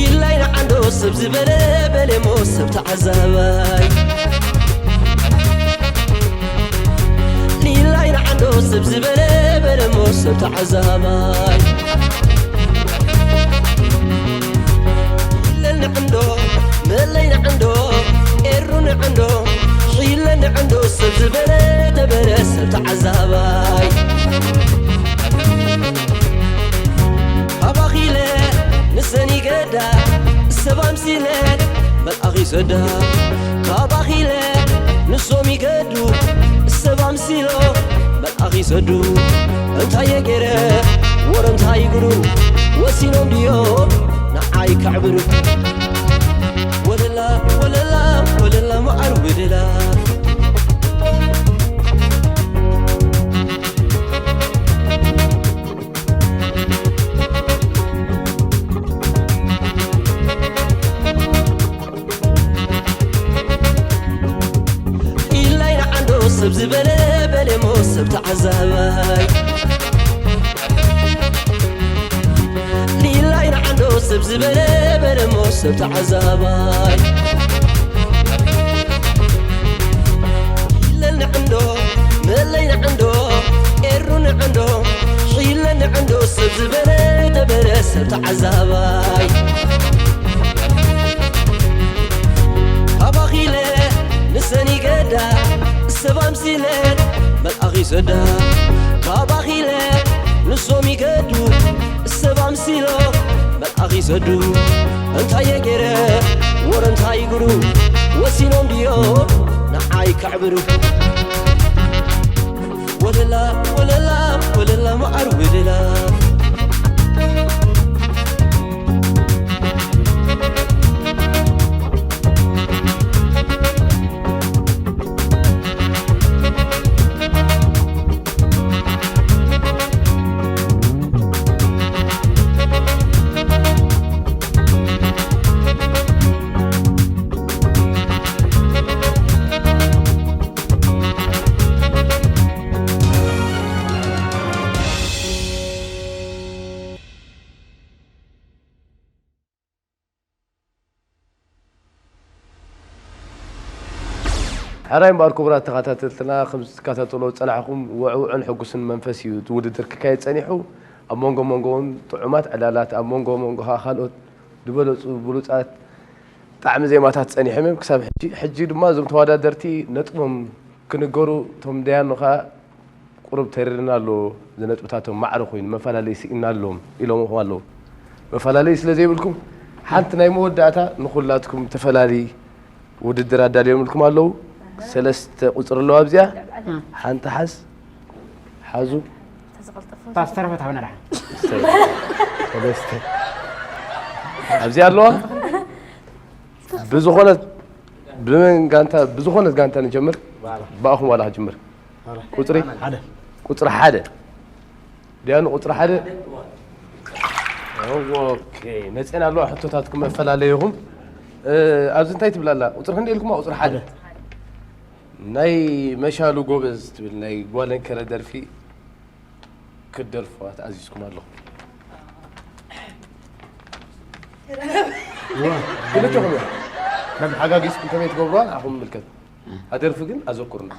ኢላይ ንዓንዶ ሰብ ዝበለ በሌሞ ሰብ ተዓዛባይ ኢላይ ንዓንዶ ሰብ ዝበለ በሌሞ ሰብ ተዓዛባይ ኢለል ንዕንዶ መለይ ንዕንዶ ኤሩ ንዕንዶ ኢለ ንዕንዶ ሰብ ዝበለ ተበለ ሰብ ተዓዛባይ ካባኺለ ንሰን ይገዳ ሰብ ኣምሲለ መልኣኺ ሰዳ ካባኺለ ንሶም ይገዱ ሰብ ኣምሲሎ መልኣኺ ሰዱ እንታይ የገረ ወረ እንታይ ይግሩ ወሲኖም ድዮ ንዓይ ከዕብሩ ወለላ ወለላ ወለላ መዓር ወለላ ኢላይ ንዓንዶ ሰብ ዝበለ በሌሞ ሰብ ተዓዛባይ ኢላይ ንዓንዶ ሰብ ዝበለ በሌሞ ሰብ ተዓዛባይ ኢለል ንዕንዶ መለይ ንዕንዶ ኤሩ ንዕንዶ ኢለ ንዕንዶ ሰብ ዝበለ ተበለ ሰብ ተዓዛባይ ካባኺለ ንሰን ይገዳ ሰብ ኣምሲለ መልኣኺ ሰዳ ካባኺለ ንሶም ይገዱ ሰብ ኣምሲሎ መልኣኺ ሰዱ እንታይ የገረ ወረ እንታይ ይግሩ ወሲኖም ድዮ ንዓይ ከዕብሩ ወለላ ወለላ ወለላ መዓር ወለላ ሕራይ እምበኣር ክቡራት ተኸታተልትና፣ ከም ዝትከታተሎ ዝጸናሕኩም፣ ውዕውዕን ሕጉስን መንፈስ እዩ እቲ ውድድር ክካየድ ጸኒሑ። ኣብ መንጎ መንጎ እውን ጥዑማት ዕላላት፣ ኣብ መንጎ መንጎ ኸኣ ካልኦት ዝበለጹ ብሉጻት ጣዕሚ ዜማታት ጸኒሖም እዮም ክሳብ ሕጂ። ሕጂ ድማ እዞም ተወዳደርቲ ነጥቦም ክንገሩ፣ እቶም ደያኑ ኸኣ ቁሩብ ተሪርና ኣሎ፣ እዚ ነጥብታቶም ማዕረ ኮይኑ መፈላለዪ ስኢንና ኣሎም ኢሎምኹም ኣለዉ። መፈላለዪ ስለ ዘይብልኩም፣ ሓንቲ ናይ መወዳእታ ንኹላትኩም ተፈላሊ ውድድር ኣዳልዮምልኩም ኣለዉ። ሰለስተ ቁጽሪ ኣለዋ ኣብዚኣ። ሓንቲ ሓዝ፣ ሓዙ። እታ ዝተረፈት ሃብና ደሓን። ሰለስተ። ኣብዚኣ ኣለዋ። ብዝኾነት፣ ብመን ጋንታ፣ ብዝኾነት ጋንታ ንጀምር? ብኣኹም ዋላ ክጅምር። ቁጽሪ? ሓደ። ቁጽሪ ሓደ። ዲያኑ ቁጽሪ ሓደ። ኦኬ፣ መጽኤን ኣለዋ ሕቶታትኩም መፈላለዪኹም። እ፣ ኣብዚ እንታይ ትብል ኣላ? ቁጽሪ ክንደይ ኢልኩማ? ቁጽሪ ሓደ። ናይ መሻሉ ጎበዝ ትብል ናይ ጓል እንከረ ደርፊ ክትደርፉዋ ተኣዚዝኩም ኣለኹም። ዋ። ክልተኹም እዮም። ከም ሓጋጊዝኩም ከመይ ትገብሩዋ ንዓኹም ይምልከት። ኣደርፊ ግን ኣዘኩርና።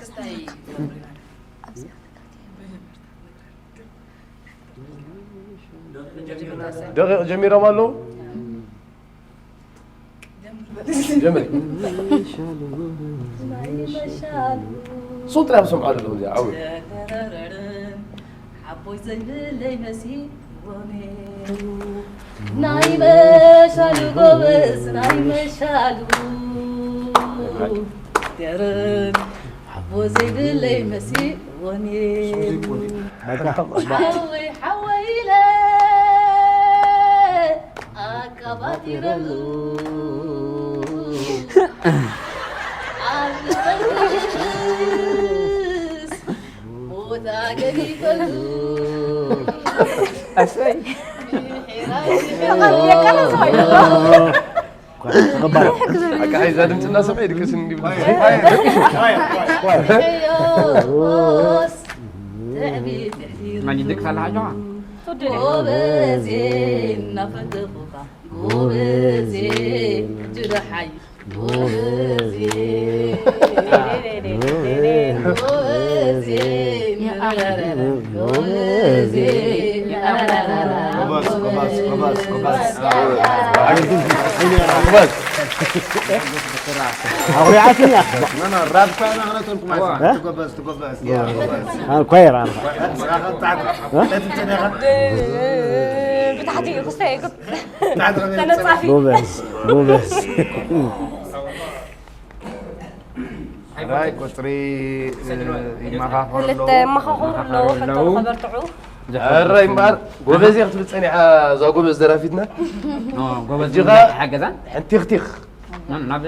ደቂቕ ጀሚሮም ኣለዉ። ጀምሪ። ሶ ጥራይ ክሰምዖ ኣለኹ እዚኣ ዓው። ሓቦይ ዘይብለይ መሲልዎ ነይሩ። ናይ መሻሉ ጎበዝ ናይ መሻሉ። ደረን ሓቦ ዘይብለይ መሲልዎ ነይሩ። ሓወይ ሓወይ ኢለ ኣቃባጢረሉ። ኣብ ልበይስ ቦታ ገዲፈሉ። ኣሰይ። ኣቃ ሓይዛ ድምፅና ሰብዐ ይድቅስ እንዲብል። ሕዮስ ትዕቢት ድሕሪሩ። መን ይድቅስ ኣላ ሓጆኻ? ጎበዜ እናፈተኹኻ ጎበዜ ጅግና ሓይ ጎበዜ ጎበዜ ጎበዜ ጎበዝ፣ ጎበዝ፣ ጎበዝ፣ ጎበዝ። ጎበዝ። ኣኹሪዓትኒ እያ። ኖ፣ ኖ፣ ራብ እኳ ኢና ክነተልኩም ኣይኮን። እ? ትጎበዝ፣ ትጎበዝ፣ ትጎበዝ። ኣነ ኳየር ኣነ። ንስኻ ኸ ብታዕቲ፣ እ? እቲ እንትን ኢኻ። ብታሕቲ ክስተ ይግብ። ብታዕቲ ኸ ተነጻፊ። ጎበዝ፣ ጎበዝ። ሕራይ ቁጽሪ፣ እ፣ ይመኻኸሩ ክልተ ኣለዉ። ይመኻኸሩ ኣለዉ፣ ይመኻኸሩ ፈተኑ ኣለዉ። ከበርትዑ። ሕራይ እምበኣር፣ ጎበዝ እያ ክትብል ጸኒሓ፣ እዛ ጎበዝ ደራፊትና። ኖ፣ ጎበዝ እጅኻ ሓገዛን። ሕንቲኽቲኽ። ኖ፣ ናብ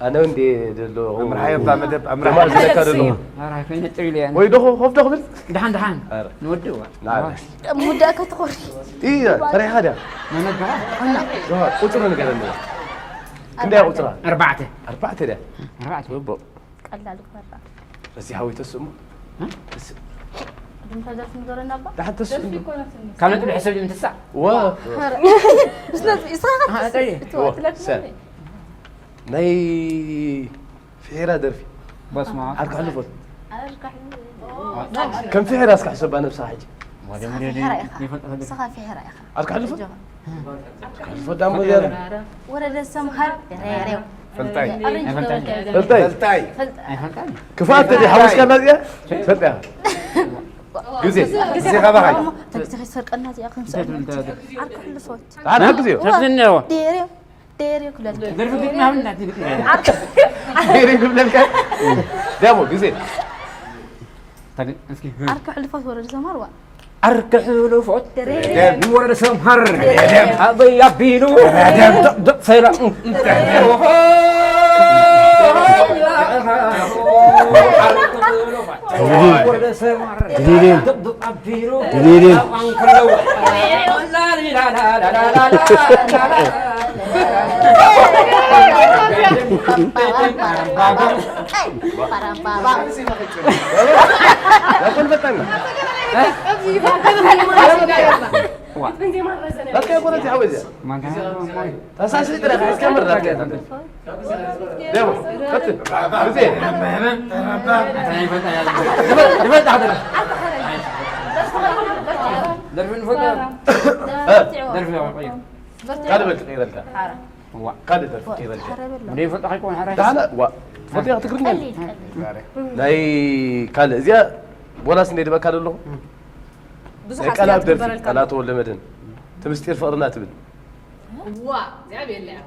ኣነ እንዴ ደሎ። ኣምርሓዮ እባ መደብ፣ ኣምርሓዮ። ደማ ዝለካ ደሎ። ኧረ፣ ከይነጥር ኢለ እየ። ወይ ዶ ኮፍ ዶ ክብል? ደሓን፣ ደሓን። ኧረ። ንወድእ እዋ። ንዓለ። ምውዳእ ከትኾሪ። እየ፣ ተሪኻ ድያ? መመገባ? ጆሃር፣ ቁጽሪ ንገረኒ። ክንደይ ቁጽራ? ኣርባዕተ። ኣርባዕተ ድያ? ኣርባዕተ። ጽቡቕ። ቀላል እኳ ኣርባዕተ። እዚ ሓወይ ተስእሞ? እ? ተስ- ድምታ ደርፊ ንገረና እባ። ደሓን ተስእሞ? ካብ ነጥቢ ሕሰብ ድዩ ምትሳእ? ወ። ኧረ። ምስ ነጥቢ፣ ንስኻ ኸ ኣታ ትስእ፣ እየ። እትዋ፣ ወ፣ ትለፍ ሰ-፣ ነይ። ናይ ፍሒራ ደርፊ። በስመ ኣብ። ዓርኪ ሕልፎት። ዓርኪ ሕልፎት። ከም ፍሒራ እስከ ሕሰባ ነብስኻ ሕጂ። ወደ ሙሉ ፍሒራ ኢኻ። ይፈልጥ ፈልጥ። ንስኻ ፍሒራ ኢኻ። ዓርኪ ሕልፎት? ኣጆኻ። ዓርኪ ሕልፎት ዳሞ ዚያዳ። ወረደ ሰምሃር። ሬሬው። ፈልጣይ። ኣረንጂ ፈልጣይ። ገበል። ፈልጣይ። ፈልጣይ። ፈልጣይ። ኣይፈልጣን። ክፍኣት ተዲ ሓዊስካና እዚኣ? ፈልጣይ። ግዜ። ግዜ ካባኻ። ተግዜ ከይሰርቀና እዚኣ ክንስእ። ዓርኪ ሕልፎት። ደሓን ሓግዝዮ። ዋ። ትረፍኒ እኒኦ። ሬሬው። ደርፊ ግጥሚ ሃብና፣ እቲ ግጥሚ። ዓርኪ ዴሪ ክብለልካ። ዳሞ፣ ግዜ። ታግ-፣ እስኪ። ዓርኪ ሕልፎት ወረደ ሰምሃር ዋ። ዓርኪ ሕልፎት ደረደም። ወረደ ሰምሃር። ደረደም። ኣበይ ኣቢሉ። ደረደም። ደቕ ሰላ። ወረደ ሰምሃር። ድሊሊል። ደቕ ኣቢሉ። ድሊሊል። ኣንከለው። ደሞ፣ ቀጥል። ግዜ። ደርፊ ንፈልጦ። እ። ደርፊ። ካልእ በል ክቕይረልካ። ዋ። ካልእ ደርፊ ክቕይረልካ። ወደ ይፈልጦ ከይኮን ሓራይ። ዳሕና፣ ዋ። ፈልጢኻ ትግርኛ? ቀሊል፣ ቀሊል። ናይ ካልእ፣ እዚኣ ቦናስ እንደ ድበካ ደለኹ። ብዙሓት ናይ ቀልኣብ እያ ደርፊ፣ ትግበረልካ። ቀልኣ ተወልደ መድህን። እቲ ምስጢር ፍቕርና ትብል። ዋ፣ እዚኣ ቤላ እያ።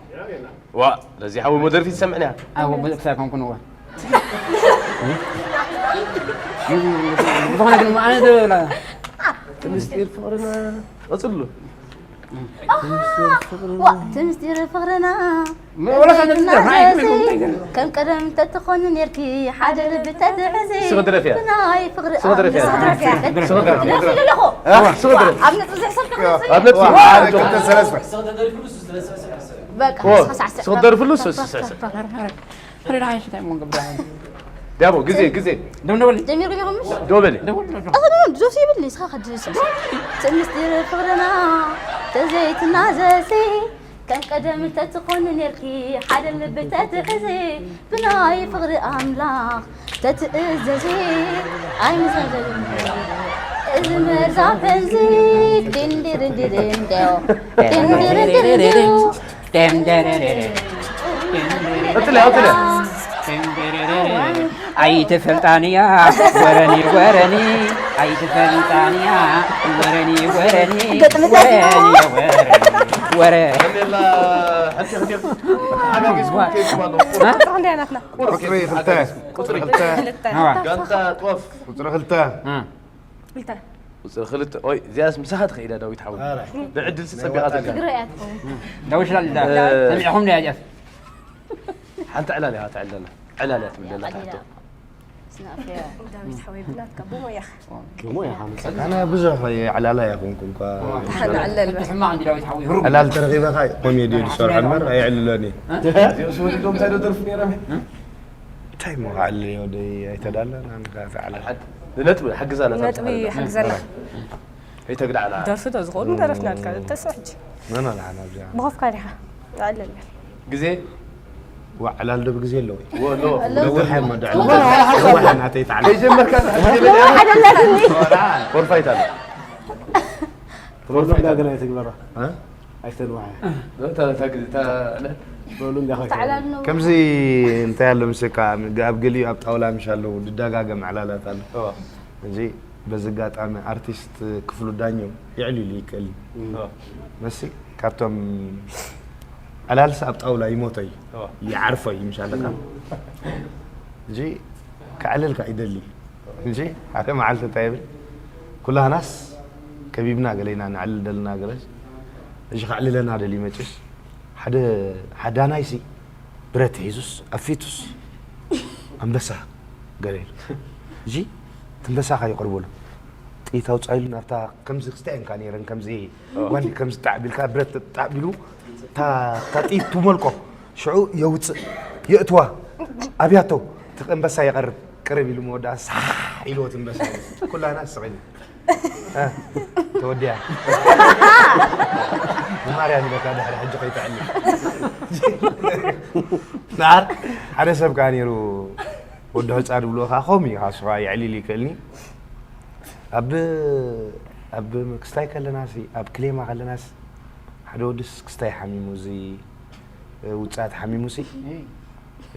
ዋ፣ ለዚ ሓወይ ሞ ደርፊ ትሰምዕን እያ? ኣዎ፣ ብዙሕ ክሳብ ኮንኩን እዋ። ብዝኾነ ግን ኣነ ደ-፣ እቲ ምስጢር ፍቕርና፣ ቀጽሉ። ዋ፣ እቲ ምስጢር ፍቕርና፣ ም-፣ ወላ ሳንዱቕ ተዘይትና ትደርፍ፣ ኣይ፣ ዘሲ፣ ትብል፣ ትብል። ከም ቀደም እንተትኾኒ ኔርኪ፣ ሓደ ልቢ ተትሕዚ፣ ንስኺ ድረፍያ። ብናይ ፍቕሪ ንስኺ ድረፍያ። ኣምላኽ ንስኺ ድረፍያ። ንስኺ ድረፍያ። ደርፊ ኣለኹ። እ? ንስኺ ድረፊ። ኣብ ነጥቢ ዝሕሰብ ከ ኣብ ነጥቢ ዋ፣ ዝሕሰብ። ሓደ፣ ክልተ፣ ሰለስተ። በቃ፣ ኦ፣ ሳዕሳዕ፣ ሳዕሳዕ። ስቕ ደርፍሉ፣ ስ-፣ ስ-፣ ስ-፣ ስ-። ፍሬዳ ሓይሽ እንታይ እሞ ገብዳ? ዳቦ፣ ግዜ፣ ግዜ። ደም ደወል። ጀሚርኩም ኢኹም ምሽ? ደወል። ደወል፣ ደወል። ኣኸ ደወል፣ ጆሲ ይብል፣ ንስኻ ከ ጆሲ። እቲ ምስጢር ፍቕርና ተዘይትናዘሲ፣ ከም ቀደም እንተትኾኒ ኔርኪ፣ ሓደ ልቢ ተትሕዚ፣ ብናይ ፍቕሪ ኣምላኽ ተትእዘዚ፣ ኣይምዘዘኒ እዚ መርዛም ሕንዚ፣ ድንድርንድርንዶ፣ ድንድርንድርንዶ። ቀጥልያ፣ ቀጥልያ። ኣይትፈልጣንያ ወረኒ ወረኒ ኣይትፈልጣንያ ወረኒ ወረኒ ገጥምታት ወረኒ ወረኒ ወረ ከመላ ሕንቲ ሕንቲ ሓጋጊዝኩም ከይኩም ኣሎ ቁጥሪ ክንደይ ናትና ቁፅሪ ክልተ ቁፅሪ ክልተ ክልተ ነዋ ጋንታ ጦፍ ቁፅሪ ክልተ ክልተ ቁፅሪ ክልተ ኦይ እዚኣስ ምሳኻ ትኽኢላ ዳዊት ሓወይ ብዕድል ስፀቢቓ ትልካ ትግረ እያ ትኸውን ደውሽላ ሰሚዕኹም ዳ ጀፍ ሓንቲ ዕላል እያ ትዕለና ዕላል እያ ትብለና ትሕቶ ስናፍያ ዳዊት ሓወይ ብናትካ ብሞያኻ ብሞያ ሓመፀ ኣነ ብዙሕ ዕላላ ኣይኮንኩን እኳ ንዕለል በል ሕማቕ እንዲ ዳዊት ሓወይ ህሩብ ዕላል ተረኺበካ ኮሜዲ ዝሰርሖ እምበር ኣይዕልሎን እዩ እዚኦም ስወዲዶም እንታይ ዶ ደርፉ ነይሮም እንታይ ሞ ክዓልል እየ ወደይ ኣይተዳለን ኣንካ ተዓለ ንነጥቢ ሓግዛና ነጥቢ ሓግዘና ከይተግዳዕና ደርፊ ዶ ዝኽእሉ ደረፍናልካ ተስሕጂ መመልሓና ኣብዚኣ ብኸፍካ ዲኻ ንዕለል በል ግዜ ዋዕላል ዶ ብግዜ ኣለዎ ወሎ ነዊሕ እሞ ድዕዋና ተይተዓለ ከይጀመርካ ሓደላትኒ ፎርፋይት ኣለ ፎርፋይት ዳግና ኣይትግበራ እ? ኣይተንዋሓ በሉ እንዲያ ተዓላልነው ከምዚ እንታይ ኣሎ ምስካ ኣብ ገሊኡ ኣብ ጣውላ ምሽ ኣለዉ ድደጋገም ዕላላት ኣሎ እዚ በዚ ኣጋጣሚ ኣርቲስት ክፍሉ ዳኘው የዕሊሉ ይክእል እዩ መሲ ካብቶም ዕላልሲ ኣብ ጣውላ ይሞቶ እዩ ይዓርፎ እዩ ምሽ ኣለካ እዚ ከዕልልካ ይደሊ እንጂ ሓደ መዓልቲ እንታይ ይብል ኩላህናስ ከቢብና ገለና ንዕልል ደለና ገለስ እዚ ከዕልለና ደሊ መጭስ ሓደ ሓዳናይሲ ብረት ሒዙስ ኣፊቱስ ኣንበሳ ገለ ኢሉ እዚ ትንበሳ ካይቀርበሉ ጥይት ኣውፃኢሉ ናብታ ከምዚ ክስታይ እንካ ነይረን ከምዚ ጓንዲ ከምዚ ጣዕቢልካ ብረት ጣዕቢሉ እታ ጥይት ትመልቆ ሽዑ የውፅእ የእትዋ ኣብያተው እቲ ኣንበሳ የቐርብ ቅርብ ኢሉ መወዳኣ ሳሕ ኢልዎ ትንበሳ ኩላና ስቕ ኢሉ ተወዲያ ብማርያም ይበካ ድሕሪ ሕጂ ከይትዕሊ ዳር ሓደ ሰብ ከዓ ነይሩ ወዲ ሕፃ ድብልዎ ከዓ ከምኡ እዩ ከዓ ስኻ የዕሊል ይክእልኒ ኣብ ኣብ ክስታይ ከለናሲ ኣብ ክሌማ ከለናስ ሓደ ወድስ ክስታይ ሓሚሙ እዚ ውፅኣት ሓሚሙሲ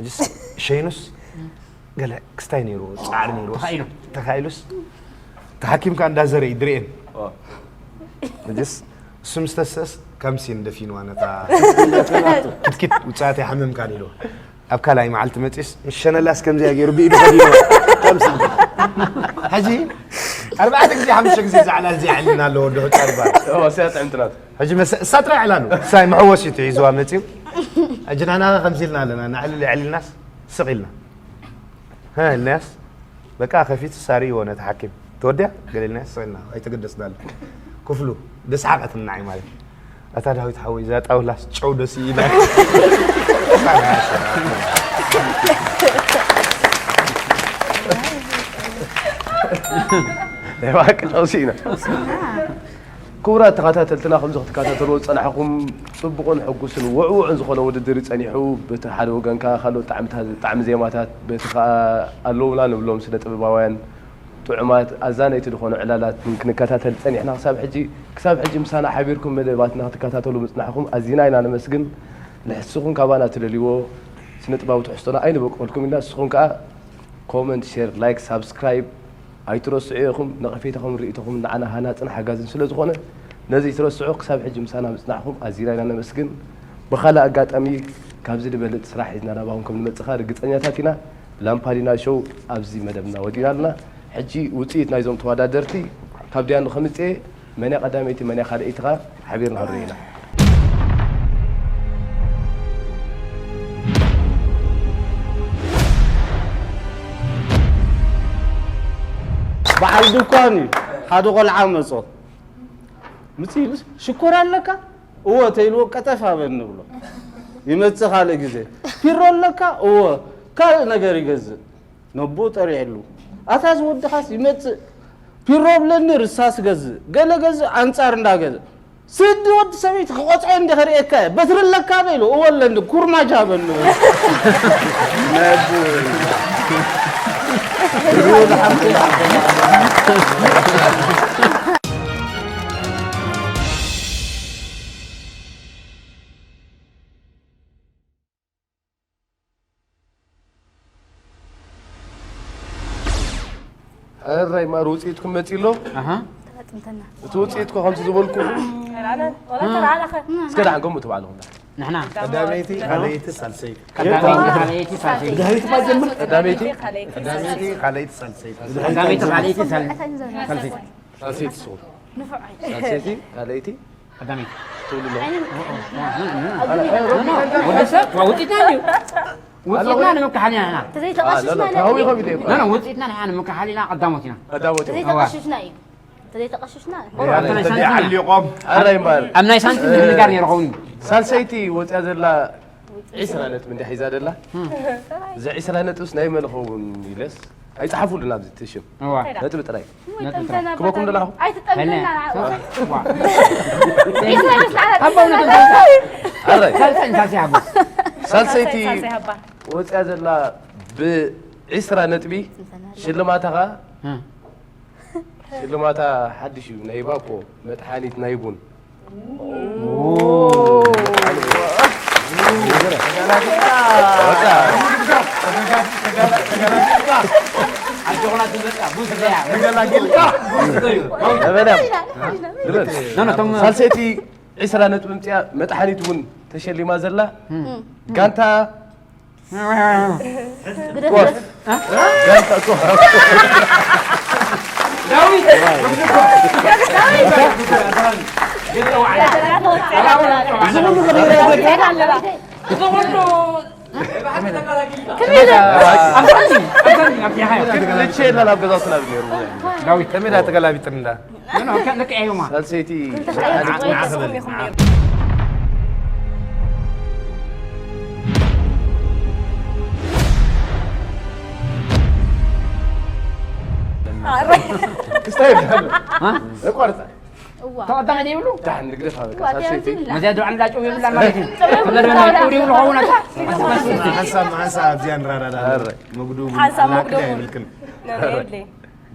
እዚስ ሸይኑስ ገለ ክስታይ ነይርዎ ፃዕሪ ነይርዎ ተኻኢሉስ ተሓኪምካ እንዳዘረ እዩ ድርኤን እዚስ እሱ ምስ ተሰስ ከምሲን ደፊንዋ ነታ ክትኪት ውፅኣት ኣይሓምምካን ኢልዋ ኣብ ካልኣይ መዓልቲ መፂስ ምስ ሸነላስ ከምዚያ ገይሩ ብኢዱ ከዲኑ ከምሲ ሕጂ ኣርባዕተ ግዜ ሓሙሽተ ግዜ ዛዕላ እዚ ይዓልና ኣለዎ ወዲ ሕፃ ይባል ሲያ ጥዕምትናት ሕጂ መሰ እሳ ጥራይ ዕላሉ እሳይ መሐወሲ ትሒዝዋ መፅዩ ሕጂ ናና ከምዚ ኢልና ኣለና ንዕልል የዕሊልናስ ስቕ ኢልና ሀ ኢልናያስ በቃ ከፊት ሳሪ የሆነ ተሓኪም ተወዲያ ገለ ኢልናያስ ስቕ ኢልና ኣይተገደስናለ ክፍሉ ደስሓቀትና እዩ ማለት ኣታ ዳዊት ሓወይ እዛ ጣውላስ ጨው ደስ ይኢላ ናይ ብሓቂ ጠውሲ ኢና ክቡራት ተኸታተልትና ከምዚ ክትከታተልዎ ዝፀናሕኹም ፅቡቕን ሕጉስን ውዕውዕን ዝኾነ ውድድር እዩ ፀኒሑ በቲ ሓደ ወገን ከዓ ካልኦት ጣዕምታት ጣዕሚ ዜማታት በቲ ከዓ ኣለውና ንብሎም ስነ ጥበባውያን ጥዑማት ኣዛነይቲ ዝኾኑ ዕላላት ክንከታተል ፀኒሕና ክሳብ ሕጂ ክሳብ ሕጂ ምሳና ሓቢርኩም መደባትና ክትከታተሉ ምፅናሕኹም ኣዚና ኢና ነመስግን ንሕስኹም ካባና ትደልይዎ ስነ ጥባዊ ትሕዝቶና ኣይንበቅበልኩም ኢና ንስኹም ከዓ ኮመንት ሼር ላይክ ሳብስክራይብ ኣይትረስዑ ኢኹም ነቐፌታኹም ርእይቶኹም ንዓና ሃናፅን ሓጋዝን ስለ ዝኾነ ነዚ ትረስዑ ክሳብ ሕጂ ምሳና ምፅናሕኹም ኣዚና ኢና ነመስግን ብኻልእ ኣጋጣሚ ካብዚ ዝበልፅ ስራሕ ሒዝና ናባኹም ከም ንመፅኻ ርግፀኛታት ኢና ላምፓዲና ሾው ኣብዚ መደብና ወዲእና ኣለና ሕጂ ውፅኢት ናይዞም ተወዳደርቲ ካብ ዲያኑ ከምፅኤ መን እያ ቀዳመይቲ መን እያ ካልኣይቲ ኸዓ ሓቢርና ክንርኢ ኢና በዓል ድኳን እዩ ሓደ ቆልዓ መጾ ምጽ ኢሉስ ሽኮር ኣለካ እወ ተይልዎ ቀጠፍ ኣበኒ ብሎ ይመጽእ ካልእ ግዜ ፒሮ ኣለካ እወ ካልእ ነገር ይገዝእ ነቦ ጠሪዕሉ ኣታ ዝወድኻስ ይመጽእ ፒሮ ብለኒ ርሳስ ገዝእ ገለ ገዝእ ኣንጻር እንዳገዝእ ስዲ ወዲ ሰበይቲ ክቆጽዖ እንዲ ከርእየካ እየ በትሪ ኣለካ ዶ ኢሉ እወ ኣለኒ ኩርማጅ ሃበኒ ነቡ ሕራይ ማር ውፅኢትኩም መፂ ኣሎ። ኣሃ። ተጠምተና። እቲ ውፅኢት ኮ ከምዚ ዝበልኩ ወላ ተራለኸ እስከ ደሓን ገምቱ ባዕልኹም። ንሕና ቀዳመይቲ ካልኣይቲ ሳልሰይቲ ቀዳመይቲ ካልኣይቲ ሳልሰይቲ ድሕሪት ባ ጀምር። ቀዳመይቲ ቀዳመይቲ ካልኣይቲ ሳልሰይቲ ቀዳመይቲ ካልኣይቲ ሳል- ሳልሰይቲ ሳልሰይቲ ስኹም። ሳልሰይቲ ካልኣይቲ ቀዳመይቲ ትብሉ ኣለኹም። ወዲ ሰብ ውፅኢትና እዩ ውፅኢትና ንምክሓል ኢና ንሕና ተዘይተቐሽሽና ተሃዊ ከቢደ እኮ ኖ ኖ ውፅኢትና ንሕና ንምክሓል ኢና ቀዳሞት ኢና ቀዳሞት እዩ። ተዘይተቐሽሽና እዩ ተዘይተቐሽሽና ተዓሊቆም ኣራይ እምበኣር ኣብ ናይ ሳንቲም ምድንጋር ነይሩ ኸውን እዩ ሳልሰይቲ ወፅያ ዘላ ዒስራ ነጥቢ እንዳ ሒዛ ዘላ እዚ ዒስራ ነጥብስ ናይ መን ኸውን ኢለስ ኣይፀሓፉሉን ኣብዚ ትሽም እዋ ነጥቢ ጥራይ ነጥቢ ጥራይ ክበኩም ደላኹ ኣይትጠምና ኣራይ ሳልሳይ ሳልሳይ ሃቦ ሳልሰይቲ ሳልሳይ ሃባ ወፅያ ዘላ ብዒስራ ነጥቢ ሽልማታ ኸ ሽልማታ ሓድሽ እዩ ናይ ባኮ መጥሓኒት ናይ ቡን ሳልሰይቲ ዕስራ ነጥቢ ምፅያ መጥሓኒት እውን ተሸሊማ ዘላ ጋንታ ግደፍ ልቼ የለን ኣብ ገዛውትና ነይሩ ከመይ ዳ ተገላቢጥን እንዳ ልክዕ እዩማ ሳልሰይቲ ክስታይ የለን ቋርፃ ተቐዳሚ ዘይብሉ ዳሕን ንግደፍ ኣበቃ ዋትያ ሳልሰይቲ ዝላ መዚያ ዶ ዓንዳ ጨው የብላ ማለት እዩ ተመደበና ጨው ይብሉ ኸውን ኣታ ሓንሳብ ሓንሳብ ኣብዚኣ ንራዳዳ ኣረ። መጉዱ ሓንሳብ መጉዱ። ኣይብልክን ነብረ የድለይ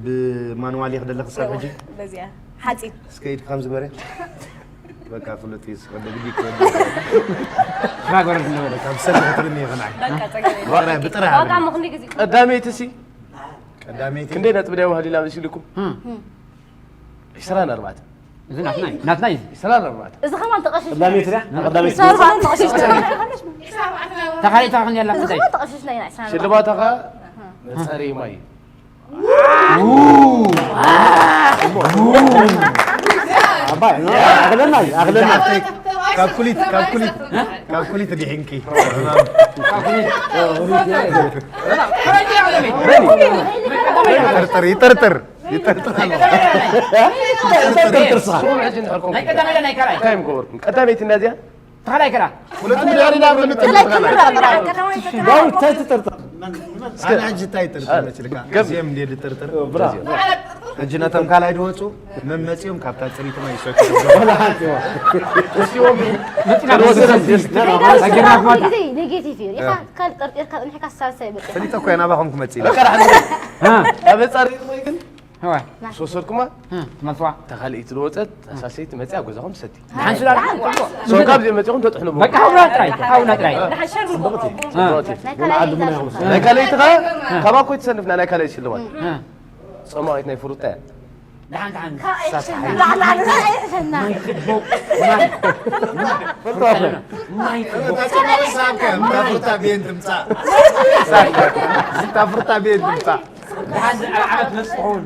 ብማንዋል ይኽደለኽ ሳብ ሕጂ በዚኣ ሓፂን እስከ ኢድ ከም ዝበረ በቃ ፍሉጥ እዩ ስኸደ ግዲ ክወደ ራጎረ ዝነበረ ካብ ሰልፊ ክትብኒ ይኽናይ በቃ ፀገም ብጥረ ብጥረ ዋጋ ምኽኒ ግዜ ቀዳመይቲ ሲ ቀዳመይቲ ክንደይ ነጥቢ ድያ ባህሊና መሲልኩም ዕስራን ኣርባዕተ እዚ ናትና እዩ ናትና እዩ ዕስራን ኣርባዕተ እዚ ከማን ተቐሽሽ ቀዳመይቲ ድያ ቀዳመይቲ ሰርባ ተቐሽሽ ተኻሊእታ ክንዲ ኣላ እዚ እንታይ ከማን ተቐሽሽና ኢና ዕስራን ሽልማታ ኸ መፀሪ ማይ ኣባይ ኣኽለና እዩ ኣኽለና ካብ ኩሊት ካብ ኩሊት ካብ ኩሊት ድሒንኪ ይጥርጥር ይጥርጥር ይጥርጥር ኣሎ ጥርጥርሳ ስኹም ሕጂ እንድሕር ኮንኩም ናይ ቀዳማይ ናይ ካልኣይ እንታይ እዮም ገበርኩም ቀዳመይቲ እና እዚኣ ተኻላይ ከላ ሁለቱም ድሕሪ ናብ ልምጥል ዳዊት እንታይ ትጥርጥር ኣነ ሕጂ እንታይ ይጥርጥር መችልካ ገብ- እዚኦም እንደ ዝጥርጥር ብራ ሕጂ ነቶም ካልኣይ ድወፁ መመፂኦም ካብታ ፅሪት ማይ ይሰቱ እዚኦም ኣገርናፍ ማታ ኔጌቲቭ እዩ ኢኻ ካልእ ጠርጢርካ ፅኒሕካ ሳልሳይ በፂ ፈሊጠ እኮ እየ ናባኹም ክመፅእ ኢለ በቃ ዳሕን ኣብ መፃሪ ማይ ግን እዋ ዝወሰድኩማ ትመልስዋ ተኻልኢት ዝወፀት ሳልሰይቲ መፅያ ገዛኹም ትሰቲ ሓንስላ ሶ ካብዚ መፂኹም ተጥሕኑ በቃ ሃውና ጥራይ ሃውና ጥራይ ዳሓሸር ንብሎ ናይ ካልኣይ ናይ ካልኣይቲ ኸ ካባኮ ትሰንፍና ናይ ካልኣይቲ ሽልማት ፀማቒት ናይ ፍሩታ እያ ደሓን ደሓን ላዕላዕላ ኣይሕሸና ማይ ጽቡቕ ማይ ጽቡቕ ፍርታ ቤን ትምፃእ ፍርታ ቤን ትምፃእ ደሓን ኣብ ዓመት መስጥኹን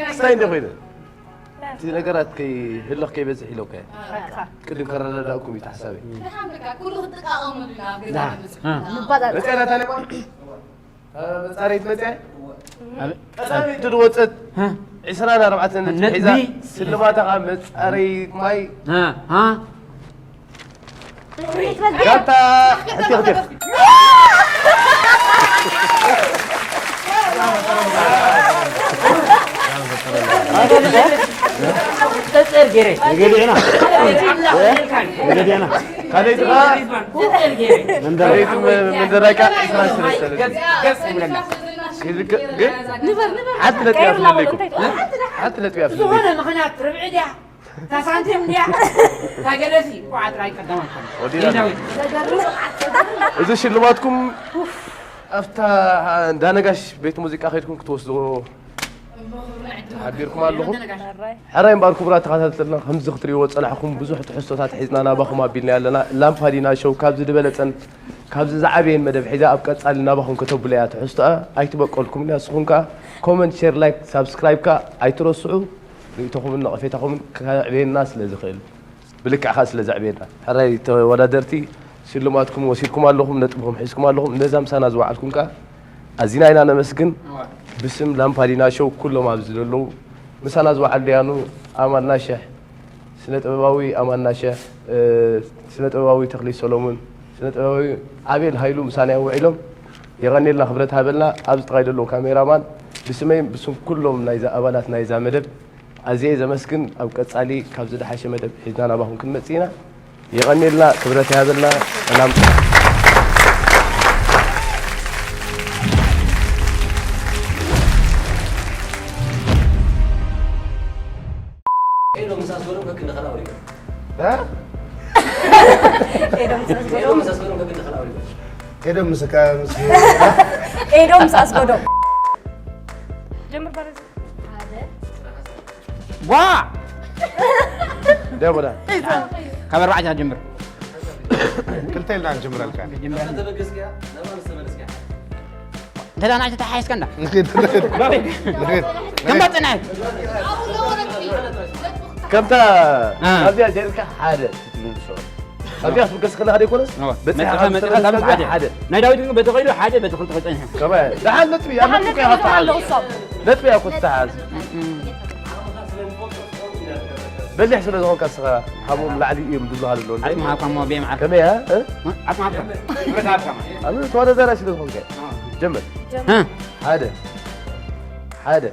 ክስታይ እንደ ኮይነ እቲ ነገራት ከይህለኽ ከይበዝሕ ኢለካ ቅድም ከረዳዳእኩም እዩ ተሓሳበይ ኩሉ ክትጠቃቐመሉ ኢና ኣብ ገዛ ምባል መፅያ ናታ ናይ መፃረይት መፅያ ቀዳመይቲ ዝወፀት ዕስራን ኣርባዕተን ነጥቢ ሒዛ ስልማታ ከዓ መፃረይት ማይ ጋንታ ሕቲ ሕቲ ተጸር ገይረ ገሊዕና ገሊዕና ካልኣይቲ ከዓ ተጸር ገይረ መንደር ካልኣይቲ መንደራይ ከዓ ዕስራን ሰለስተን ገጽ ይብለና ግን ሓንቲ ነጥቢ ኣፍልለይኩም ሓንቲ ነጥቢ ኣፍልለይኩም ዝኾነ ምኽንያት ርብዒ ድያ ታሳንቲም ድያ ታገለሲ ቋዓ ጥራይ ቀዳማይ ወዲና እዚ ሽልማትኩም ኣብታ እንዳ ነጋሽ ቤት ሙዚቃ ከይድኩም ክትወስድዎ ተሓቢርኩም ኣለኹም። ሕራይ እምበኣር ክቡራት ተኸታተልና፣ ከምዚ ክትርእይዎ ዝጸናሕኩም ብዙሕ ትሕዝቶታት ሒዝና ናባኹም ኣቢልና ኣለና። ላምፓዲና ሾው ካብዚ ዝበለጸን ካብዚ ዝዓበየን መደብ ሒዛ ኣብ ቀጻሊ ናባኹም ከተብሎ እያ ትሕዝቶኣ። ኣይትበቀልኩምን እያ። ንስኹም ከኣ ኮመንት፣ ሼር፣ ላይክ፣ ሳብስክራይብ ከኣ ኣይትረስዑ። ርእይቶኹምን ነቐፌታኹምን ከዕብየና ስለ ዝኽእል። ብልክዕ ከኣ ስለ ዘዕብየና። ሕራይ ተወዳደርቲ፣ ሽልማትኩም ወሲድኩም ኣለኹም፣ ነጥብኹም ሒዝኩም ኣለኹም። ነዛ ምሳና ዝወዓልኩም ከኣ ኣዚና ኢና ነመስግን። እዋ። ብስም ላምፓዲና ሾው ኩሎም ኣብዚ ዘለዉ ምሳና ዝወዓሉ ደያኑ ኣማን ናሽሕ፣ ስነ ጥበባዊ ኣማን ናሽሕ፣ እ፣ ስነ ጥበባዊ ተኽሊ ሰሎሙን፣ ስነ ጥበባዊ ኣቤል ሃይሉ ምሳና እዮም ውዒሎም። የቐንየልና፣ ክብረት ሃበልና። ኣብዚ ጥቓይ ዘለዉ ካሜራማን ብስመይን ብስም ኩሎም ናይዛ ኣባላት ናይዛ መደብ ኣዝየ ዘመስግን። ኣብ ቀጻሊ ካብ ዝደሓሸ መደብ ሒዝና ናባኹም ክንመጽእ ኢና። የቐንየልና፣ ክብረት ይሃበልና። ሰላም። ኤዶም ምስ ኣስገዶም ከክንዲ ካልኣ ወሪዱ። እ? ኤዶም ምስ ኣስገዶም። ኤዶም ምስ ኣስገዶም ከክንዲ ካልኣ ወሪዱ። ኤዶም ምስ ካ-፣ ምስ ኤዶም ምስ ኣስገዶም። ጀምር ባረዚ። ሓደ። ዋ! ደቡዳ። ካብ ኣርባዕተ ጀምር። ክልተ ኢልና ንጀምረልካ። ጀምር። እንተ ደኣ ንኣሽቱ ተሓሒዝካ እንዳ። ንኺድ፣ ንኺድ፣ ንኺድ። ከም ባጽናይ። ከምታ አ። ኣብዚኣ ጀርካ ሓደ ትብሉ ንስኹም። ኣብዚኣ ክትብገስ ከለኻ ደይኮነስ? እወ። በጺሓ መጺኻ፣ ካብ መጺኻ፣ ካብ ዝሰለስካ ሓደ። ሓደ። ናይ ዳዊት ግን በቲ ኸይዱ ሓደ፣ በቲ ክልተ ኸይዱ ጸኒሑ። ከመይ? ደሓን ነጥቢ እያ፣ ደሓን ነጥቢ ነጥቢ እያ ኣለዎ ክተሓዝ። እሶም። ነጥቢ እያ ክተሓዝ። እም። በሊሕ ስለ ዝኾንካ ንስኻ፣ ካብኦም ላዕሊ እዮም ዝብሉኻ ዘለዉ። ዓጽሚ ሃብካ እሞ ብየም ዓርኪ። ከመይ እያ? እ? ዓጽሚ ሃብካ። ብረት ሃብካ ማለት። ኣብ ተወዳዳራይ ስለ ዝኾንካ። አ። ጀምር። እ? ሓደ። ሓደ።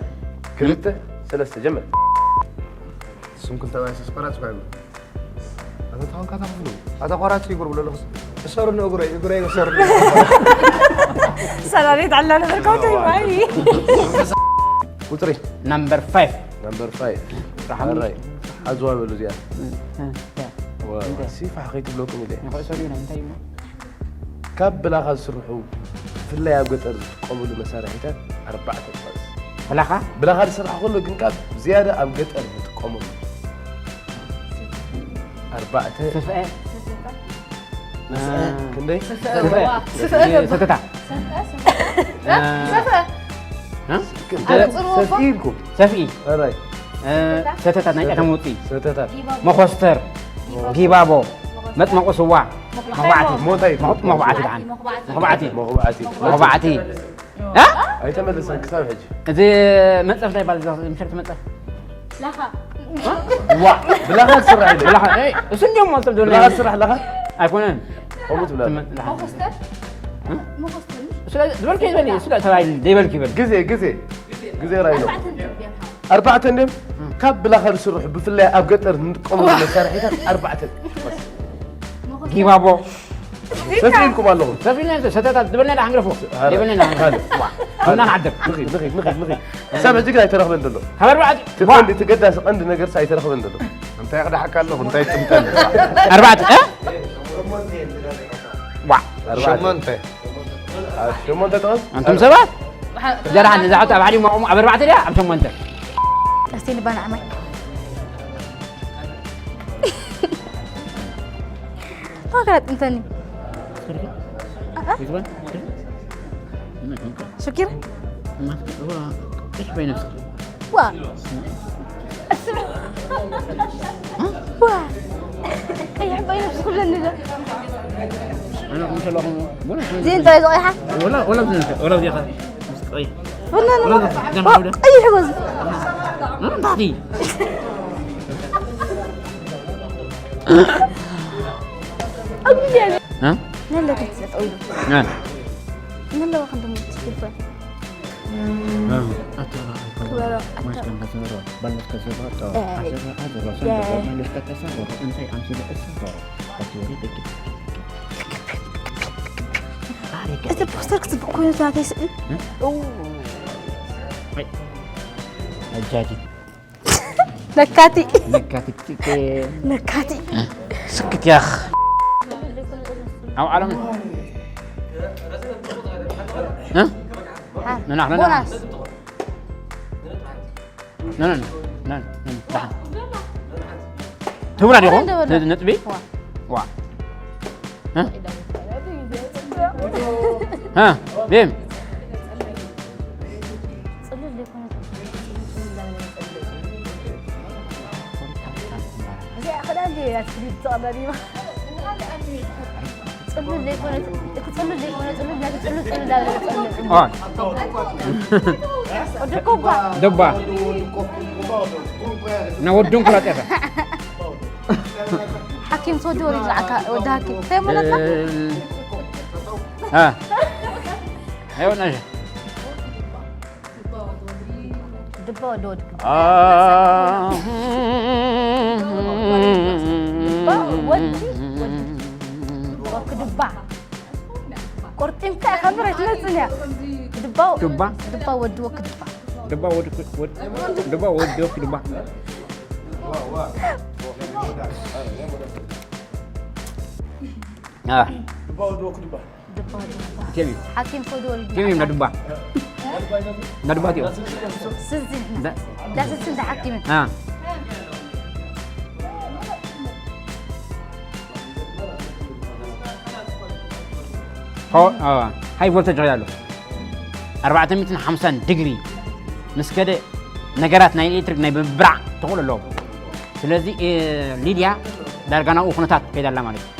ክልተ። ሰለስተ። ጀምር። ስም ክልተ ባይ ስስ ቆራጽ ባይ። ኣታ ተኾንካ ተኽፍሉ። ኣታ ቆራጽ ይጉር ብሎ ኣለኹስ። እሰሩኒ እግረይ፣ እግረይ እሰሩኒ። ሰላሌት ዓላ ነበር ከውተይ ማይ። ቁጽሪ። ናምበር ፋይቭ። ናምበር ፋይቭ። ራሕሙ። ኣራይ። ሓዝዋ በሉ እዚኣ። እ፣ እ፣ እ። ዋ፣ እንታይ? ሲፋሕ ከይትብለኩም ኢለ። ንኽእሰሩ ኢና፣ እንታይ እዩ? ካብ ብላኻ ዝስርሑ ብፍላይ ኣብ ገጠር ዝጥቀምሉ መሳርሒታት ኣርባዕተ ጥቐስ። ብላኻ? ብላኻ ዝስራሕ ከሎ ግን ካብ ዝያዳ ኣብ ገጠር ዝጥቀምሉ ኣርባዕተ። ስፍአ። መስአ። አ። ክንደይ? ስፍአ። ስፍአ። ስፍአ። ሰተታ። ሰፍአ፣ ሰፍአ። አ። ሰፍአ። አ? ክንደይ? ኣብ ጽሩብ ሰፍኢ እኮ። ኢልኩም። ሰፍኢ። ኣራይ። እ፣ ሰተታት፣ ናይ ጫታ መውጽኢ። ሰተታት። መኾስተር። ጊባቦ። መጽመቑ ስዋ። መኹባዕቲ። ሞታይ። መኹ-፣ መኹባዕቲ ደሓን። መኹባዕቲ። መኹባዕቲ። መኹባዕቲ። እ? ኣይተመለሰን ክሳብ ሕጂ። እዚ መንጸፍ እንታይ ይባል? እዚ ምሸት መንጸፍ። ላኻ። ዋ፣ ብላኻ ዝስራሕ ኢለ። ብላኻ፣ ኤይ፣ እሱ እንዲዮም ማለት ብላኻ ዝስራሕ ላኻ? ኣይኮነን። ከምኡ ትብላ። ትም-፣ ላኻ። መኾስተር? እ? መኾስተር። እሱ ላይ ዝበልክ ይበል፣ እሱ ላይ ተባይል ዘይበልክ ይበል። ግዜ፣ ግዜ። ግዜ ራይሎ። ኣርባዕተ እንድዮም። ኣርባዕተ እንድዮም? እ። ካብ ብላኻ ዝስርሑ፣ ብፍላይ ኣብ ገጠር እንጥቀመሉ መሳርሒታት ኣርባዕተ። መኾስተር። ጊባቦ። ሰፊ ኢልኩም ኣለኹም። ሰፊ ኢልና ሰተታት ዝበልና ዳ ሓንግረፎ። ኣረ፣ ዝበልና ዳ ሓንግረፎ። ካልእ። ዋ። ቡና ንዓድር። ንኺድ፣ ንኺድ፣ ንኺድ፣ ንኺድ። ሰብ ሕጂ ግን ኣይተረኽበን ዘሎ። ካብ ኣርባዕተ። እቲ ዋ። ቀንዲ፣ እቲ ገዳሲ ቀንዲ ነገርስ ኣይተረኽበን ዘሎ። እንታይ ክደሓካ ኣለኹ? እንታይ ጥምጠም? ኣርባዕተ፣ እ? ዋ። ኣርባዕተ። ሸሞንተ። ኣብ ሸሞንተ ጥቕስ? ኣንቱም ሰባት። ደራን እዛ ሕቶ ኣብ ሓደ ማቑሙ ኣብ ኣርባዕተ ድያ? ኣብ ሸሞንተ። እስቲ ንባና ዓማይ። ፋክራት እንተኒ። ስክርኪ? ኣኣ። ይግባን? ምን እንካ? ሽኪር? ما هو ايش بين نفسك؟ وا. وا. ቀይሕ በይነብስ ኩለኒ ዶ? أنا قلت لهم ولا زين طيب قيحة. ولا، ولا زين، ولا زين. قيح. والله أنا ولا زين. قيح بس. ما بعطي. أقول يعني. ها؟ لا، لا، كنت أقول. ها؟ لا، لا، واخد دم تسكت. ها، أترى، أترى. كبرى، ما أترى. كان بزرى، بل كزرى، أترى. إيه. أزرى، أزرى، إيه. صندوق، ما لست كسرى، أنت أمس لأسرى. أتوري بك. أنت بوستر كتب كل ثلاثة يسأل. ها؟ أوه. هاي. الجاجي. ነካቲ። ነካቲ ቲኬ። ነካቲ። ስክት ያኽ። ኣብ ዓለም። እ? ንና ንና ቦናስ። ንና ንና ንና ደሓን ትብላ ዲኹም? ነጥቢ? ዋ። እ? እ? ቤም? እዚኣ ክዳን ድየ እያ ትኽደን? ጽሉል ዘይኮነ፣ እቲ ጽሉል ዘይኮነ ጽሉል፣ ነቲ ጽሉል ጽሉል እንዳበለ ጽሉል ጽሉል። ዋ። ወዲ ኩባ። ደባ። ና ወዱን ኩራ ጤፈ። ሓኪም ትወዲ ወዲ ዝዓካ፣ ወዲ ሓኪም። እንታይ ማለት ነው? እ። እ። ኣይወናሽ። ድባ ወዲ ወዲ። አ። ድባ ወዲ ወዲ። ወክድባ። ቆርጢምካ ኢኻ እምበር ኣይትመጽእን እያ። ድባ ድባ? ድባ ወዲ ወክድባ። ድባ ወዲ ወዲ። ድባ ወዲ ወክድባ። አ። ድባ ወዲ ወክድባ። ድባ ወዲ ወክድባ። ኬቢ። ሓኪም ኮዶ ወዲ። ኬቢ፣ ና ድባ። ና ድባ ትዮ። ስዚ። ዳ- ዳ ስዚ እንዳ ሓኪም። አ። ሆ-፣ አ፣ ሃይ ቮልቴጅ ኣሎ። ኣርባዕተ ሚእትን ሓምሳን ዲግሪ ምስ ከደ ነገራት ናይ ኤሌክትሪክ ናይ ምብራዕ ተኽእሎ ኣለዎም። ስለዚ፣ እ፣ ሊድያ ዳርጋ ናብኡ ኩነታት ከይዳ ኣላ ማለት እዩ።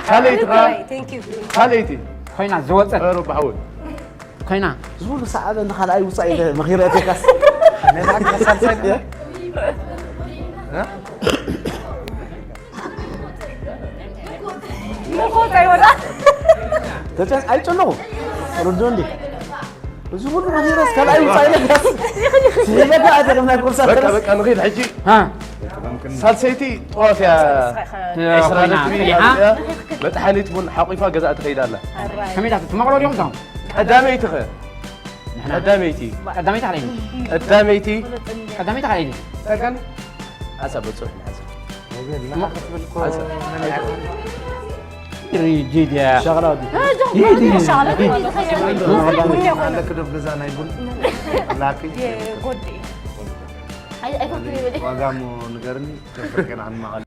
ካልኣይቲ ኸ? Thank you. ካልኣይቲ ኮይና ዝወፀት። ኧረ፣ ባሕውን። ኮይና። ዝብሉ ሰዓበ ንኻልኣይ ውፃእ ኢለ መኺረ እተካስ። ናይ ብሓቂ ሳልሳይ እ? ተጨን-፣ ኣይጨነቑ። ርዶ እንዴ? እዚ ሁሉ መኺረስ ካልኣይ ውፃእ ኢለ እተካስ። ሲበቃ ኣተለም ናይ ኮርሳ በቃ፣ ተረስ። በቃ፣ ንኺድ ሕጂ። ሃ። ሳልሰይቲ ጠዋፍ እያ። ያ፣ ዕስራ ኮይና ነጥቢ ጽኒሓ። እያ። መጥሓኒት ቡን ሓቂፋ ገዛ ትኸይድ ኣላ። ከመይ ኢላ ትመቕሎ ድዮም እቶም? ቀዳመይቲ ኸ? ንሕና። ቀዳመይቲ። ቀዳመይቲ ኣለኒ። ቀዳመይቲ። ቀዳመይቲ ኣለኒ። ተገን። ሓሳብ በጽሑ፣ ሓሳብ። ሓሳብ። ሪጂድያ። ሸቕላ ወዲ። ሪጂድያ። ኣለክ ዶ ገዛ ናይ ቡን? ላኪ። ዋጋ እሞ ንገርኒ፣ ከፍርቅን ኣንማቐል።